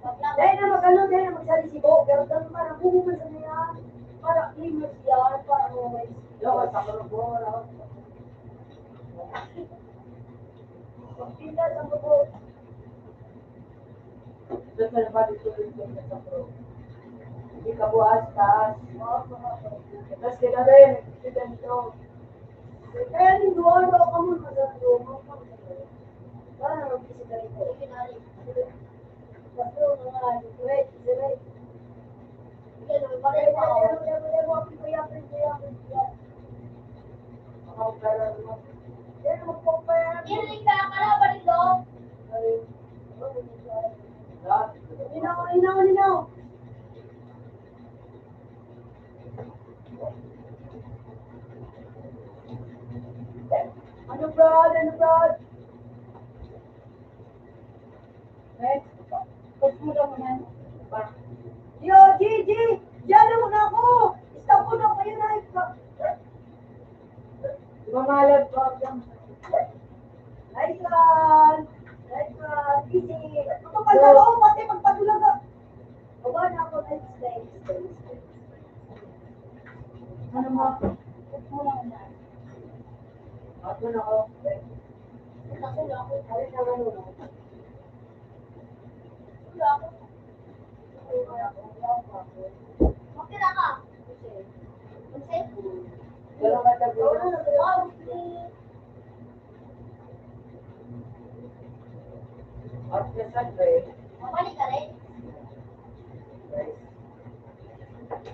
Dahil na mag-ano, dahil na magsarisibo, pero tanong ka, nabubukan sa niya, para clean na siya, para okay. Dapat sa karabora. Magpinda sa bubo. Ito sa labas, ito yung sa pro. Hindi ka bukas, taas. Tapos kinabi, accident to. Kaya yung duwa, duwa ka mo, magandang duwa mo. Paano mag-accident to? Pastor, mga, wait, wait. Yan, ang pare pa ako. Yan, ang pare pa ako. Yan, ang pare pa ako. Yan, ang pare pa ako. Ano, Brad? Ano, Brad? Next. Pagkulang mo na. Ba? Yo, Gigi! Diyan naman ako! Stop ko na kayo na ito. Mamalag ko ang Nice one! Nice one! Easy! Kapag sa loob, pati magpatulaga. Baba na ako. Nice, nice, nice, nice. Ano mo? Ano mo lang na? Ako na ako. Ako na ako. Ako na ako. Ako na ako. Magtira ka. Kasi, kasi, pero matag-, at sa Sunday, mabalik ka rin.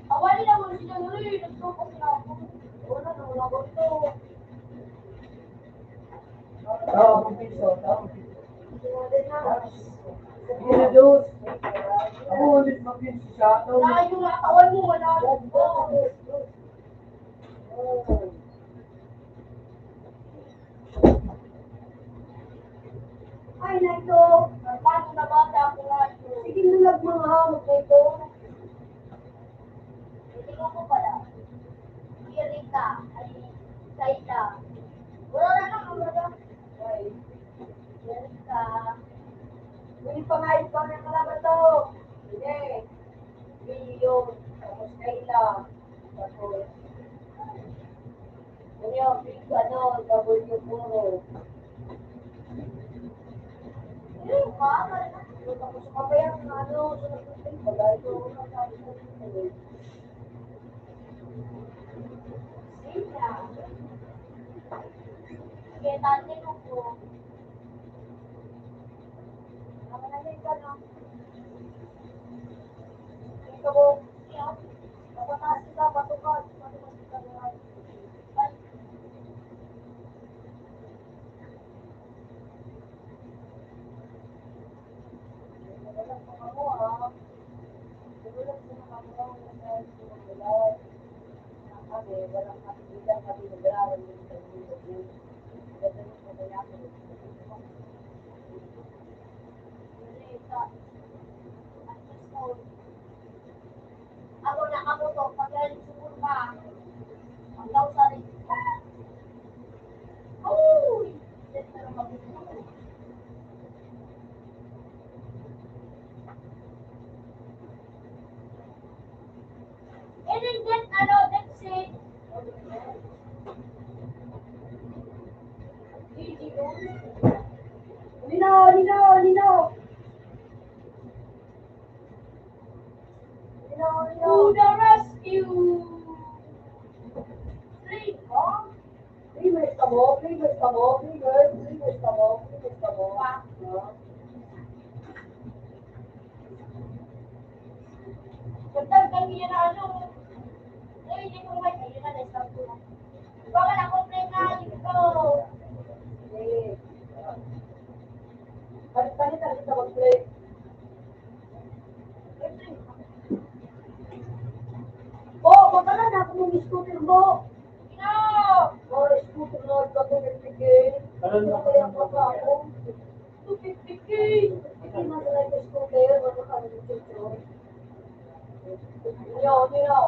Awali na mo sila, uy, nagtupok na ako. Wala na, wala ko ito. Tao ang piso, tao ang piso. Sige na, Diyos. Ako, ulit mapinso siya. Layo na, tawan mo, wala. Ay, nagdo. Paano na bata ako nga ito? Sige, lulag mga hamog na ito. Hindi ko ko pala. Irita. Ay, Saita. Wala na lang, wala na. Ay, Irita. Uy, pangayod pa ng kalabato. Sige. Milyon. Tapos Kayla. Tapos, ano yun? Big, ano, W puro. Ayun, pa, pa, tapos pa ba yung, ano, sunod na thing? Wala ito, wala ito. Sila. Kaya dati ko po. Ang nangyay ka na. Ito ko, siya. Kapataas sila, patukan. Patukan sila. Ako na, ako to, pag yan, sumul ka. Ang daw sa rin. Uy! And then, then, ano, that's it. Nino, Nino, Nino. To the rescue! Play, oh? Play mo, play mo, play mo, play mo, play mo. Ganda, ganda niya na ano. Ay, hindi ko may kailan na isang tulang. Baka na-complain na, yun ko. Eh. Balik-balik na rin sa mag-play. Bo, magkala na ako ng scooter mo. Ikaw! Oh, scooter mo, ikaw ko nagbigay. Ano na kaya pa ako? Two fifty K. Hindi man talaga scooter, wala ka ng scooter. Yo, yo.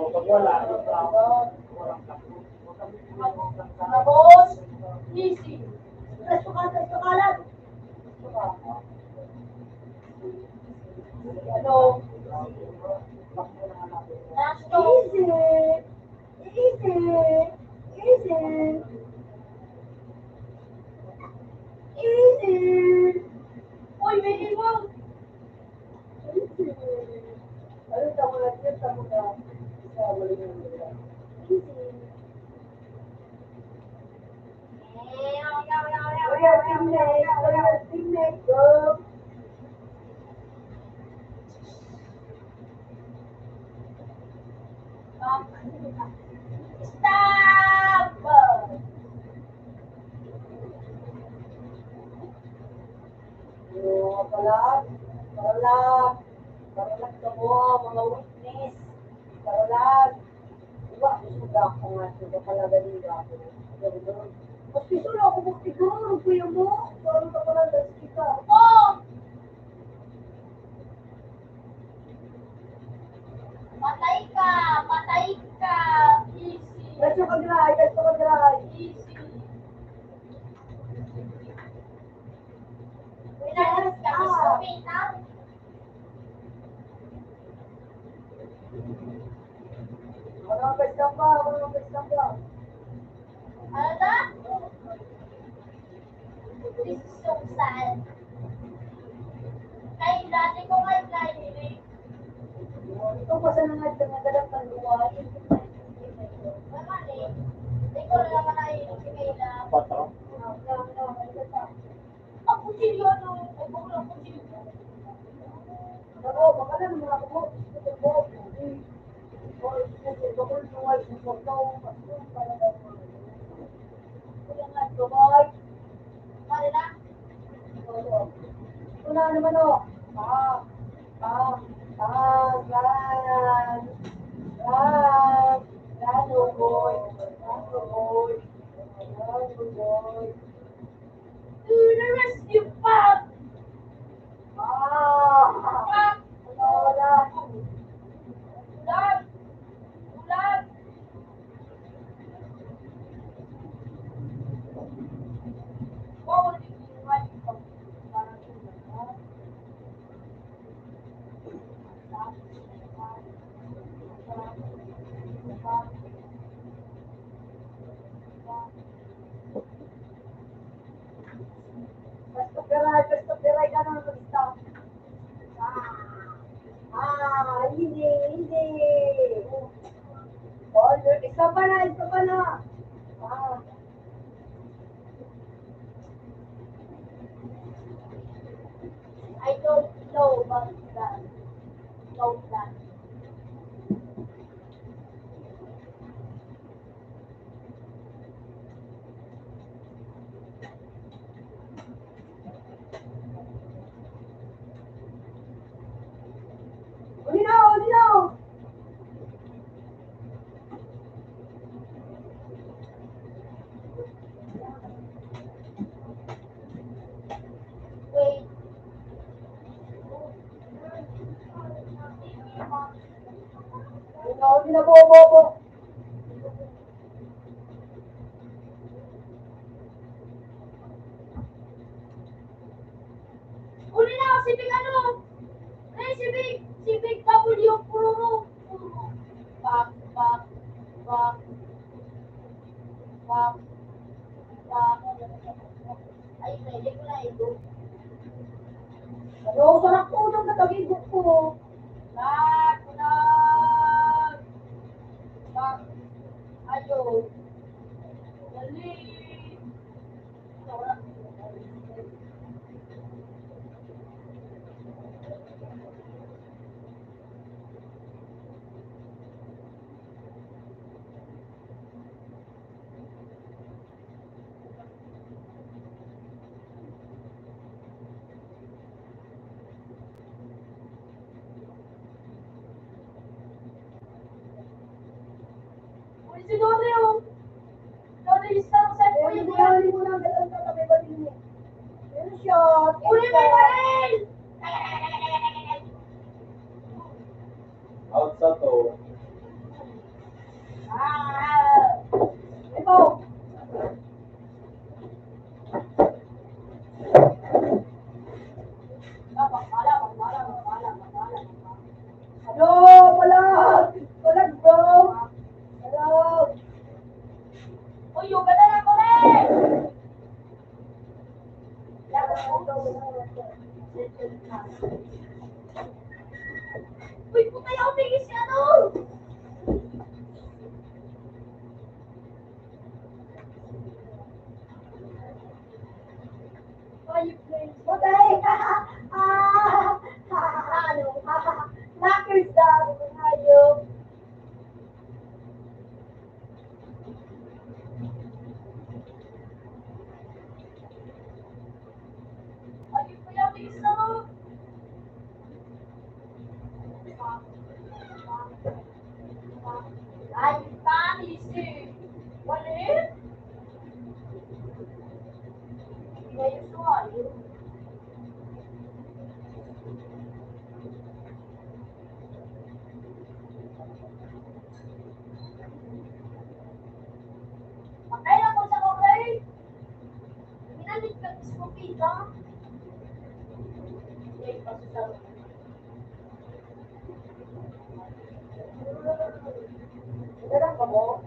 Pag wala, tapos, easy. Presto ka, presto ka lang. Ano? Easy. Easy. Easy. Easy. Uy, may limang. Easy. Ano sa mga tiyan sa mga sa mga easy. Kuya, teammate, kuya, teammate, go. Stop! Paralag, paralag, paralag kamo, mga witness. Paralag. Wa ko suga ko nga, suga palaga nila ako. Mas gusto na ako magtiguro, kuya mo. Parang ka pala, das kita. Oh! Patay ka! Patay ka! Easy. Let's go, Gray. Let's go, Gray. Easy. Wala kang pagkamba, wala kang pagkamba. Ano na? Desisyon saan? Kay dati ko nga yung naiinig. Ito pa sa mga nagdadala ng luwain. Wala eh. Hindi ko na naman naiinig si Kayla. Patro. Ang kutsilyo, ano? Ay, bakit ang kutsilyo? Ako, baka lang mga ako. Ito na naman, oh. Pa, pa, pa, run, run, run, oh boy, run, oh boy, run, oh boy. To the rescue, Pop! Ah! Pop! Ulan! Ulan! Ulan! Wow, nagkikiwan yung pag-, parang ulan, ha? Basta piray, basta piray, ganun, basta. Ah, ah, hindi, hindi. Oh, isa pa na, isa pa na. Ah. I don't know about that. About that. Uli na, uli na! Wait. Uli na, uli na, bo, bo, bo. Uli na, si Big ano? Eh, si Big, si Big W Pururu. Bak, bak, bak. Bak, bak. Ay, pwede ko na igo. Ano, sarap po ng katagibok ko. Bak, bak. Bak. Ayo. Dali. Uy, si Dore, oh. Dore, yung star sa Uy, hindi ka, hindi mo lang dalang ka, may baril mo. Pero shot, Uy, may baril! Out sa to. Ah! Ito! Ano? Palag! Palag, bro! Palag! Uy, yung ganda na ko rin! Uy, puta, yaw, tingin si ano! Hayop na yun. Patay! Ah! Ano? Knockers daw! Hayop! Hayop na yun, tingin sa Kaya suwayo. Patay na po sa okay. Ginamit ka sa kopita. May pasasama. Dalang ka mo?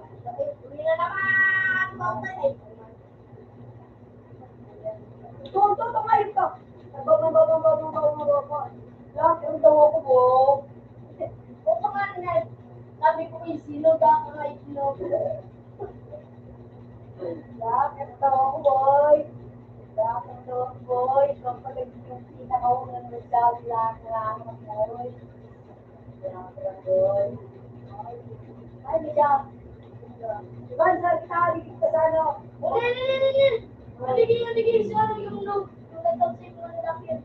Hindi na naman. Patay. Ito, ito, ito, ito, ito. Baba, baba, baba, baba, baba. Lahat ang dawa ko, bo. O, pangalan na. Sabi ko, "Uy, sino ka?" Mga itlog. Lahat ang dawa ko, boy. Lahat ang dawa ko, boy. Kapag nagkikita ka, huwag nang magsabi lahat ng anak, boy. Ay, Mija. Ivan, saan kita? Dikit ka sa ano? Hindi, hindi, hindi, hindi. Haligi, haligi. Sa ano yung no? Yung nagtapos yung mga lalaki.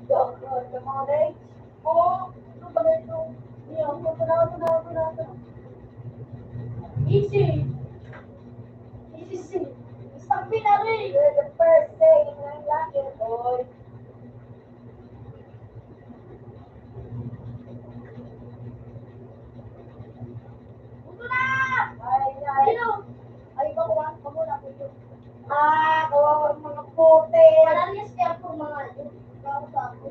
Yung mga legs. Oo. Ano ba na ito? Hindi, ako, ito na, ito na, ito na, ito na. Easy. Easy. Isang pinari. You're the first thing in my life, boy. Buto na! Ay, ay. Sino? Ay, bakuhan ka muna, buto. Ah, kawawa ang mga puti. Malaria siya po, mga yun. Kawawa ako.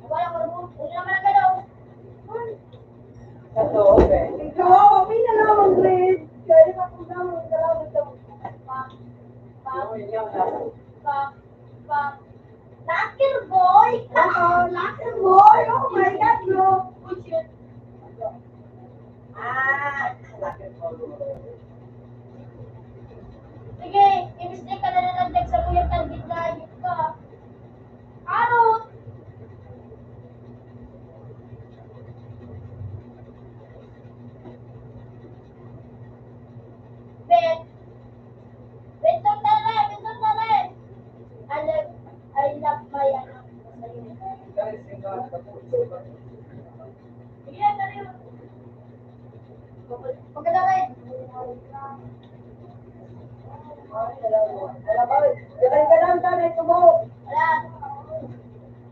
Wala ko, wala naman ang galaw. Ito, okay. Ikaw, okay na lang ang grade. Kaya na kung naman ang galaw, ito. Pa, pa, pa, pa. Locker boy! Oo, locker boy! Oh my God, no! Good shit. Ah, locker boy. Sige, i-mistake ka na lang nagtag sa kuyang target na ayun ka. Arot! Bet! Bentong tara! Bentong tara! I love, I love my anak. Sige, dali. Pagkadali. Ay, alam mo. Alam mo, dali ka lang, tanay ko mo. Wala.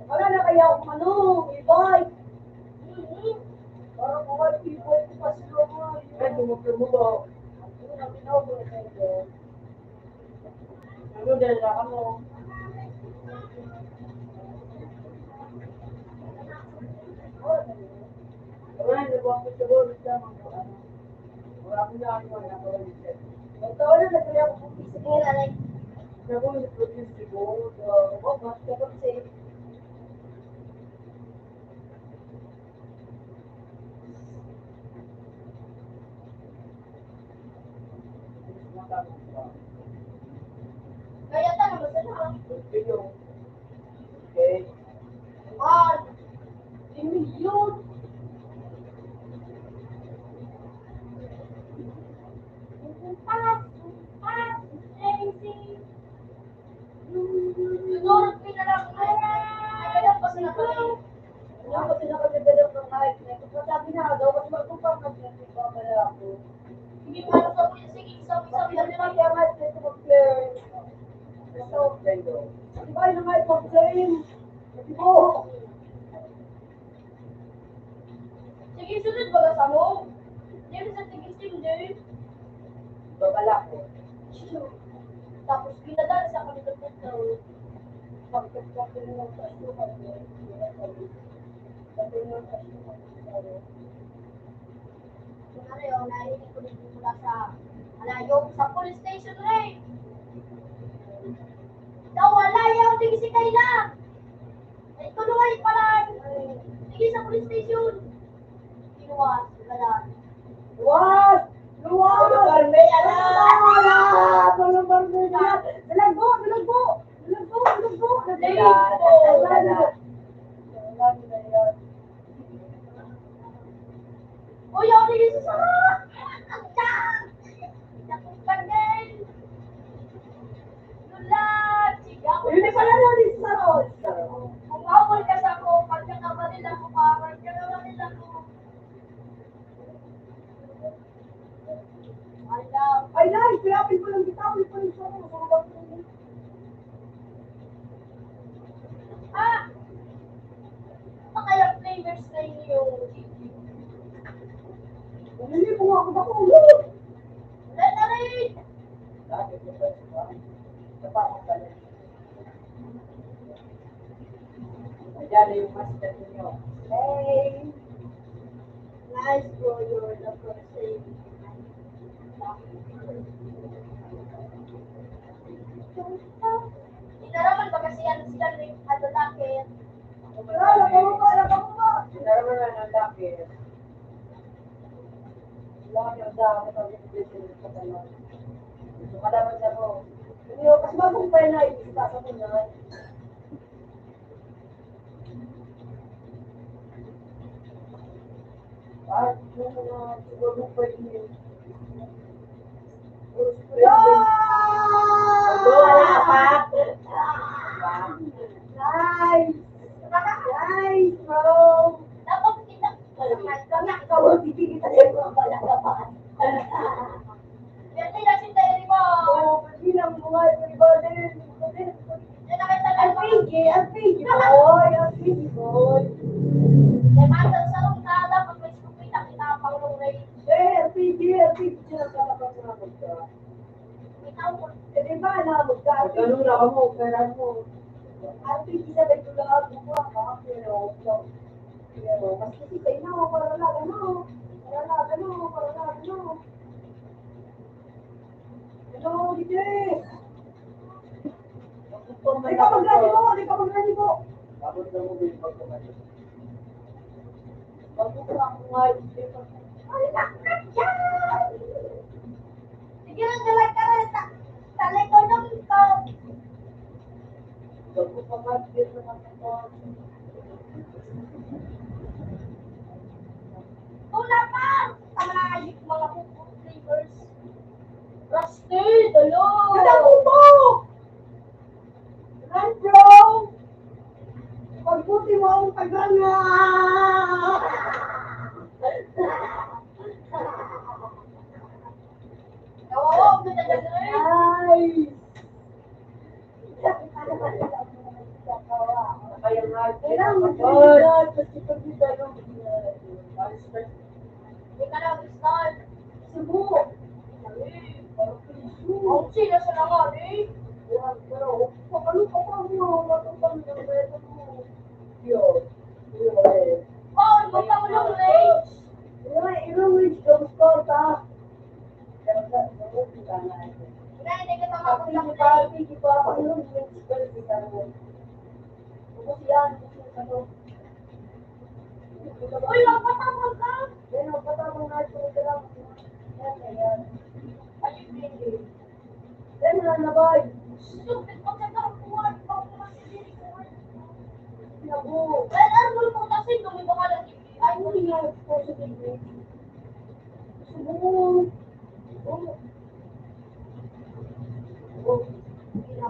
Wala na kaya akong ano, ibay. Parang mga people ko pa sila mo. Ay, tumutulog mo ba? Ano na, ginagawa na kayo? Ano, dahil na ako. Wala, nagwapit sa boses ka, mga ano. Wala akong nagawa, wala akong nagawa. Ito, ano, nagkaya ako kung isip mo, nanay. Nagwapit sa boses ko, so, oh, mas kapag sa Kaya ta naman sa lahat. Okay. One. Three million. Pass, pass, crazy. Siguro, pinalang ko. Ay, kaya pa sila kami. Kaya pa sila kami, pero pag kahit na ito, sabi na daw, mas magpapag-, nagpapala ako. Sige, para sa kuya, sige, sabi, sabi, sabi, sabi. Kaya nga, ito mag-clear. Ito, di ba, yun nga, ito, mag-clear. Di ba? Sige, sunod baga sa mo. Diri sa tigis-tigis, diri. Babalak ko. Tapos, ginadala sa kami ng tao. Pagkakapin ng pasukan, kapin ng pasukan, Kunwari, oh, narinig ko dito mula sa malayo, sa police station, Ray. Daw, wala, yaw, tigis si Kayla. Ay, tulungan yung paraan. Sige sa police station. Kinuha, wala. Luwas! Luwas! Polo Barme, ala! Ala! Polo Barme, ala! Dalagbo! Dalagbo! Dalagbo! Dalagbo! Dalagbo! Dalagbo! Uy, ako din sa sarap! Ang tiyan! Dakong pa din! Lulat! Sige ako. Hindi pala na din sa sarap! Kung awal ka sa ako, pagkakabalil ako, parang kakabalil ako. Ay, ay, kaya pinipalanggitawan ko yung sarong, sarong. Ah! Pakayang flavors na inyo. Bumili po nga ako, bako. Wala na rin! Ayan na yung master ninyo. Hey! Nice, bro. You're the first thing. Inaraman ba kasi yan sila ni ano, lakit? Wala, nakababa, nakababa. Inaraman na ng lakit. Wala kang dami pag-ibigay sa mga. Gusto ka naman sa mo. Hindi, mas bagong pa yun na ibigay sa mo na. At yung mga siguro pwede yun. Wala pa. Nice! Nice, bro! Dapat kita, kami, kami, ikaw, hindi kita sa mga balakapan. Pwede na si Terry mo. Oo, pwede lang, mga iba-iba din. Pwede, pwede. Ang P G, ang P G boy, ang P G boy. Kaya masa sa rong ka, dapat may sukupit ang kita, Paulong Rey. Eh, ang P G, ang P G, sila ang kapag-salamat ka. Ikaw, eh, di ba, na magka- Magkano na kamo, pera mo? Ang P G sa may tulahan mo, ha? Pero, pero, mas kasi sa inyo, para lang, ano? Para lang, ano? Para lang, ano? Hello, D J! Di ka magrani po! Di ka magrani po! Tapos na mo, may pagkakas. Bago pa ako nga, D J. Ay, bakit yan? Sige lang, galay ka rin. Sa, sa likod ng ito. Bago pa nga, D J, sa mga ito. Tuna pa! Sa mga, mga food flavors. Rusty, dalo! Kadako po! Run, bro! Pagbuti mo ang tagal na! Nawawag na tagal na eh. Ay! Kaya nga, kailangan mo sa pagkita yung Hindi ka na mag-start. Subo. Ay, parang presyo. Ang sila sa langan eh. Pero, pag ano ka pa, ano, matupang yung reto mo. Yun. Yun, eh. Paul, magkaulong range. Yun, yun, range, gusto ta. Pero sa, sa, sa, sa, Hindi, hindi kita Pag mapunta. Hindi pa, hindi pa, pag yun, range, gusto ta mo. Ubus yan, gusto ta mo. Uy, magpatawag ka! Yan, magpatawag nga ito, ito lang. Yan, yan. Ayun, yan, eh. Yan, mga nabay. Stupid, pagkatawag ko, ano pa ako mas pinili ko, eh. Naku. Well, ano mo yung pagkasin, kung may baka lang, eh. Ay, hindi nga, positive, eh. Gusto mo, oh. Oh, hindi na.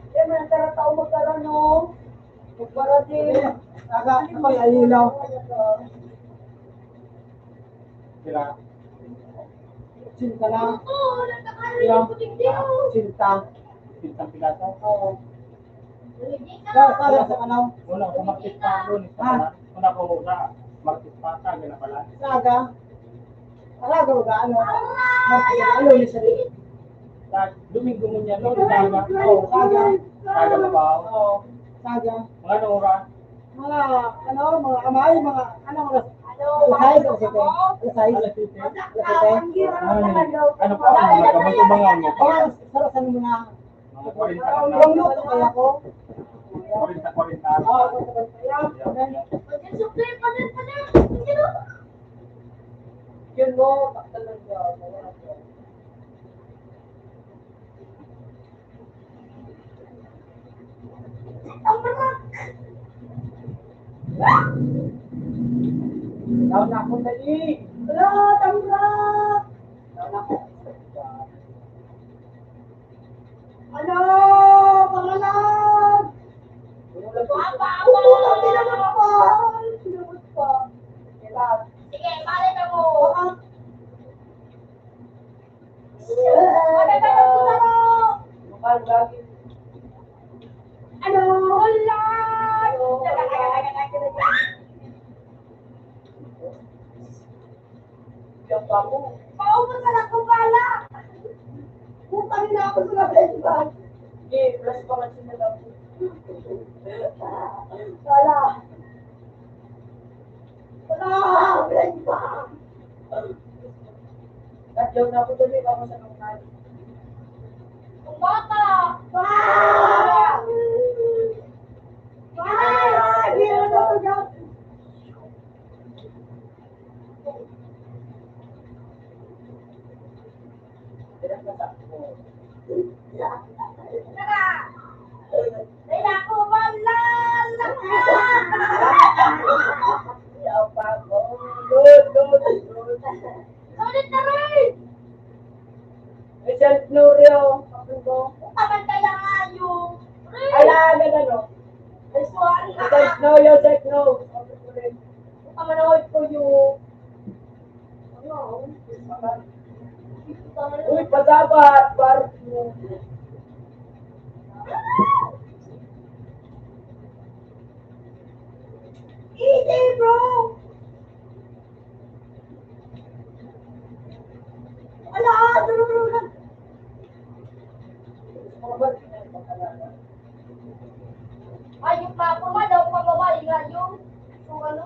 Kaya man, tara, tao magkaroon, no? Magparating. Aga, pag-alinaw. Sira. Sinta na. Sira. Sinta. Sintang piraso. Oo. Sa, sa, sa, ano? Wala, sa market pa ako, ni Ha? Wala ko sa market pa, sa aga na pala. Sa aga? Sa aga, wala, ano? Market, ano, ni sa Sa Domingo mo niya, no? Sa aga? Oo, sa aga. Sa aga na ba? Oo, sa aga. Mga anong oras? Mga, ano, mga kamay, mga, ano, mga alas sais, alas siyete. Alas sais. Alas siyete? Alas siyete. Ano, ano pa? Ano pa? Ano pa? Ano pa? Mga sarap sa mga Mga kwarenta ka na. Yung luto kaya ko. Kwarenta, kwarenta. Oo, kwarenta. Yan. Yan, sukli, palit, palit. Yun mo, taktan lang siya. Ang marak! Down na ako, dali. Wala, tamrak! Down na ako. Ano? Pangalan? Wala, wala, wala. Wala, wala. Wala. Wala. Wala pa. Tatlo na ako dali, ako sa mga. Ang bata! Ah! Ah! Hindi na ako. Kaya ako manlalakad! Good, good, good. Sulit na rin! May self-glory, oh. Ako ko. Taman kaya nga yung Ala, agad ano? This one. May self-glory, oh, self-glory. Taman ako yung Uy, pasabat, par. Easy, bro! Ala, duro, duro lang. Ay, yung plapor man daw, pababa, yung, yung, yung ano,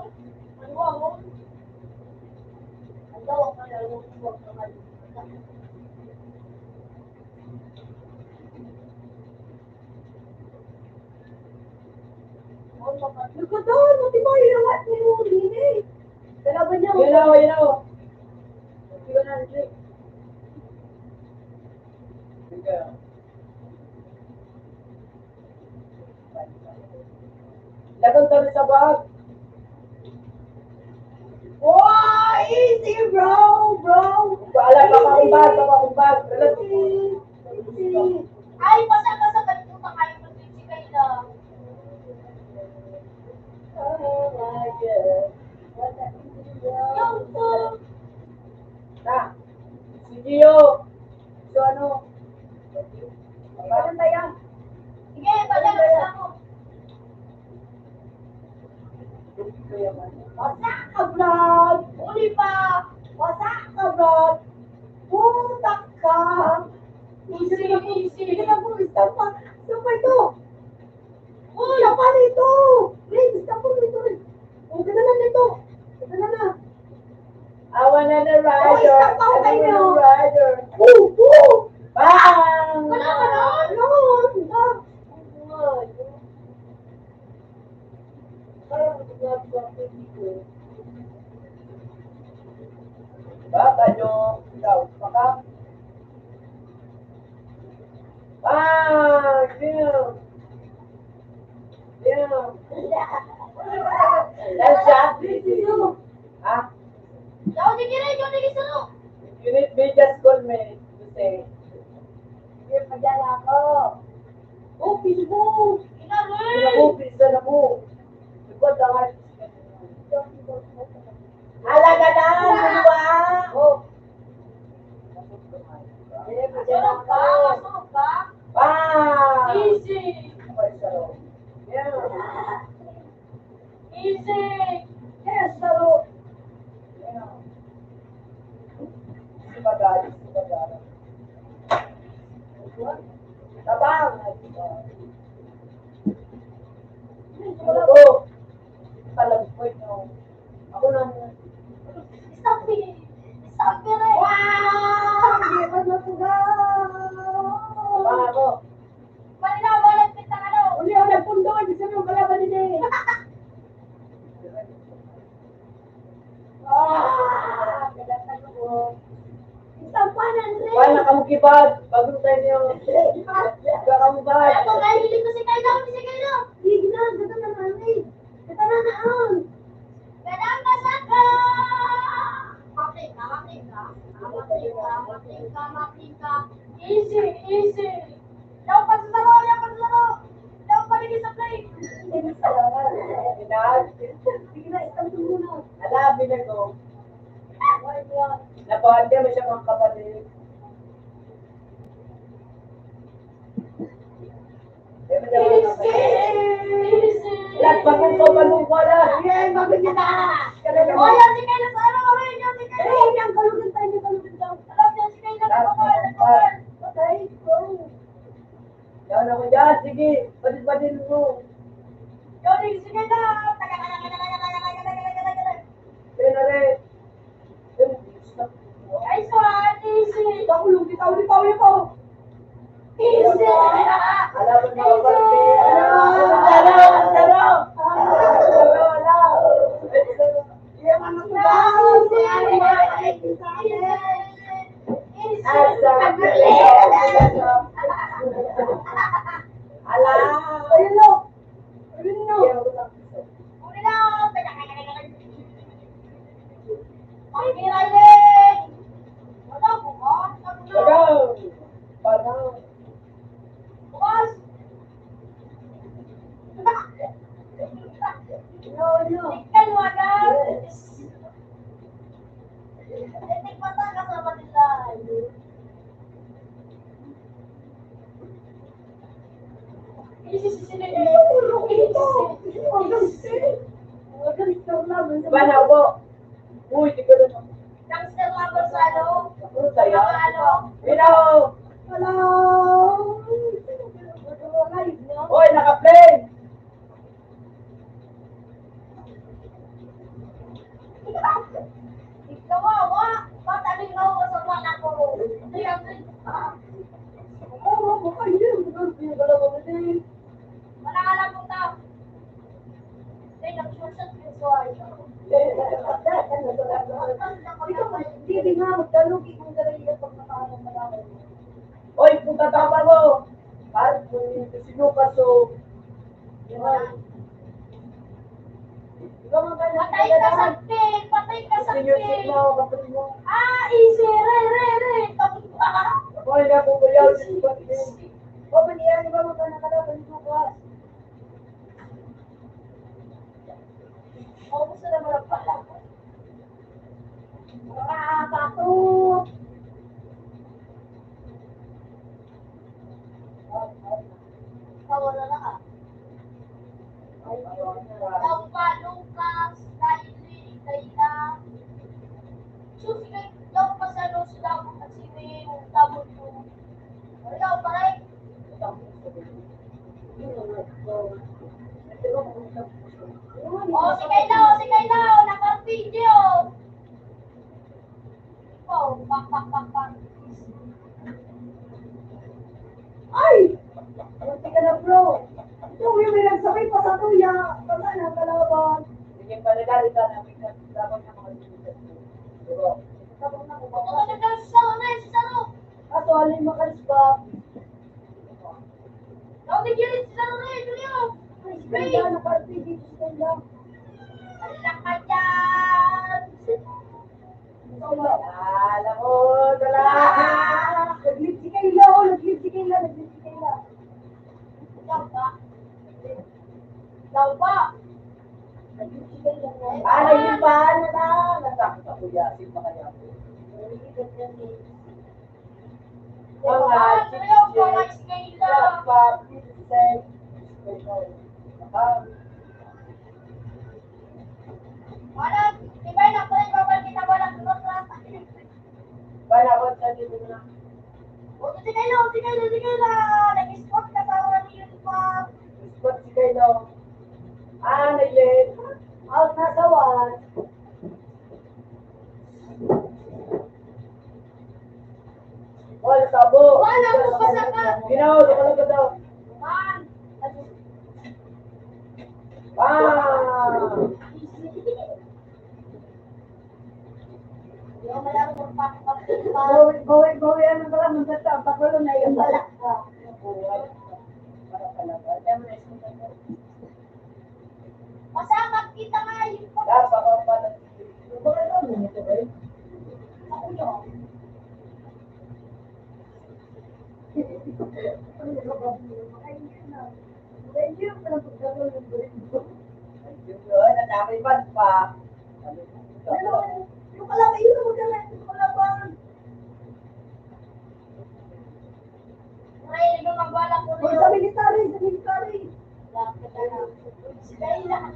ano, ano. Ang daw, ang ano, yung, yung, yung, Nagkataon, matibay yung lahat ni Rudy, eh. Kalaban niya, Yun ako, yun ako. Yun ang trick. Ika. Lagot kami sa bag. Wow! Easy, bro! Bro! Paalam, papakumbag, papakumbag. Lagot. Easy. Ay, basa, basa, ba't mo pa kayo mag-, si Kayla? Oh my God. Yung po. Ta. Si Gio. So, ano? Ano ba yan? Sige, padala sa ako. Wasa ka, vlog! Uli pa! Wasa ka, vlog! Puta ka! Easy, easy. Sige na po, istampa. Istampa ito! Uy! Istampa nito! Please, istampa mo ito rin. Huwag ka na lang nito. Huwag ka na na. Awa na na, Uy, Roger. Istampa ko Awa na kayo. Na, Roger. Woo! Woo! Bang! Wala ka na? Yun! Ah! Baka nyo, ikaw, baka? Ah, yeah. Yeah. That's that. Ha? Daw, di kira, ikaw na gisaro. If you need me, just call me. You say. Sige, padala ako. Oh, Facebook. Ina mo, eh. Ina mo, pizza na mo. Likod lang, ah. Alaga na, dalawa. Oh. Sige, padala ako. Masurog ka? Masurog ka? Bang! Easy. Yeah. Easy! Yes, saro! Sibagay, sibagay. Tabang! Ano to? Talagpon nyo. Ako na. Stop it! Stop it! Wow! Hindi ko natugaw! Tabang ako. Pati na, walang pintang ano. Uli, oh, nagpundol. Gusto nyo kalaban din eh. Ah, kagat ako. Isang pa na, Andre. Wala na kamo kibag. Bago tayo niyo. Wala kamo bag. Wala pa, kahiling ko si Kayla, si Kayla. Sige na, gusto na, Andre. Ito na naon. Ganang masaka! Makling ka, makling ka. Makling ka, makling ka, makling ka. Easy, easy. Daw pansaro, daw pansaro. Daw paligid sa play. Sige na, isang muna. Ala, binago. Nakuha niya, may siya mga kapatid. Nagpapagpapanong ko na. Yay, magod kita! Oy, yan si Kayla sa ano, oy, yan si Kayla. Ay, ang kalugan tayo, kalugan daw. Alam niya si Kayla, nagpapagpapanong. Patay ko. Yan ako dyan, sige. Badil-badil mo. Yan Sige na! Taga, taga, taga, taga, taga, taga, taga, taga, taga. Sige na rin. Nice one! Easy! Pakulong, bitaw, bitaw, bitaw! Easy! Alam mo na, Easy! Alam, alam, alam! Alam, alam! Easy! Easy! Easy! Ala! Ayun, no! Ayun, no! Huli na! Teka, teka, teka, teka. Ay, Mirayle! Wala ko, ha? Wala! Wala! Bukas! No, no. Ikaw, wala! Yes. Etik mata ka sa Manila. Ba, nabo? Uy, di ka na. Gangster lover sa ano? Ano sa'yo? Mga ano? Hello! Hello! Live, no? Oy, naka-play! Ikaw, wa, wa. Pataling mo ako sa wala ko. Hindi, ang Oo, baka yun. Hindi, wala ko kasi. Wala ka lang punta. Hindi, nag-short yung suway. Hindi, hindi nga, magkalugi kung gano'n yung pagkakaano mo lang. Oy, puta tama mo! Kahit kung sino ka, so, Patay ka, Sakit! Patay ka, Sakit! Ah, easy! Re, re, re! Tapos ba? Hoy, nakukuyaw si Sakit. O, maniyan, di ba, magkano ka daw? Balik mo bukas. O, gusto na mo lang pala. Ah, bato! Pawala na ka. Ayun. Daw pa, Lucas, Kylie, Kayla. Sus, kay, daw pa sa Los Lagos at si May, yung tabon ko. Ayaw, pare. O, si Kayla, o, si Kayla, o, naka-video. Oh, pak, pak, pak, pak. Ay! Munti ka na, bro. Ito, may, may nagsakay pa sa tuya. Baka na, kalaban. Sige, panadali ka na, may kalaban na mga dito. Diba? Tapos na, Ako na daw sa una, sa saro. Ato, alin makalis ba? Daw, may gilid sa saro na, ito niyo. Ay, si Kayla, naka-R P G dito si Kayla. Ang laki yan. Wala, alam mo, wala. Nag-lead si Kayla, oh, nag-lead si Kayla, nag-lead si Kayla. Ikaw ba? Ikaw ba? Nag-lead si Kayla. Ah, nag-lead pa, ano na? Natakot ako, yasin pa kaya ako. Nag-lead ka niya, eh. Mga teachers, kapag minsan, ah, Wala, di ba yung nakulay, babal kita, wala, wala, wala. Wala, wala, wala, wala. O, sige kayo, sige kayo, sige kayo na. Nag-spot ka sa wala ni uniform. Spot si Kayla. Ah, nag-late. Out na sa one. Wala, tabo. Wala, kung basa ka. Ginaw, lumalabas daw. One. Ah! Bawi, bawi, bawi, ano pala, maganda, pakulo na yun pala. Para pala ba? Masapat kita nga yung pag- Dapat ang pala. Bakit ang ganito ba yun? Ako yun. Yun, ang dami pa, pa. Yung kalaban, yun, yung kalaban. Ay, ano, magwala ko Uy, sa rin. Military, sa military. Wala ka na. Sila lang.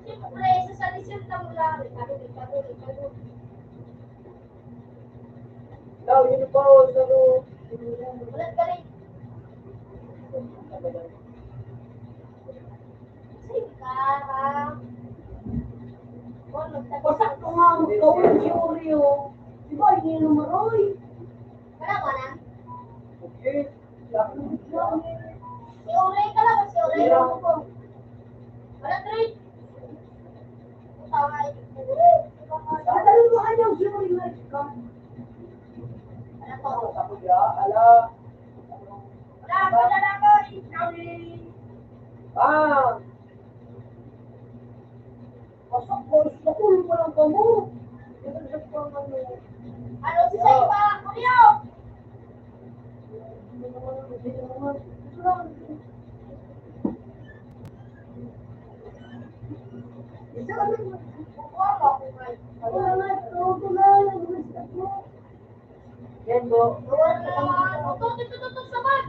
Siyempre, sa salisyon ka mo lang. Ikaw, yun pa, oh, sa loob. Ulit ka rin. Sige ka, ha? Pasak ko nga, ang gawin si Oreo. Di ba, iniinom mo, Roy? Wala, wala. Okay. Si Oreo ka lang, si Oreo. Wala, Roy. Wala, wala, wala. Ah! Pasakol, sakol mo lang kamo. Ano si sa iba, Julio? Yan po. Tutok, tutok, tutok sa bag.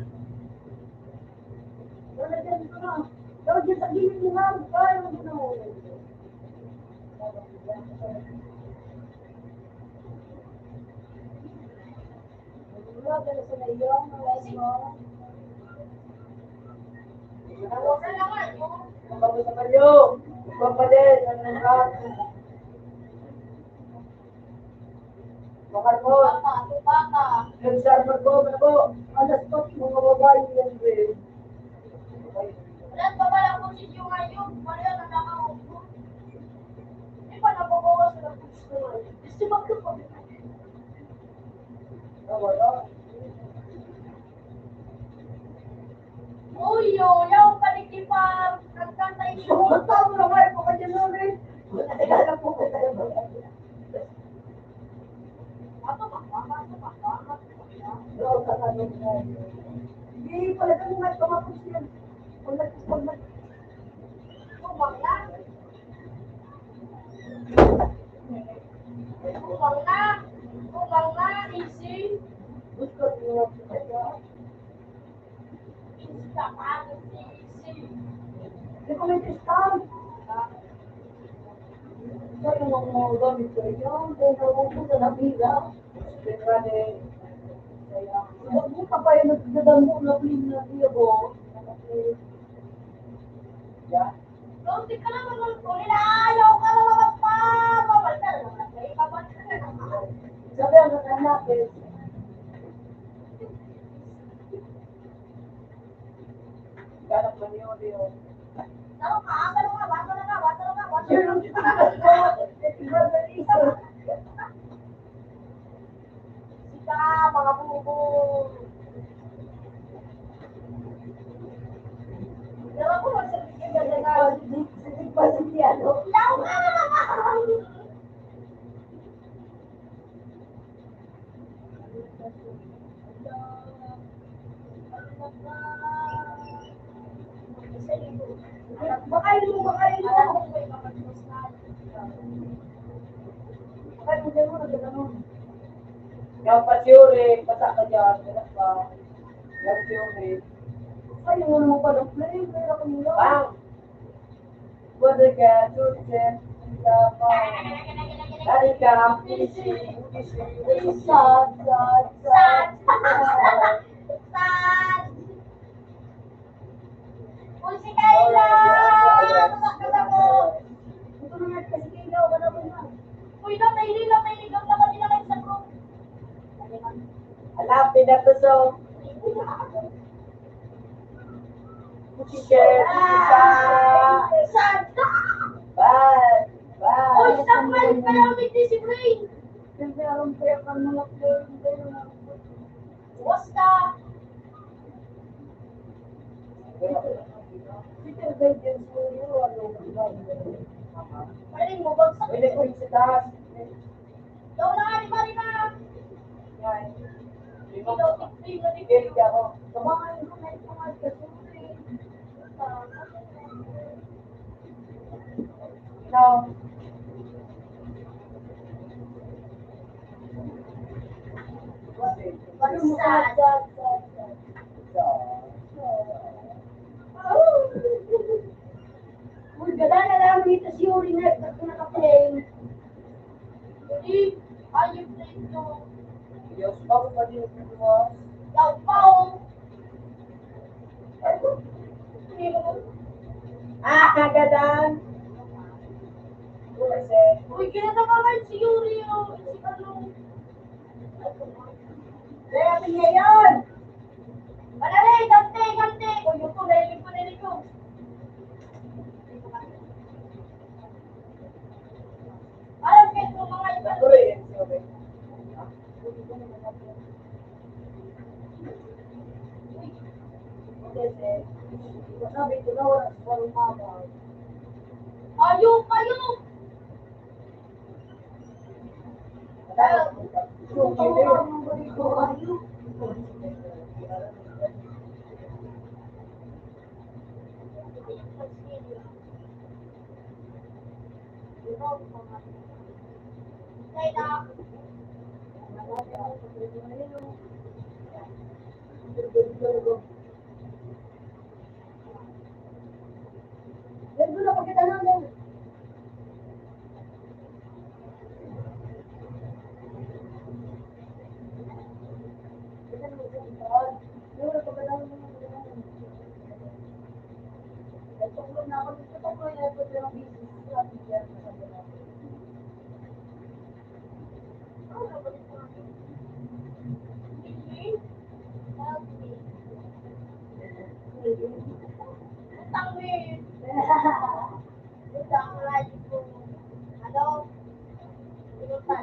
Wala dyan, ano? Daw dyan sa gilid mo nga, kaya mo na. Wala dyan sa naiyan, wala mo. Ang bago sa kalyo, magpapadel, ang nangkat. Makarmon. Baka, baka. Nag-server po, ano po? Alas pa, mga babae yan, eh. Wala pa pala ang posisyon ngayon. Wala na nakaupo. Di ba nababawas na ang posisyon ngayon? Gusto magkapag- Ah, wala. Uy, yo, yaw, panikipa, nagkanta yung Basta mo na kayo, pakadyan mo rin. Wala, teka lang po, teka lang po. Hindi, pala ka mga tumatapos yan. Pag nag-, pag nag-, Tumang na. Tumang na. Tumang na, easy. Gusto niyo. Easy ka pa, easy. Hindi ko may discount. Sa mga gamit ko yun, kaya naubos na nabila. Kaya, huwag mo pa kayo nagdadamo na pinag-iabo. Yan. Don't ka naman magpuli na ayaw ka na naman pa. Babalik ka na naman. May iba pa. Sabi ang anak, eh. Ganap man yun, yun. Tama ka, ah, ganun ka, basta na ka, basta na ka, basta na ka. Sika, mga bubo. Pero ako, magsabi ka na nga. Sige pa, sige, ano? Yaw ka na naman! Bakayin mo, bakayin mo. Bakayin mo dyan mo, nagkakanon. Yung pasyuri, pasa ka dyan, ganap ka. Yung pasyuri. Ay, yung ano mo pa, nag-play, pero kung yun. Bang! Wala ka, Joseph, Lama. Dali ka, busy, busy, busy. Sad, sad, sad, sad. Sad. Uy, si Kayla! Tumakbo na po! Ito na nga, si Kayla, wala mo na. Uy, no, mahilig lang, mahilig lang naman nila kayo sa group. Alapin na to, so. Share, isa. Sad! Bad, bad. Uy, Samuel, kaya may si Brain. Siyempre, alam ko yung mga player, player na. Kumusta? Pwede mo, bagsak. Pwede ko yung sa taas. Ikaw na nga, di ba, di ba? Yan. Ikaw, tigpil na tigpil. Hindi ako. Kamahal ko na ito, mahal ka, siyempre. Ikaw. Uy, gagana lang dito si Yuri na, pag naka-play. Yuri, are you playing to? Yes, ako pa din, Yuri. Ikaw pa, oh. Ah, gadan. Uy, kinakabahan si Yuri, oh. Si ano? Kaya ngayon. Madali, ganti, ganti. Kung yung tunay, yung tunay nito. Parang kaya itong mga iba. Ayaw kayo!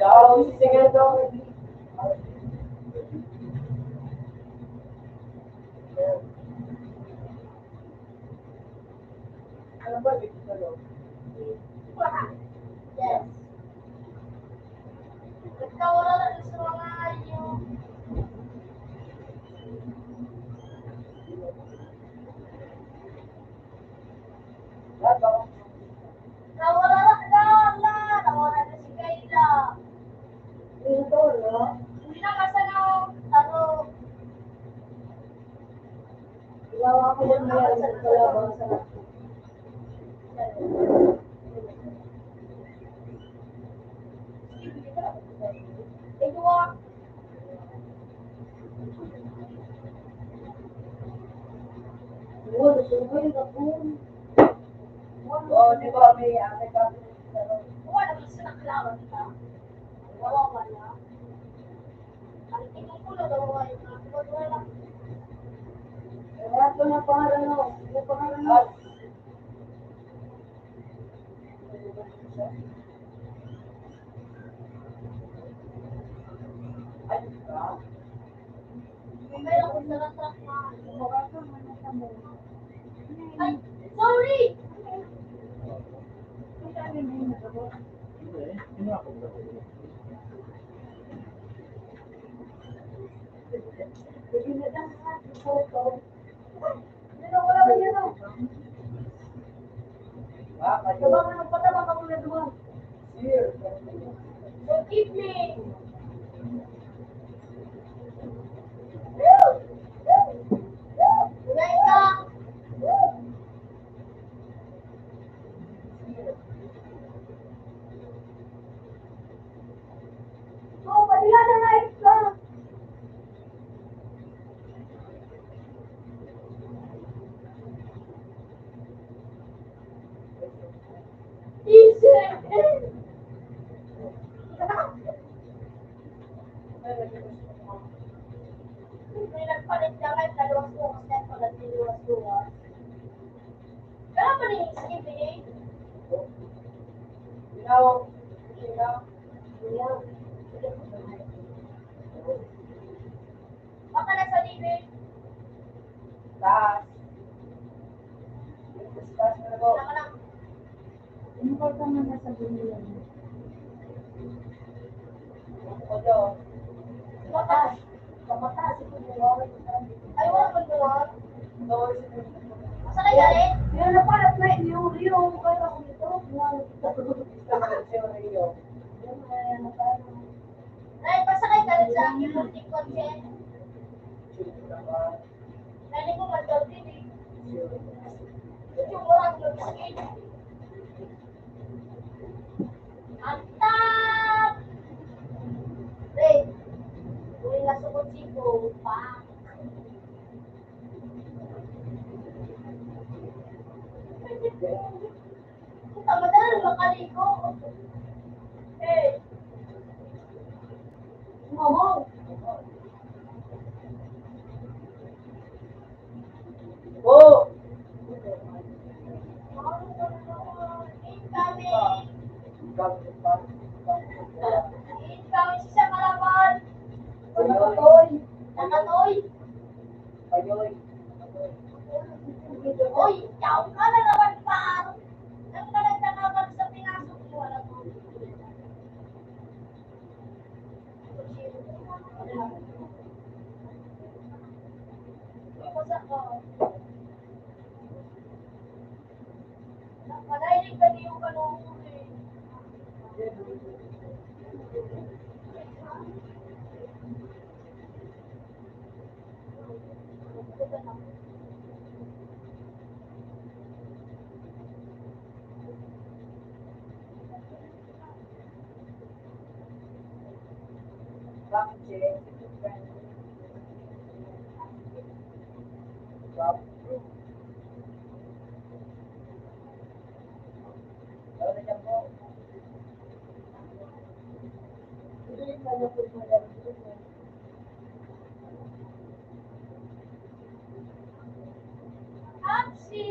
Ikaw, sige daw. Ano ba dito sa loob? Yes. Nagkawala na sa mga ayo. Nawala na, nawala na, nawala na si Kayla. Dito, no? Hindi na kasano, taro. Ginawa ko lang yan sa kalabang sa Ito, ah. Oo, di ba, may, ah, may bago. Wala, gusto na kailangan ka. Wala, wala. Ang tingin ko na daw, wala. Wala ko na pangalan mo. Yung pangalan mo. Ay, di ba? Ay, sorry! Hindi na lang, ha? Ito, wala ka dyan, oh. Diba? Magpatabang ka muna doon. Forgive me. Wala ka. Oh, pati nga na nga, extra. May nagpalit ka ngayon, naluwas-luwas ka, pag nagliluwas-luwas. Pero pa rin, sige, sige. Ikaw, ikaw. Baka nasa libre. Taas. Taas na po. Saka lang. Ano ba ito na nasa dulo yan? Ojo. Mataas. Mataas ito, buwan. Ay, wala pang buwan. Saan kayo galing? Yun, napalat na yun. Yung, yung, kaya ako nito. Yung, Ay, pasakay ka rin sa akin, muntik kotse. Dali mo, magdaltin eh. Ito yung murang mag-skate. Ang tap! Wait. Uy, nasukot si Bo. Pa. Puta, madali na makaligo. Eh. Momo. Oh. Incoming. Incoming siya kalaban. Nakatoy. Nakatoy. Oy, yaw ka na naman, par. Nagkalat ka naman sa pinasok mo, alam mo. Tapos ako, nagpalaylay ka niyo ka nung huli. Hapsi!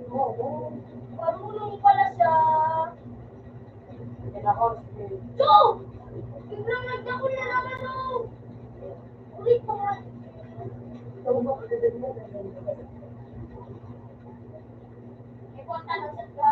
Oo. Marunong pala siya. Cho! Biglang nagdakul na naman, oh. Ulit ko nga. Ikaw ang tanong sa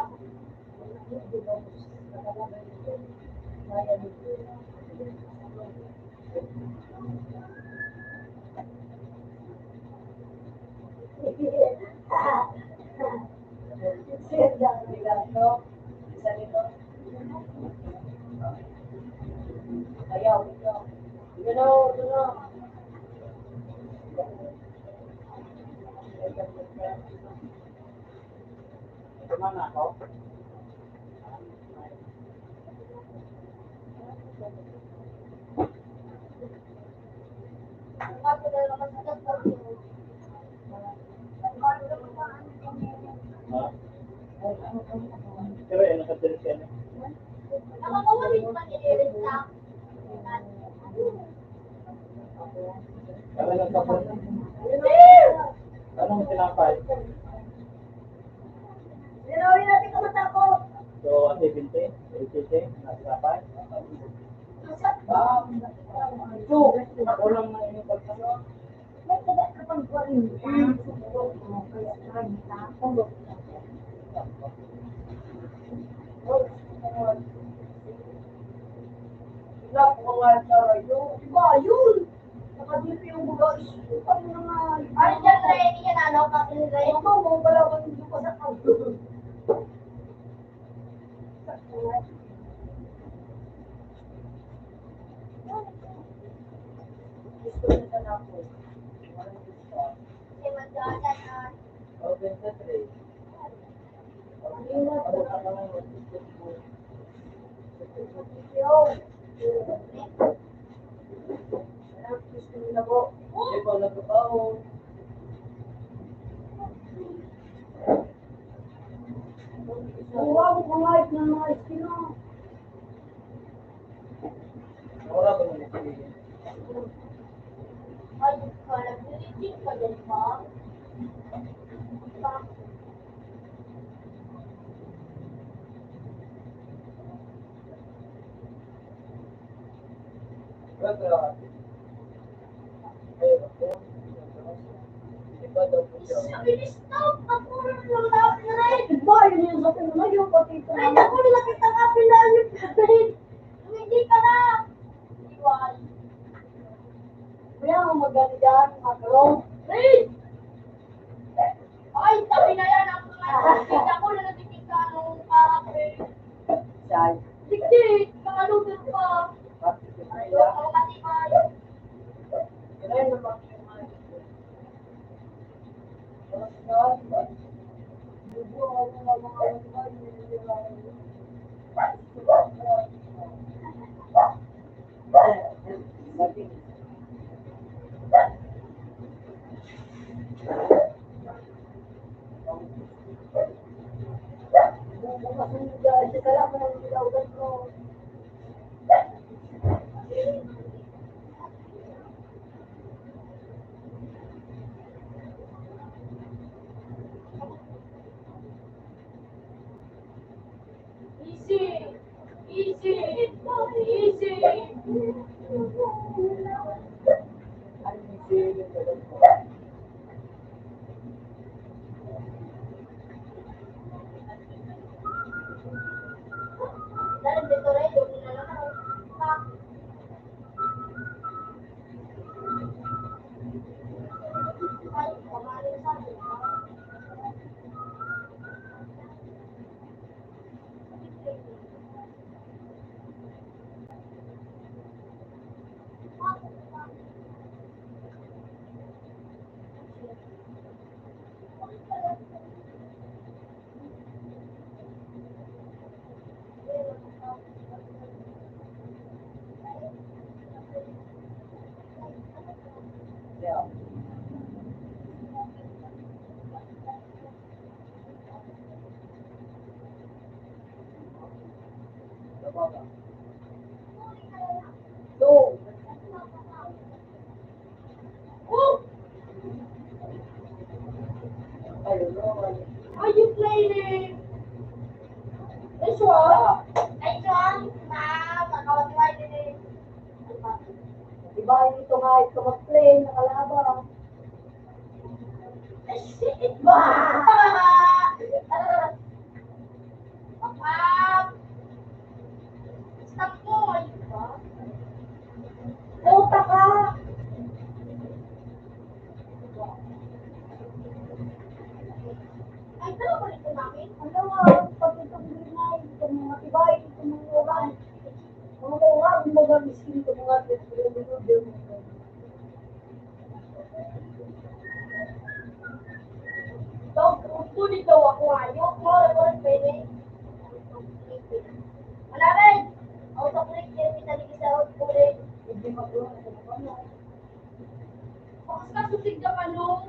Pero yan, nakadiri siya na. Ano nagkapon? Anong tinapay? Pero yun natin kung matakot. So, ang seventy, eighty, na tinapay? Two. Ako lang na inyong pagkakas. May kada ka pang kwarenta. Kaya kwarenta. Wala po nga sa rayo. Iba yun. Nakadiri yung mga isusukan mo na nga. Ay, dyan, Rey. Yan, ano, kapil, Rey. Ito, mo pala, kung hindi pa sa pag- Gusto nila na po. Walang gusto. Kasi magdadaan, ah. Open sa tray. Kuha mo kung kahit ng mga eskino. Ora ba nila pinili? Ay, pala, pinili ka din ba? Sabi ni, "Stop! Ako na lang lahat na rin!" Ba, yun yung sa akin. Ngayon, pati ito. Ay, naku, nilapit ang apil na yun. Hindi ka na! Iwan. Kuya, ang maganda dyan, magro. Hey! Ay, tabi na yan. Ang mga nakikita ko na nagtitinda ng parang, eh. Saan? Dikdik, nakalutot pa. Bakit? Ay, ang matibay. Kailan na ba? Easy. Easy. Easy. Are you playing? This one? This one? Wow, nakawatiway din eh. Diba, ito nga, ito mag-play, nakalaba. Ay, shit! Wow! Stop mo, ano ba? Puta ka! Ay, dalawa rin ito namin. Ang dalawa, pag itong grinay, itong mga tibay, itong mga uran. Mga uran, mga miskin, itong mga Tawag ko dito, ako ayok mo, ako rin pwede. Wala rin. Autoclick yan, kita ni isa, autoclick. Hindi mag-, Bakas ka susig ka pa, no?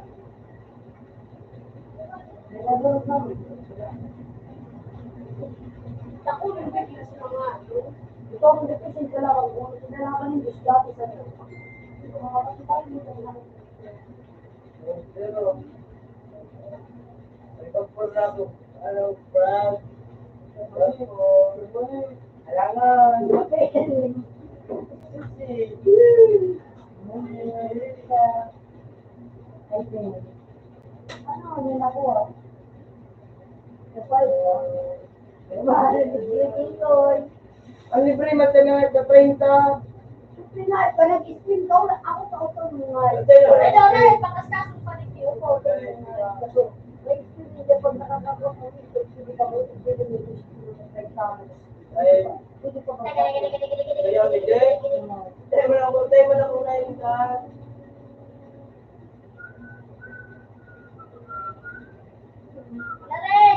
Dako ng bigla sa mga, ano? Ito ang depresyon ka lang, kung kinalaman ng Diyos dati sa mga kapatid mo, Pero, may pagpurlabo, ano, proud. Proud ko. Alangan. Susi. Ano, yun ako, ah. Sa five, ah. Ang libre, matanay, pa treinta. Pinay, pa nag-spin ka, wala ako sa utang mo nga. Patay na. Ay, daw na, eh, pakastasin pa rin yung utang mo nga. Kaso, may spin niya pag nakakapag-, hindi ka mo, hindi mo, hindi mo, Ay. Pwede pa ba? Kaya, hindi. Tayo mo lang, tayo mo lang muna yung lahat.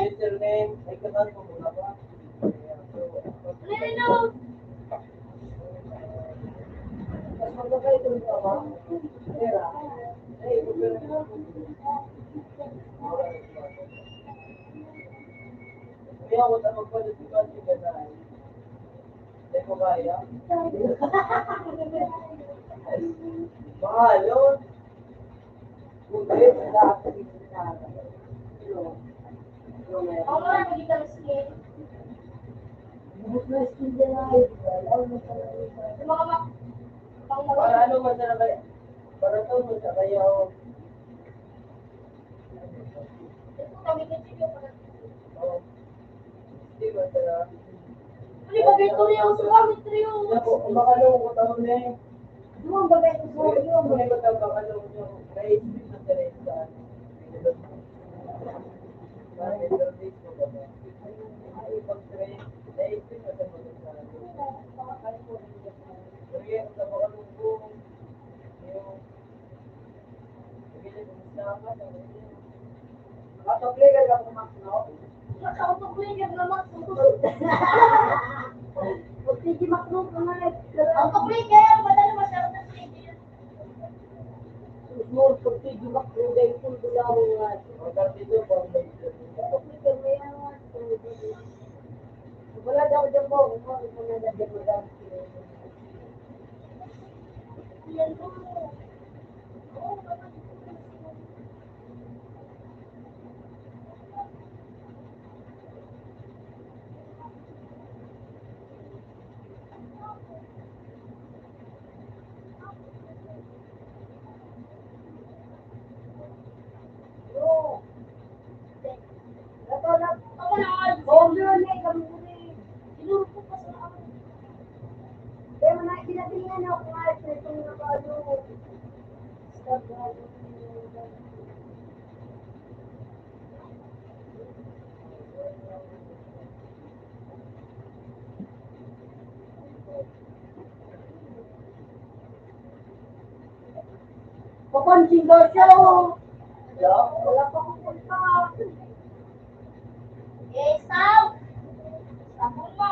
Username, ay, kaman mo muna ba? Mas magkakayo ito rin ba? Pera. Ay, kaya ako na magpalit ko kasi ganahin. Hindi ko kaya. Mahal yun. Ako lang, hindi ka skin. Bubot na skin dyan ay. Yung mga mak-, pang Para ano man talaga, para to man sa kaya, oh. Ito kami ka, Chico, pag- Oh. Di ba, sir? Ano ba, Victoria? Ang sulamit, Rio. Ako, kung makalungkot ako na eh. Doon ba kayo sa Rio? Ano ba daw baka nung yung may isip na sila yung sa ano? Sa internet ko ba ba? Ay, pag-train, naisip na sa mga sa ano. Pero yan, sa makalungkot, yung Autoclicker ka po, Mac, no? Autoclicker na, Mac. Sige, Mac, no? Autoclicker, madali mas autoclicker. Small, pag sige, Mac, no? Dahil full ko lang ang mga autoclicker, may angas. Wala daw dyan po. Wala daw dyan po. Papansin daw siya, oh. Wala pa akong punta. Eh, Sao! Sabon mo!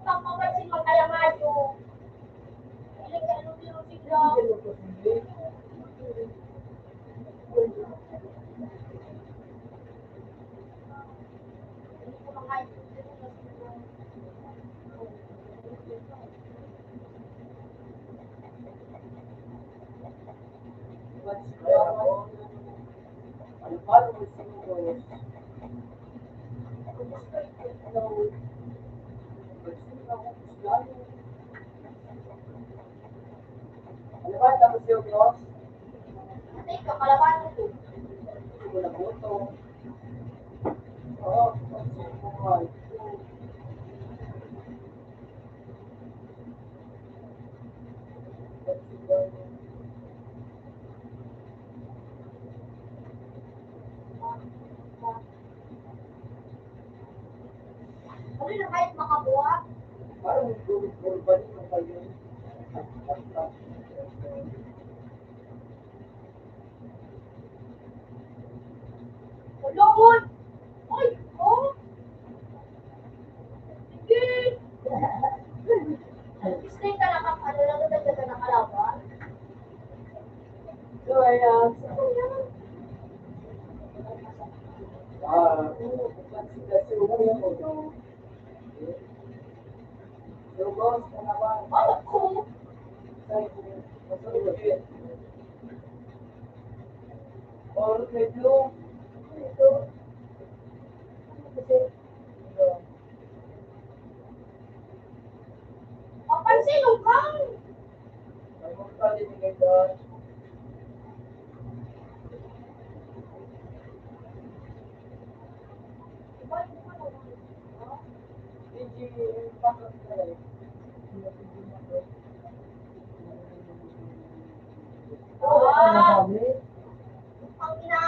Pagpapansin mo kaya, Mayo. Ilang ka ano, pero sigla. Ano ba? Tapos yung cross? Ate, kapalaban ko. Hindi ko nabuto. Oo, tapos yung mga Ano na kahit makabuhat? Parang may gulog-gulog ba rin ang kayo? Lord! Uy! Oh! Sige! Gusto yung kalakap, ano lang, ito, ito, nakalaban. So, ayan. Ah, Papansin mo, Kang? Ang ina.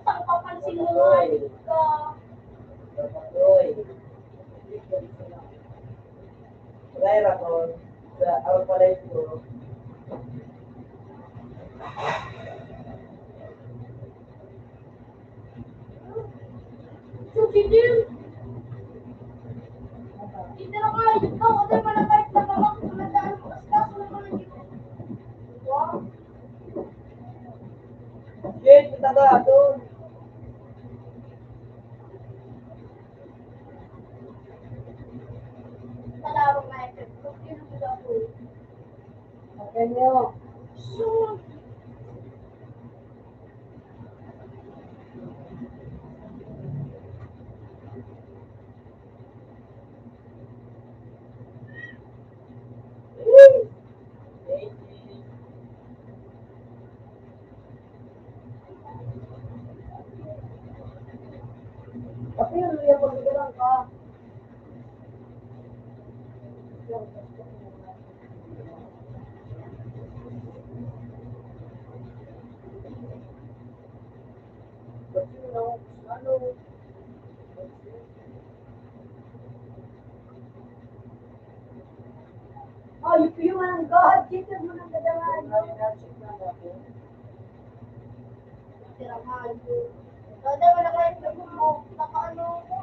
Ang papansin mo nga, hindi ka. Wala yung rakon. Sa, ako pala yung puro. So, Jimmy, hindi na nga, ikaw, ano yung malapit na babak, na daan mo, kasi kaso naman ang Jimmy. Wow. Shit, kita ka, doon. Palawag na ito. Yun ang gusto ko. Akin nyo. Sure. Kapil, yan, pagbigaran ka. Kapil, no? Ano? Human God, Jesus, mga kadangan. Tirahan. Kada wala kayo sa grupo, nakaano ako.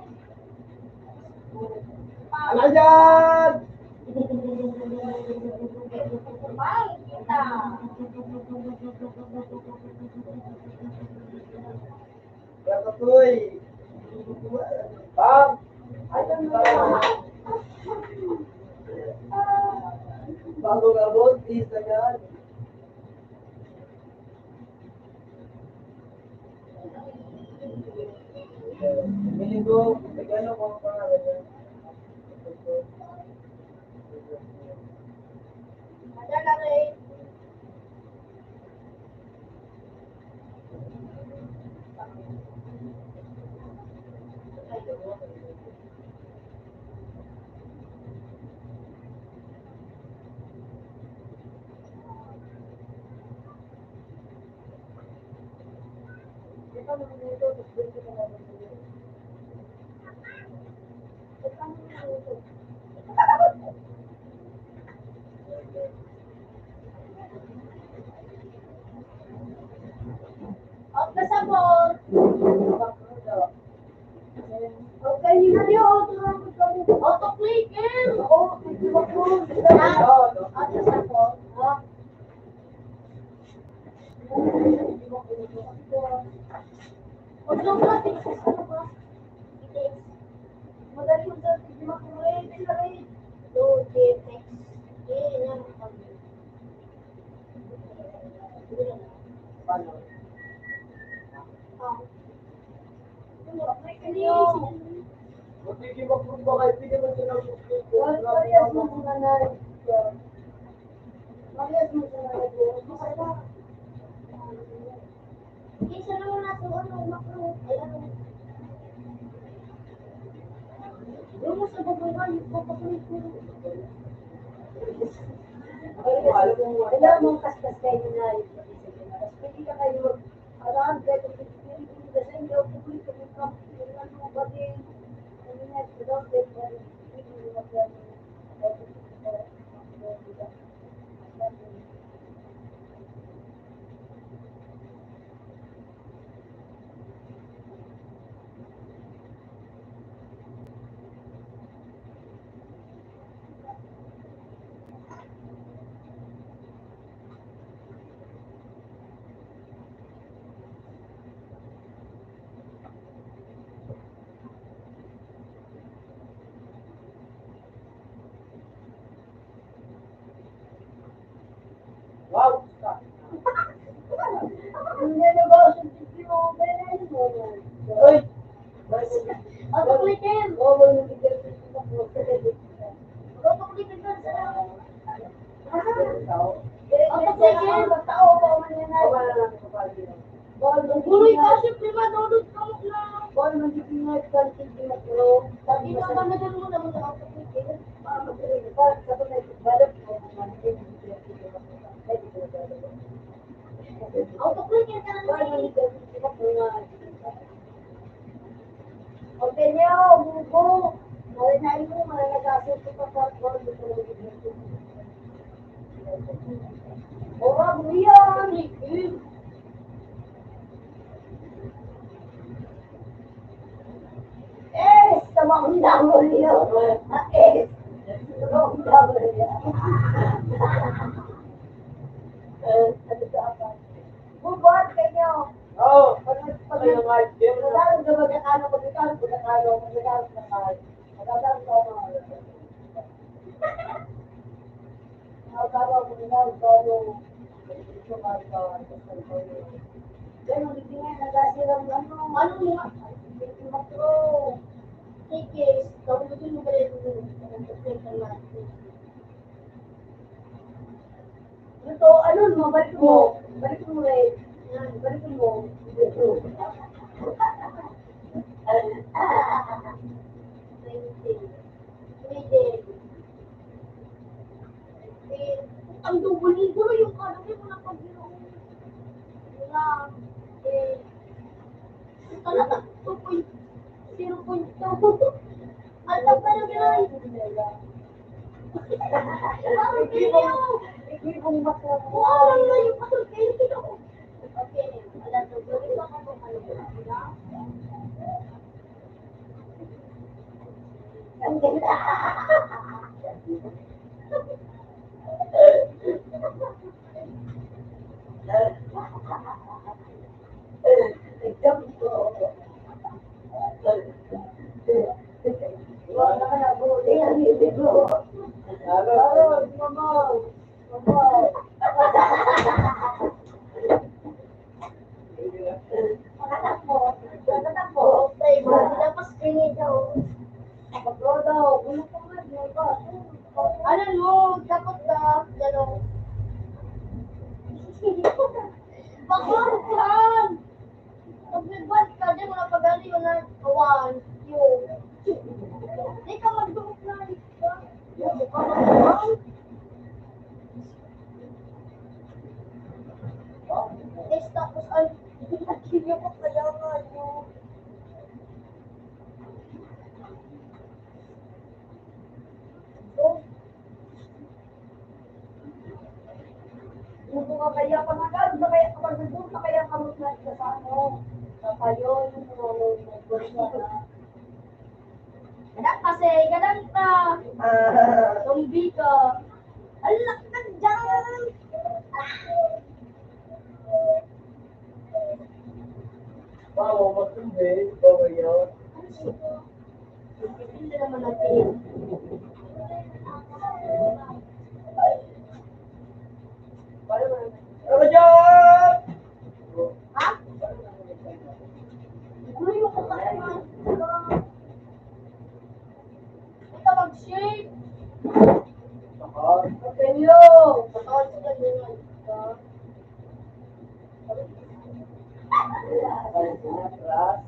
Alayad! Mahal kita. Ratatouille. Bang! Ay, ang mga. Bagong abot, isa yan. Feeling ko, nag-ano ko ang pangalan niya. Madala rin. Out na sabon. Okay, yun na yun. Autoclicker. Oo, out na sabon. Ha? Huwag lang natin sa sabon. Madali yung sa tigil ako, eh, pinarade. Low G F X. Eh, yan ang pag- Paano? Ah. Ano, may kanyo. Magiging magbumba kayo, pwede mo siya ng Wala pa rin ang mga nanay. Parehas mo siya na nag-uusap. Isa lang na ito, ano, makro. Ayan. Doon mo sa baba, yung papakulit ko. Kailangan mong kaskas kayo na yung pag-isip mo. Tapos pwede ka kayo mag-, alam, kahit ang pwede, pwede, pwede, kasi hindi ako pwede, pwede, pwede, pwede, pwede, pwede, pwede, pwede, pwede, pwede, pwede, Wow! Hindi na ba siya video? Ay! Autoclicker! Oo, nabigyan ko siya ng autoclicker. Autoclicker sa Autoclicker! Tao pa man yan ay. Guloy ka, siyempre, manonood ka mo na. Bawal man di pinag-content yung mag-grow. Pati na, managal mo naman ang kapatid, eh. Para magaling ka, sa mga balak mo, mga hindi ko nagagawa. Autoclicker ka lang, eh. Bawal man di pinag-grow. Pag ganyan, bubo. Wala na yun, mga nag-aasal ko pa sa world, ito na yun. Ora, Brian! Eh, sa mga undang mo niyo. Eh, sa mga undang mo niyo. Eh, ano ka pa? Bubuhat kayo. Oo. Pag, pag, pag, Tagalog na magkakano, pag ikaw, pag ikaw, pag ikaw, pag ikaw. Magkakano, pag ikaw, pag ikaw. Kaya magbibigay na kasi ng ano, ano nga, makro. Sige, tawag ko yung pala yung pagkakas ng lahat. Ito, ano, no? Balik mo. Balik mo, eh. Yan, balik mo. Twenty. Twenty. Eh, ang double ni Guru yung ano, yung mga pag-, eh, talaga, two point zero point two. Ang tagal na yun. Igibong, igibong matutuwa. Wow, ang layo pa sa kayo. Okay, wala to. Gawin mo ako kung ano. Ang ganda. Tapos, kini daw. Ano mo, dapat ka, gano'n. Bakit ka? Pag nag-bad ka, di mo na pag-ali yun na kawan. Yun. Di ka magdumok na, di ka. Di ka magdumok. Yes, tapos, ay, hindi ko kaya nga yun. Gusto nga kaya pangagad na kaya kapag nagbuot na kaya kamot na sa ano, sa payo, yung mga nagbuot na. Kadang kasi, kadang ka. Ah. Zombie ka. Alak ka dyan! Bawa, magtumbi, bawa yun. Hindi naman natin. Ano ba dyan? Ha? Ito mag-shake. Hello.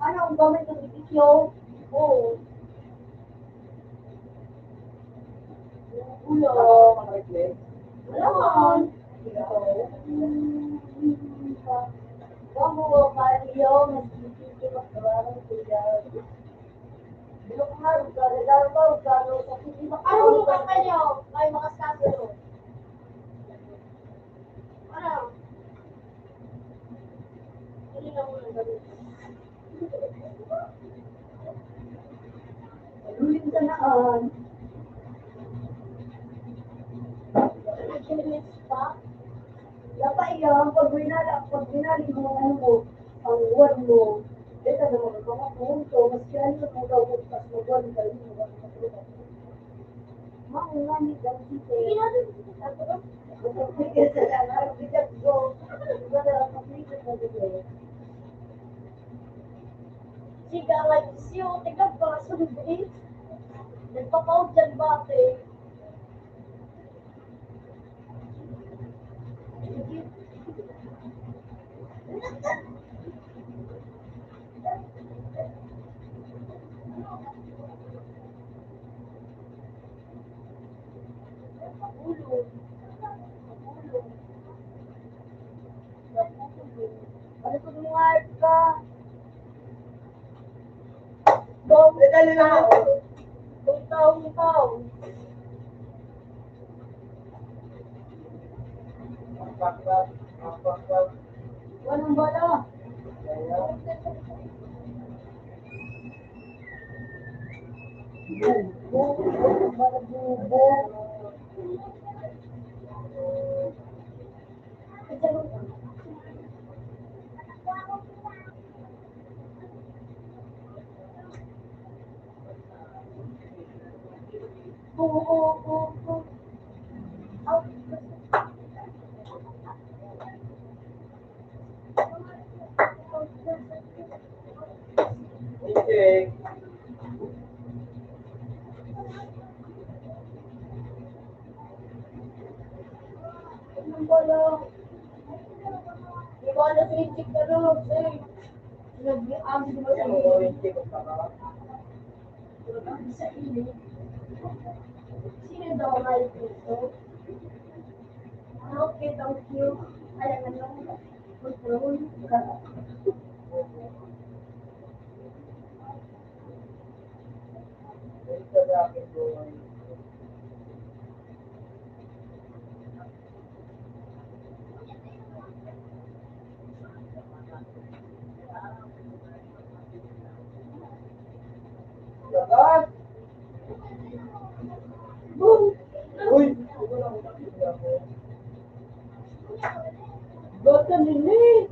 Ano ang gamit ng video? Oo. Ulo. Wala man. Wag mo, Mario, mas hindi ko magkaroon ng kuya. Bilog nga, magkagagaro ka, magkano sa hindi. Ano mo kayo? May makaskasalo. Ano? Ano na mo nang gawin? Luling ka na, ah. Dapat yan, pag winala, pag winali mo ang ano mo, ang one mo, dito na mga mga punto, mas yan yung mga daw, mas mag-one ka rin, mga mga punto. Mga nga ni Dante. Sige natin. Ang pagkakita sa mga bigat ko. Iba na ang pagkakita sa mga bigat. Siga nga isyo, tigag para sa bigat. Nagpapaw dyan ba, ate? Ano pag mga ka? Dali lang ako. Ikaw, ikaw. Walang bala. Bubo, bubo, bala, bubo. Okay. Ano pala? Di ba na si Chick ka na, sir? Nag-, ang Yan, oo, yung Chick ka na. Sa inyo. Sino daw ang ayaw dito? Okay, thank you. Ay, ang ano? Control. Ito sa akin, boy. Uy! Baka nini!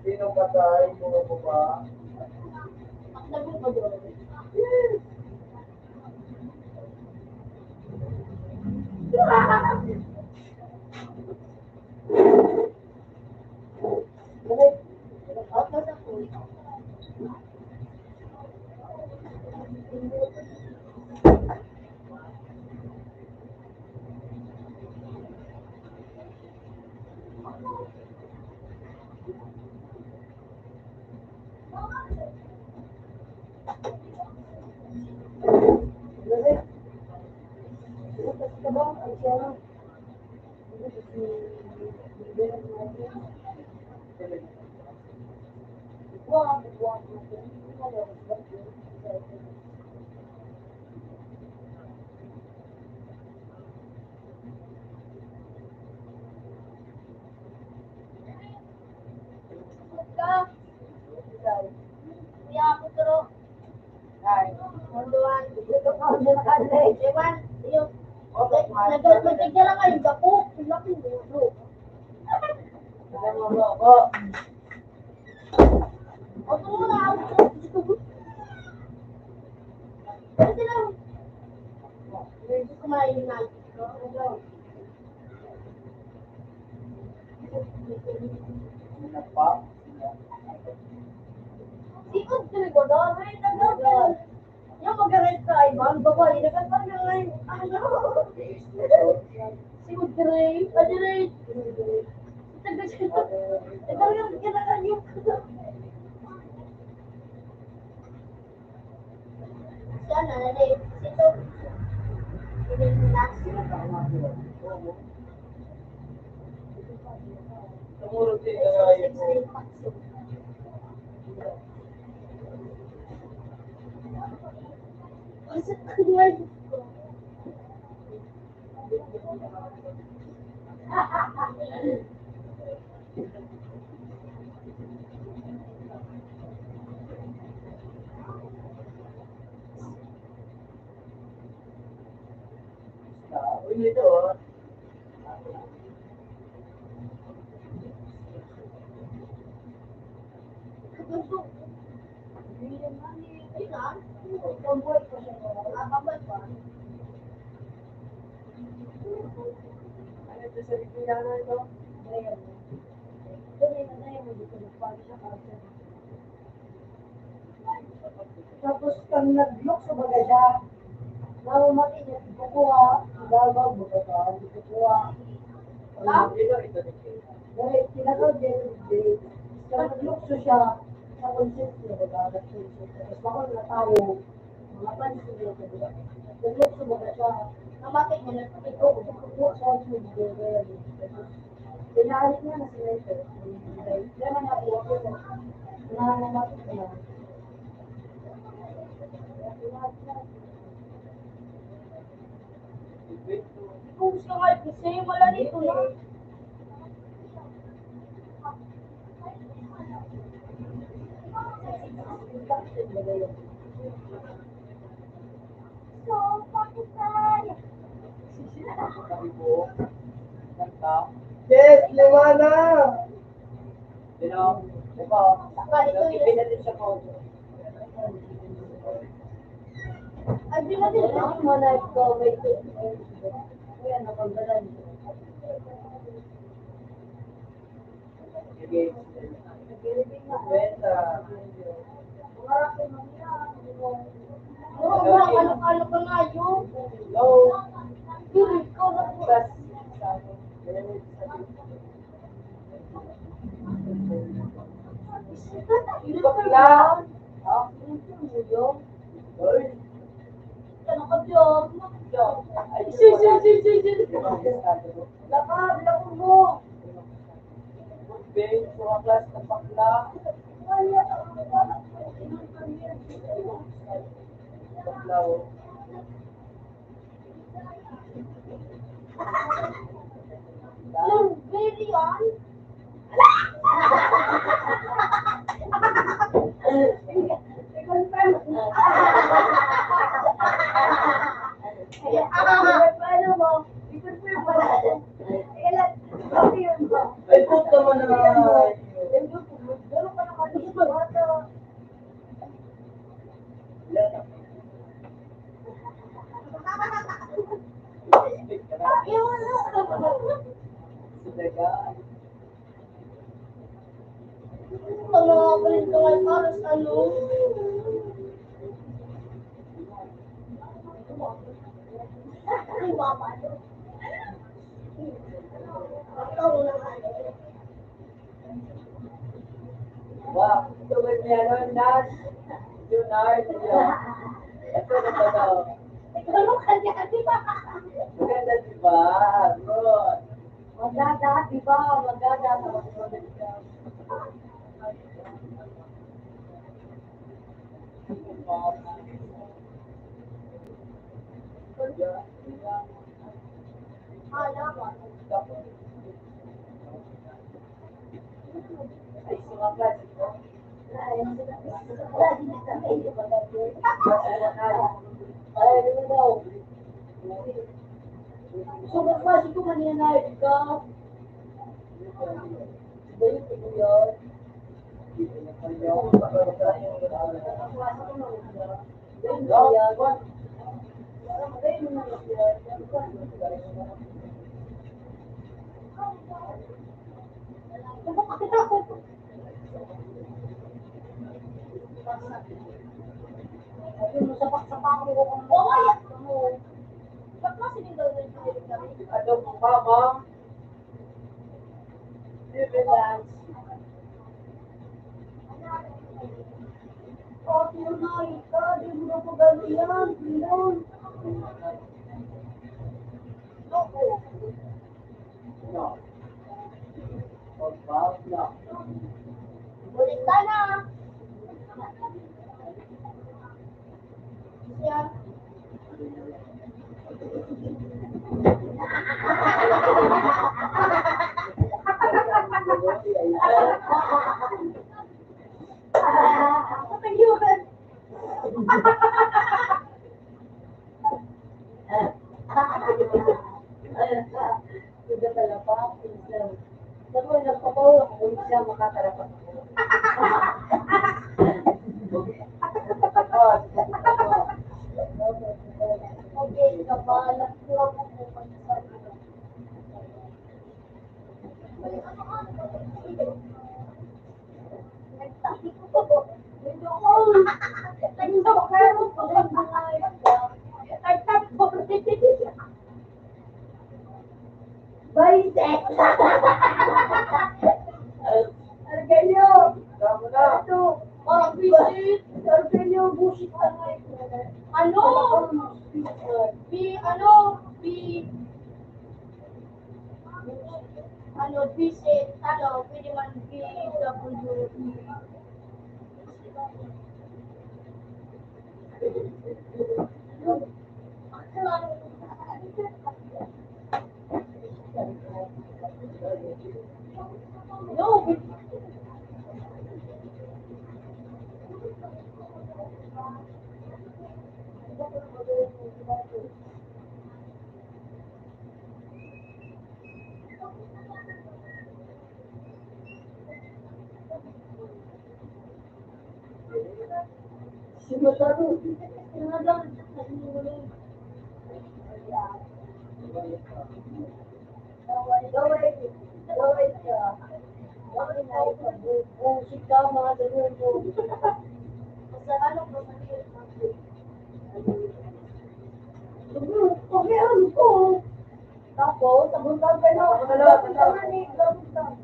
Sino patay? Mga baba? Yes! Sikod sa likod, ah, may nagdadal. Yung mag-rent ka, ay, bang babae, nagkakaroon ng, ano? Sikod dire, ah, dire. Taga siya. Ito yung kinakaroon yung Siya na, na, na, sito. Pinilinas. Pasok ko ngayon. Tapos, kan naglukso baga siya, namumati niya, kukuha, igagaw, baga ka, kukuha. Dahil tinatawag niya yung day. Kan naglukso siya, sa conscience niya, baga, nag-conscience. Tapos, bako na tayo, mga pansin niya, baga. Naglukso baga siya, namati niya, nagkukuha, kukuha, sa conscience niya, baga. Pinalit niya na sila ito. Kaya man ako, ako na, na, na, na, Kung gusto nga, kasi wala dito na. So, bakit tayo? Yes, lima na! Sino? Ikaw? Bali ko yun. Ipinatid siya po. Ay, pinatid na. Ang mga nagko-, may, may, may, ano, pagdalan. Sige. Kwenta. Puro mga kalok-kalok na nga yun. Hello. Yun, ikaw na po. Bakla. Ha? Hoy. Ano ka, Diyo? Ay, si, si, si, si, si. Lakad, lakad mo. Good day, mga class ng bakla. Bakla, oh. Yung baby yan. Ang mga kalinto ay para sa ano? Ay, baba. Ang kaunang ano? Wow, ito ba niya nun, Nas? Leonardo, yun. Ito na ba daw? Ikaw yung kanya, di ba? Maganda, di ba? Good. Maganda, di ba? Maganda. Ay, ano na daw? Gusto mo klase ko kanina na ikaw? Iba yung kuya. Sapak-sapak mo kung mawayat mo. Ba't mo sinundan na yung kami? Ano, mama? Relax. Oh, yun na, ikaw, di mo na pagano yan, yun. Ako. Ulit ka na. Siya. Patayuan. Sudah talaga, minsan. Sabi ko, nagpapaul ako kung siya makakarapat ako. Okay, kapalat ko ako kung magsasabi. Bainte! Argelio! Tama na. Ito, parang visit. Argelio, busit ka nga ito. Ano? Bi, ano? Bi, ano, visit. Ano, pwede man B W E. Tapos, sabon lang kayo. Sabon lang, sabon lang.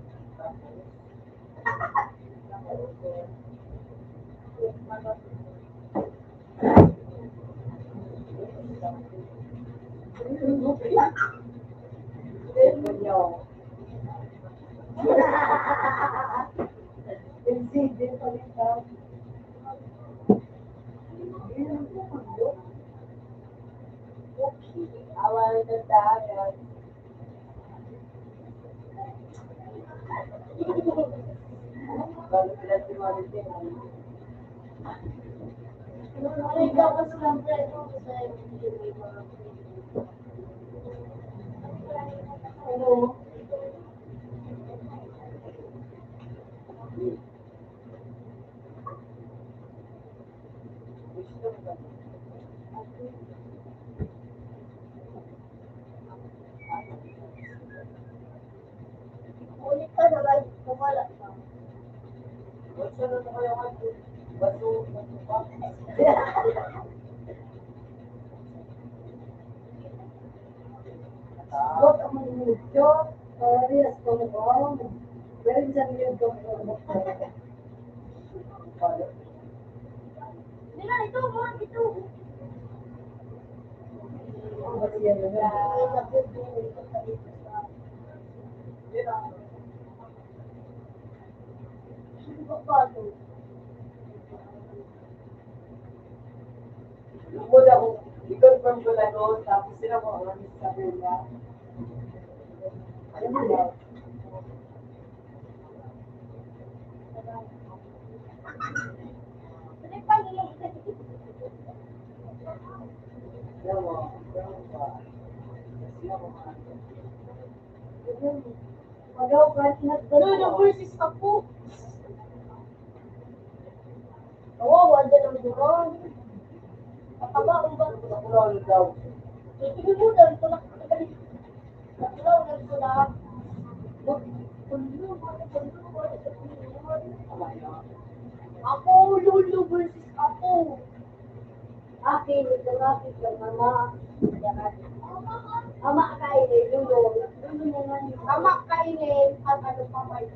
Awal na tayo. Ulit ka na ba? Kung wala pa. Huwag ka manunod ka. Parehas ka mo ba? Pero minsan yun ka mo. Di na, ito, ito. Lugod ako, i-confirm ko lang doon, tapos sila mo ang sa pila. Alam mo ba? Alam mo, alam mo ba? Sila mo ang Lolo versus Apo. Oo, wala nang duron. Patabaon ba? Ito mo lang, ito lang. Ito lang, ito lang. Ako, Lolo versus Apo. Akin, ito nga, ito, mama. Ama ka ini, Lolo. Lolo mo nga ni. Ama ka ini, ang ano pa, may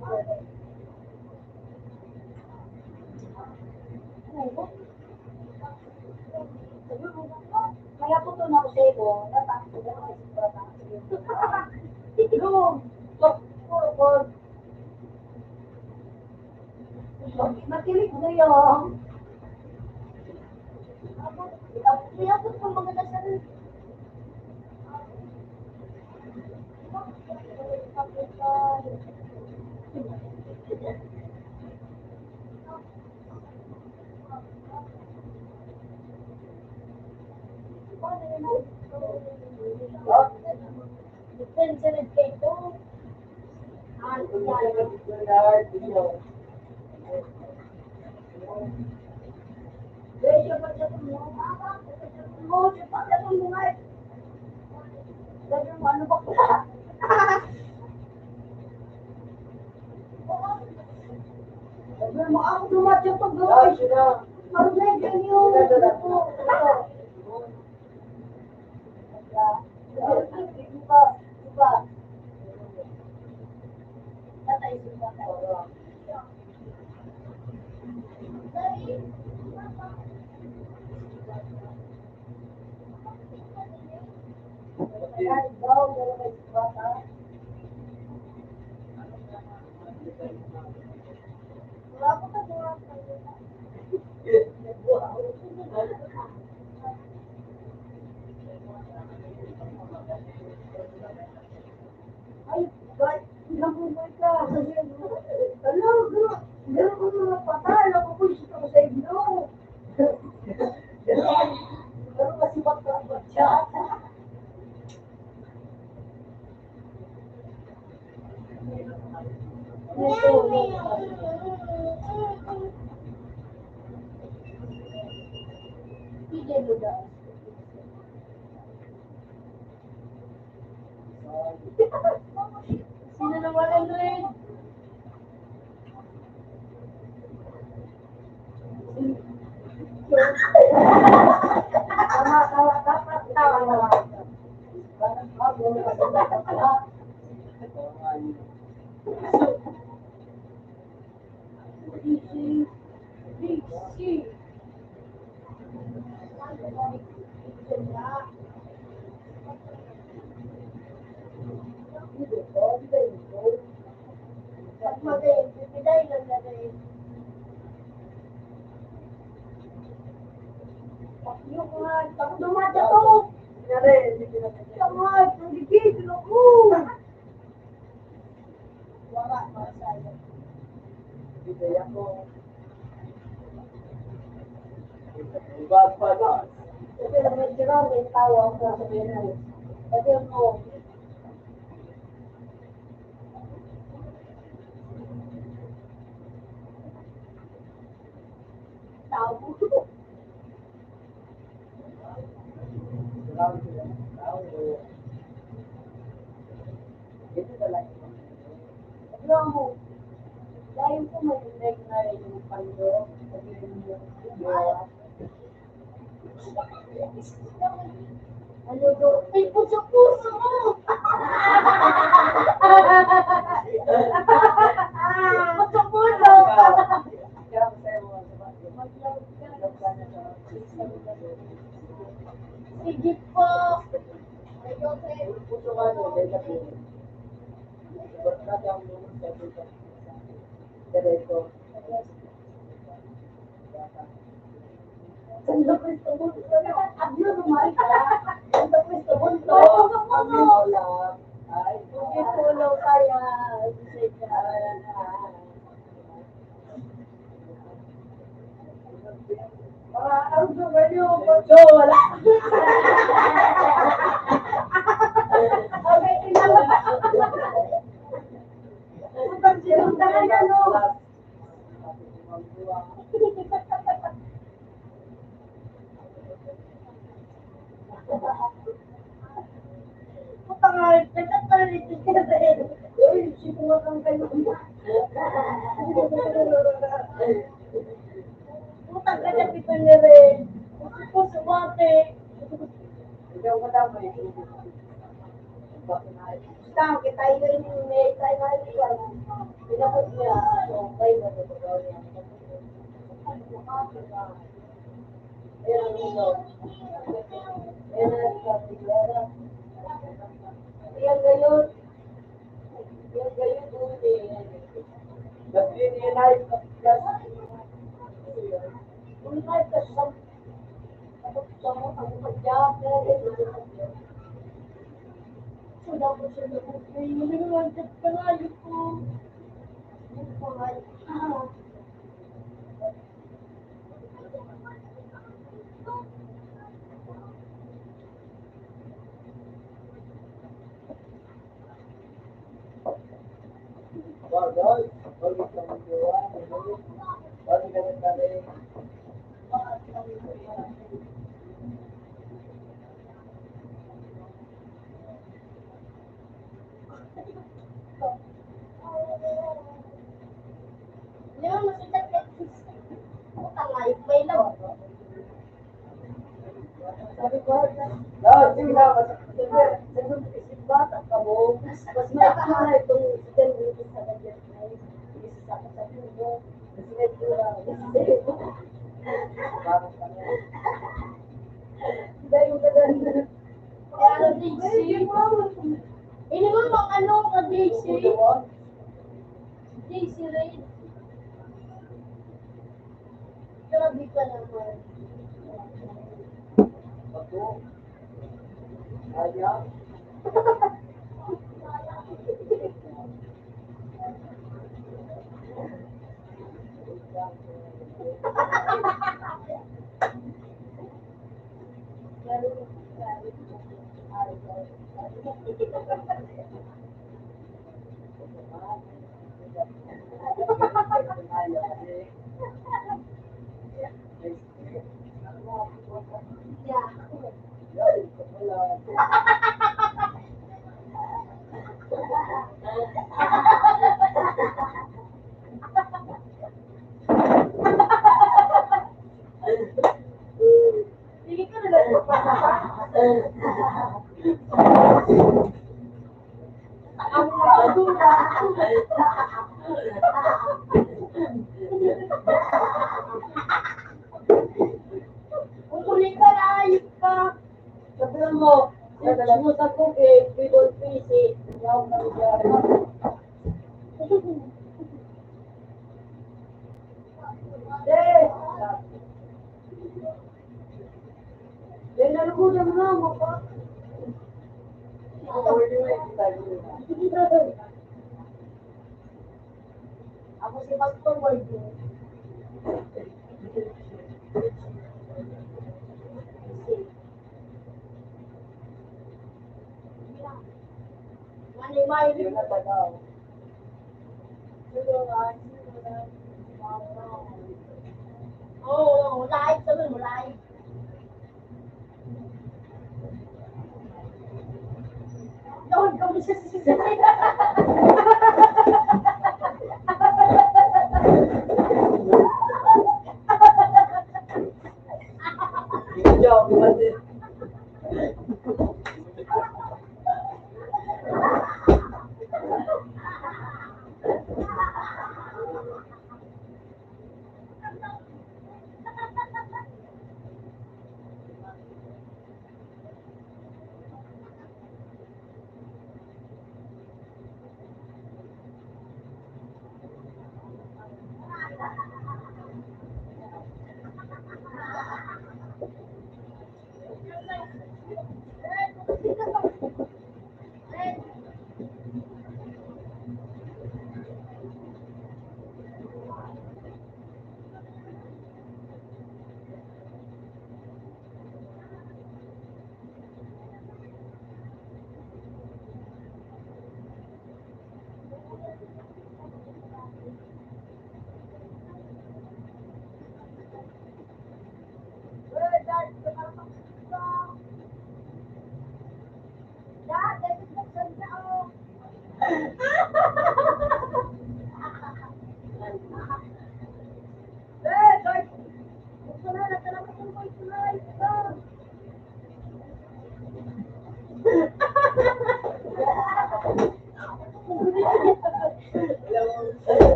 Oo. Kaya po ito na ko sa iyo, natapos ko na kasi bata. Lolo, puro po. Makinig mo yung. Kaya po itong mga nasa Ay, guys, nabuhay ka. Hello, bro. Meron ko mga patay. Nabubuisit ako sa inyo. Pero kasi baka ba siya? Sino na wala, Lord? Tama, tama, dapat tama. Wala, para sa'yo. Bibigyan ko. Ibagbaga. Kasi medyo lang may tao ang sasabihin. Kasi mo, tao. Ano do? Ay, puso-puso mo! Puso-puso! Sige po. Santo Cristo Bunto. Abyo, rumay ka. Santo Cristo Bunto. Abyo, wala. Ay, hindi po, no, kaya, hindi siya. Mga arog na ba yung bunto? Wala. Okay, tinama. Ang pagsilang talaga, no? Puta nga, nagkakarinig ka rin. Uy, sikungan kang kayo. Puta ka na, kita niya rin. Gusto ko sumate. Ikaw ka daw, may Basta, kita ini, may tayo na ito. Pinapos niya, so, kayo na ito, niya. Ayan, ano. Ayan, ano, sa Figueroa. Ayan, ngayon. Ayan, ngayon, doon, eh. Nag-green light, plus, green light, plus, Sabi ko, "Ah, sige na, mas, sige, sige, bata ka mo, mas may akala itong si Jan Lucas sa kanya." Kasi may tura, kasi may tura. Dahil yung ganda. Ano, J C? Ini mo, mag-ano ka, J C? J C Ray. Grabe ka naman. Bato. Kaya. Kukulitan, ayos ka. Sabihan mo, "Since mo sa tubig, we will face it." Yaw na lugar. Deh! Deh, nalugudan mo na, mapa. Ako si Pastor Waldo. Oo, oo, live, sabi mo, live. Doon kami sa sisig.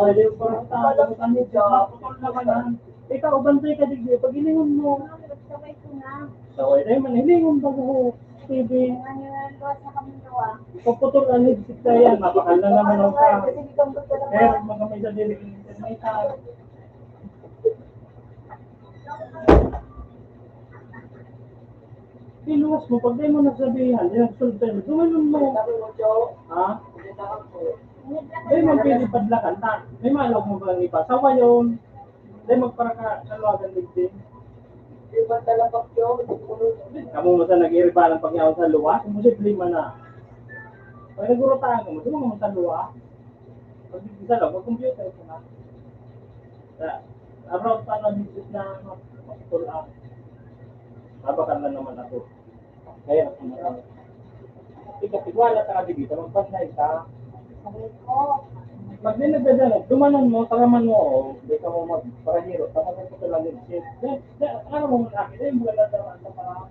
Ay, yung parang tao, ano dyan? Putol naman, ah. Ikaw, bantay ka digdi. Pag hilingon mo. Sabay ko na. Saway na yun, man. Hilingon bago ko. T V. Ano yan, luwas na kami gawa. Pagputol ang headset na yan, mapakal na naman ang ka. Kasi di kami talaga. Kaya magkamay sa diri, internet, ah. Iluwas mo, pag di mo nasabihan, di nagsulod sa'yo, gumanon mo. Ha? Di mo pwede padlakan ta. May malog mo ba ang iba? Sawa yun. Di magparaka sa luwagan digdi. Di ba talapak yun? Kamo mo sa nag-iribalan pag yaon sa luwas, imposible man na. Pag nagurutahan ka mo, di mo sa luwas. Pag digdi sa loob, mag-computer ka na. Sa, around pa na digdi na makikul ang. Babakal na naman ako. Kaya, ikaw, tigwala ka na digdi, magbantay ka. Pag may nagdadala, dumanan mo, taraman mo, o, di ka mo magparahiro, tama ka sa lang yung shit. Di, di, ano mo, akin, eh, mga nagdadala ka para,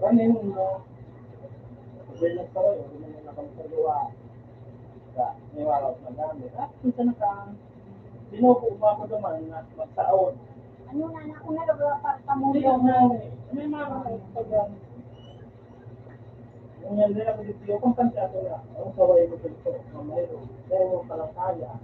ranin mo, pag may nagtawag, hindi mo na kami sa gawa. Sa, may wala akong magamit. Ah, punta na ka. Binuko mo ako naman na magsaon. Ano na, ako na lang para Hindi pamulong. Yan na, eh. May mga kapag yan. Yung yan din ako dito, yung kampante ako na, ang kaway ko dito, na mayroon. Pero palataya.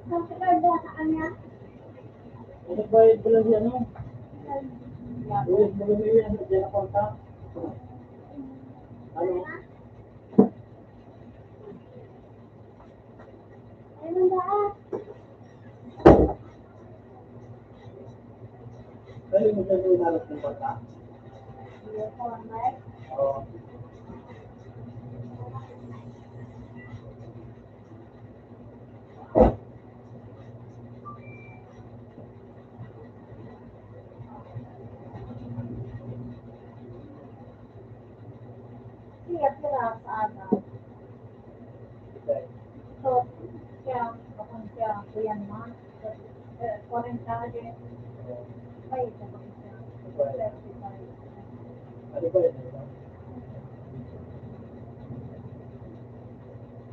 Ang card na sa kanya. Ano ba yung pala niya, no? Uy, pala niya yan, diyan na konta. Ano? Ano ba? Ano mo siya yung harap ng konta? Oo. Siya, pira sa aga. So, siya, bakong siya, kuyan mo. Eh, kwarenta din. Ay, ito pa siya. Thirty-five. Ano ba yun?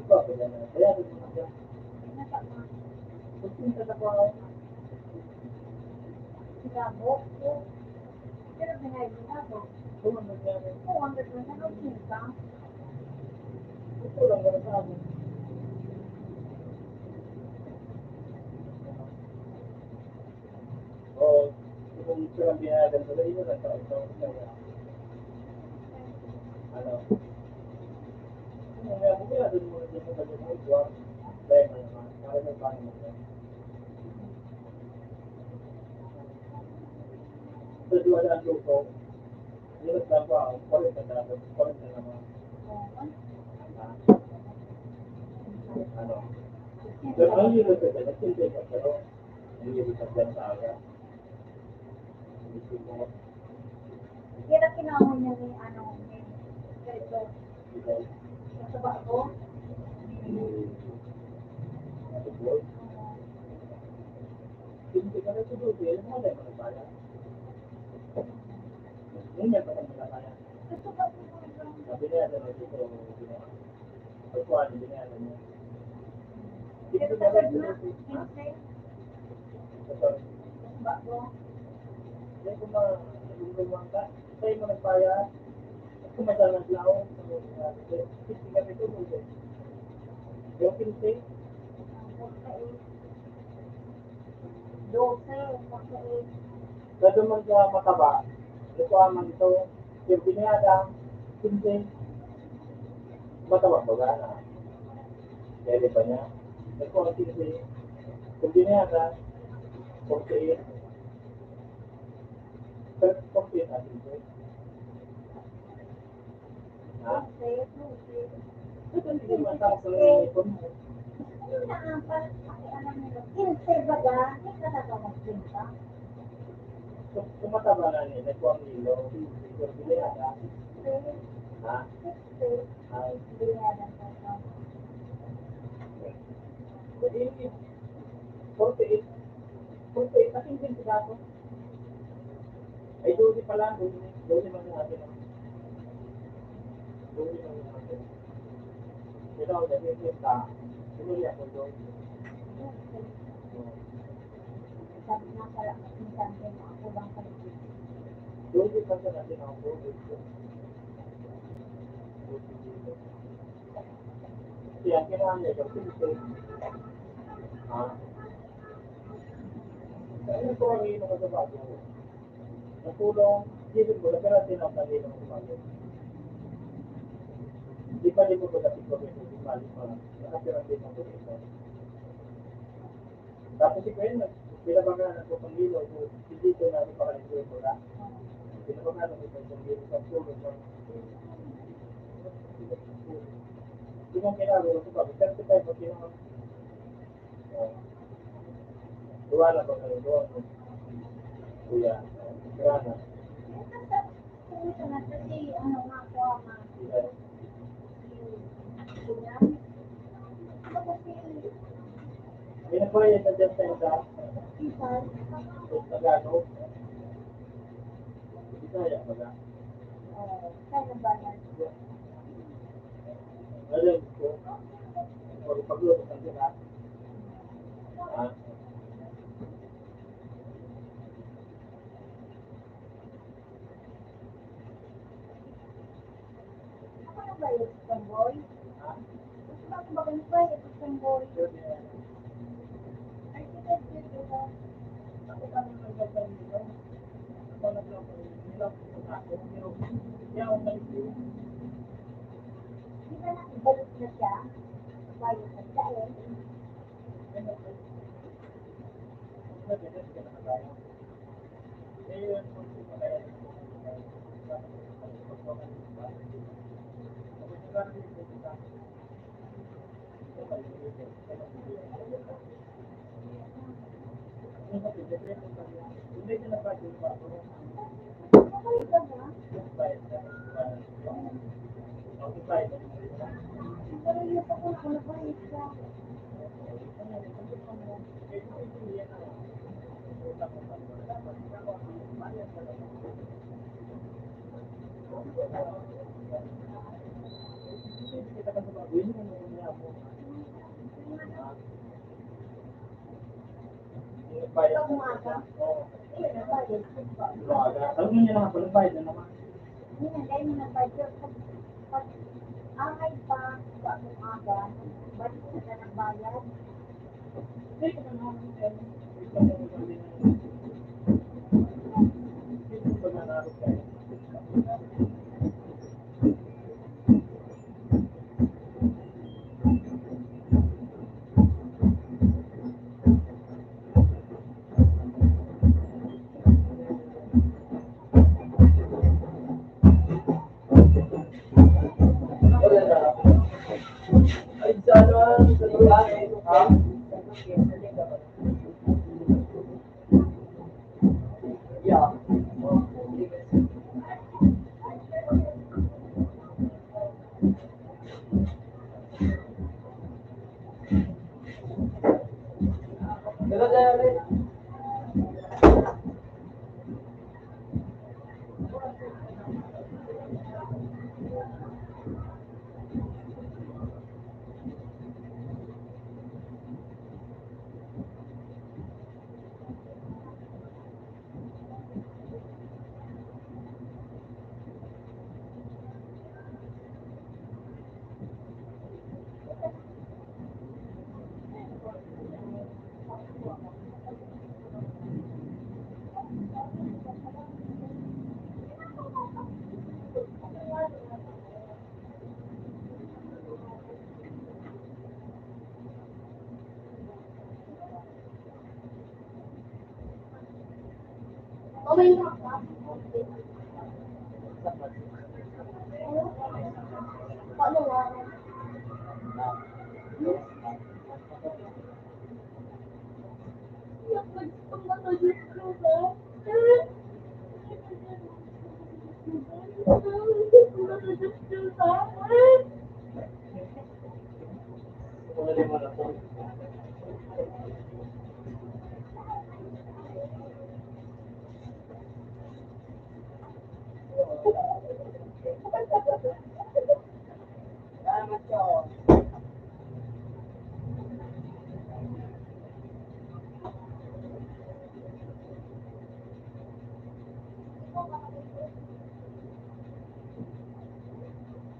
Ito, kaya na. Kaya na. Kung pinta na po ako. Sila po. Pero binayad nila po. Two hundred na rin. Two hundred na rin. Ang pinta. Ito lang naman sa akin. Oo, kung siya lang binayagan ko, dahil yun ang tao, ito, ito, ano, kung may ako kaya, doon mo, doon mo, doon mo, doon mo, dahil mo naman, para may paano mo. Sa duwa na ang luto, yun ang dapat, ang palit na dapat, palit na naman. Ano? Pero ang yun ang pwede, nagtintay ka, pero ang yun ang pwede sa aga. Hindi na kinahon niya ni, ano, ni Pedro. Sa ba ako? Hindi ka na siguro, hindi mo na yung mga bala. Hindi niya pa kami nabala. Sabi niya, ano, ito, ito, ito. Pagkuhan, binayaan niya. Pero sagad na, kinse. Ito. Bago. Kaya kung ma-, kung lumang ka, sa'yo mo nagbayad. At kung masanag laon, sa mga ginagawa, fifty ka pesos, okay. Yung kinse. Doce, doce. Sa duman sa mataba, ito ang ito, yung binayada, quince, mataba ba na? Kaya di ba niya? Ito ang quince, yung binayada, forty-eight. Pero forty-eight ang quince. Ha? Ito, hindi man tapos ang ipon mo. Kinse baga, may katatawa kinta. Kung mataba na niya, nagkuha ang ilo, siguro bili na ka. Ha? Ay, bili na lang sa ito. Hindi, forty-eight. Forty-eight, kasi hindi sila ako. Ay, doon pala, doon, doon naman sa atin. Doon naman sa atin. Ito, dahil yung kita, umuwi ako doon. Sabi nga pala, minsan din ako lang sa likod. Doon din pa sa natin ako, doon. Kaya kailangan niya yung pinto. Ha? Kaya ito ang ino ko sa bago. Natulong, isip ko, nagkaroon din ang kanina ng umaga. Di pa, di ko pagkatid ko, may bumalik pa lang. Nakatira din ako dito. Tapos si Kuya, nag-, pinabangalan ko pang hilo, so, hindi ko na rin pakalimutan ko na. Pinabangalan ko pang hilo, sa tulog ng, di mo kinaro, sa pag-, thirty-five ang kinaro. Wala pa kayo doon. Kuya, wala na. Kasi ano nga po, ma. Kuya. Kasi may nagbayad na dyan sa isa. Isa. Tagalog. Bisaya ba na? Oo. Saan ang bayad? Alam ko. Pag-, pagluto ka sila. Ha? Ano ba yung tamboy? Ha? Ano ba yung tamboy? Di ba nakibalik na siya? Bayad na siya eh. Pag umaga, eh, nagbayad. Umaga. Sabi mo niya lang, pag nagbayad na naman. Yun nga, dahil nung nagbayad siya, pag, pag angay pa, pag umaga, balik na siya nagbayad. Hindi ko na naman, eh,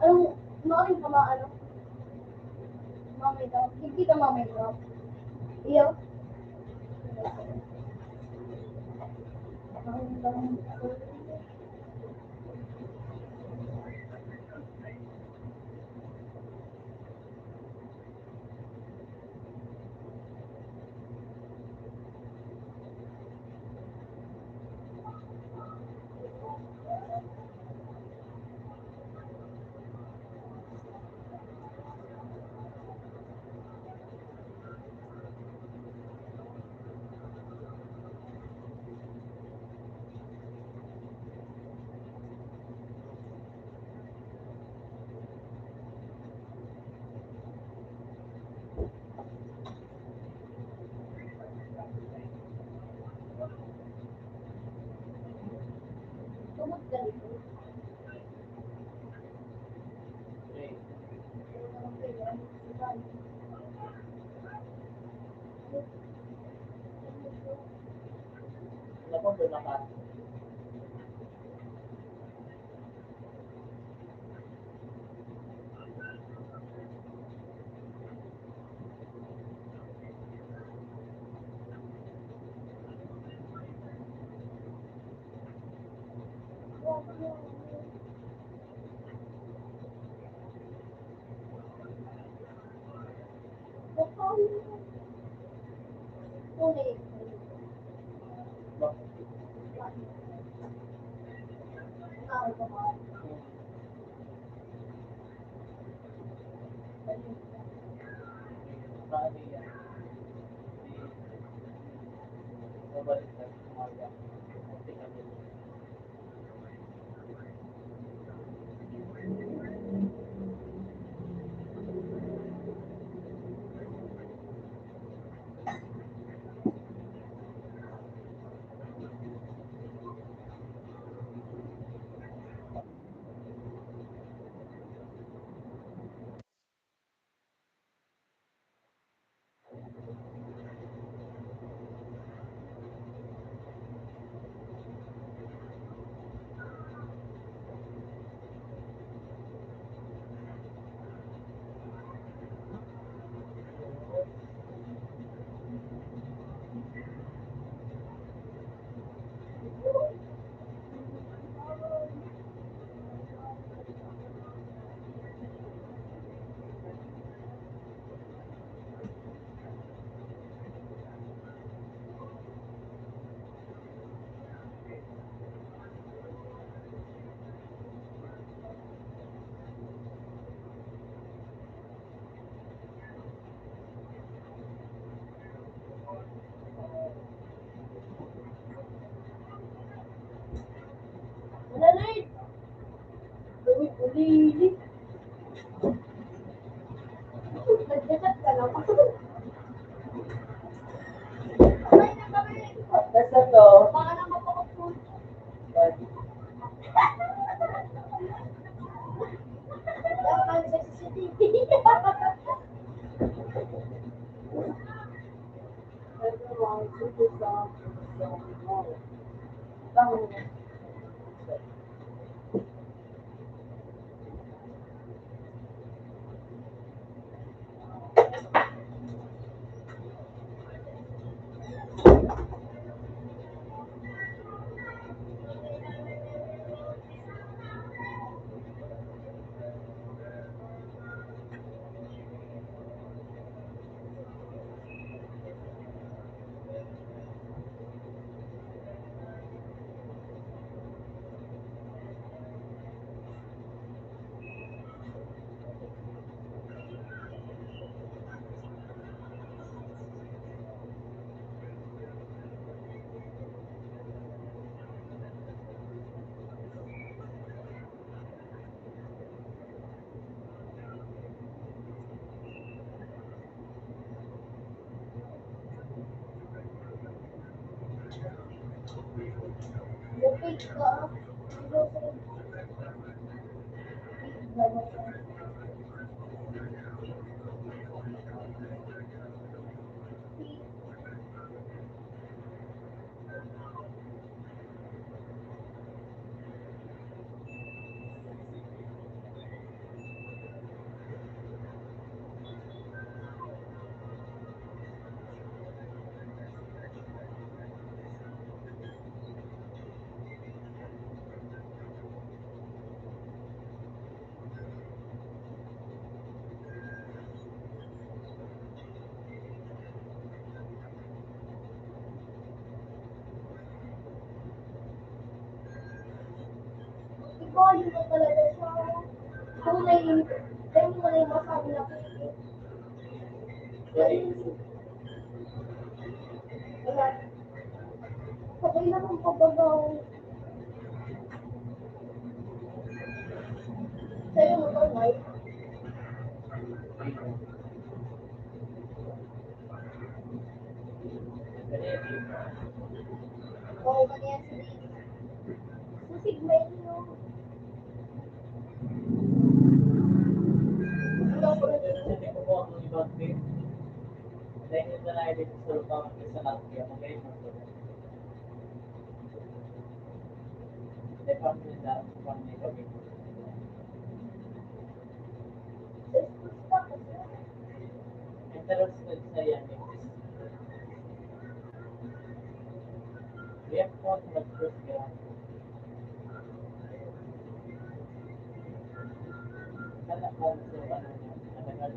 Ano, maaring ka ma-, ano? Mamay daw. Hindi ka mamay daw. Iyo. Wala na eh. Uli-uli. Nagchat-chat ka lang. Basta to. Baka naman ako po. Dapat sa C C T V. Ikaw, yun na talaga siya. Tunay, ganun mo na yung masabi na, wala. Sabay na kung pabagaw. Sa'yo mo to, Mike? Oo, mali yan si Dave. Susig mo yun, no? Wala ko rin yung sabi ko po ang ibang thing. Dahil yung nalayo dito sa lupa, sa Latvia, magayon mo po. Hindi pa rin dahil sa pamilya ko. Interested sa yan. We have fought the first ground. Talagang sa ano, talagang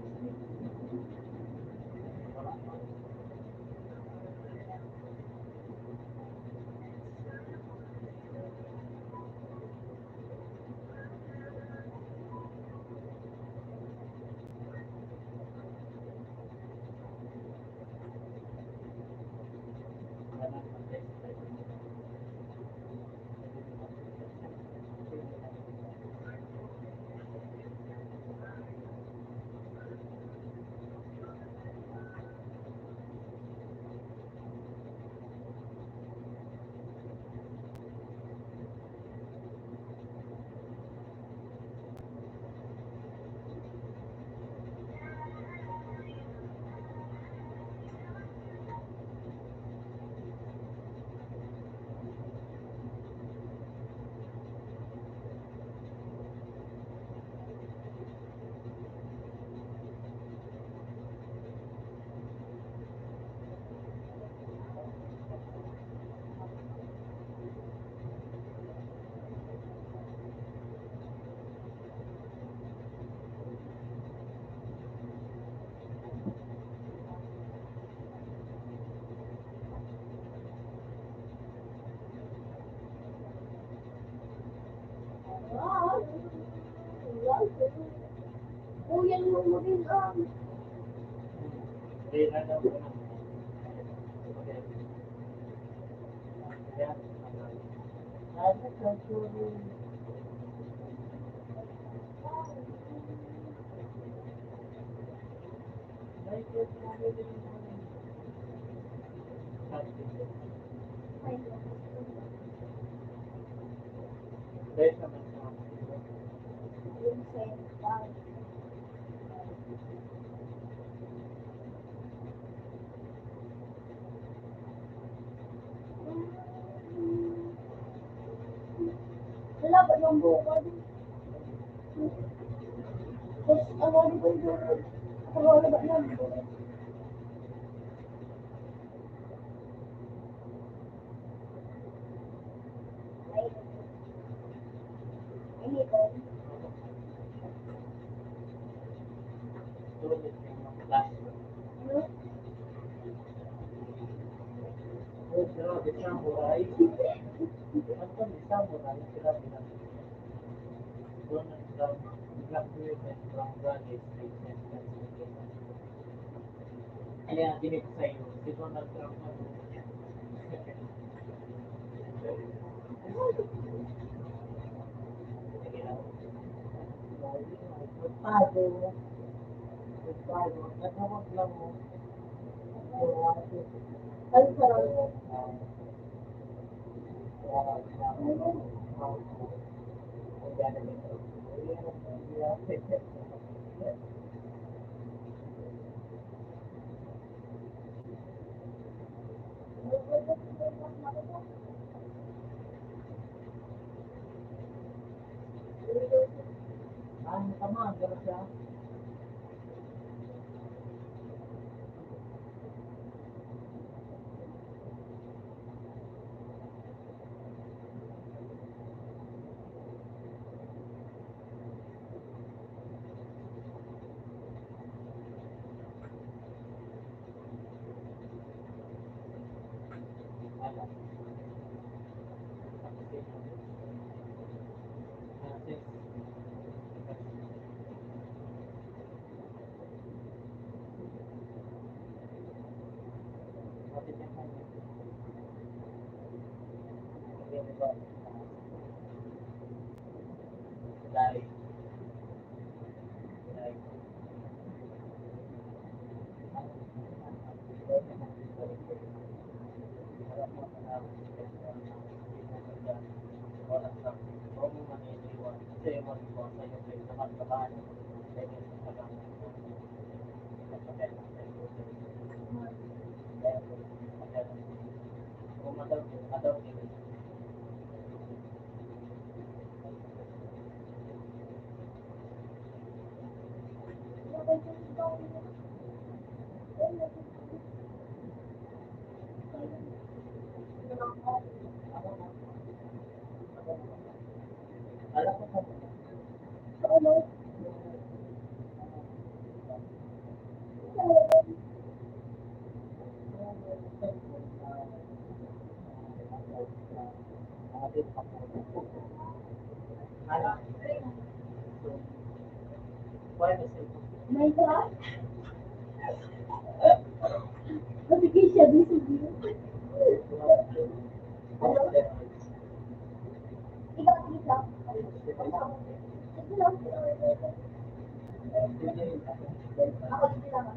Wala pa yung buko. Tapos, ang ano ko yung buko? Ang wala ba yan? Kaya, ginit sa'yo, si Donald Trump na. Sige lang. Magpago. Magpago. Nagawag lang mo. Ay, sarap. Ano ka, ma? Ang sarap siya. My God. Kasi siya, busy, busy. Hello? Ikaw, ikaw. Ito lang. Ako, dito lang.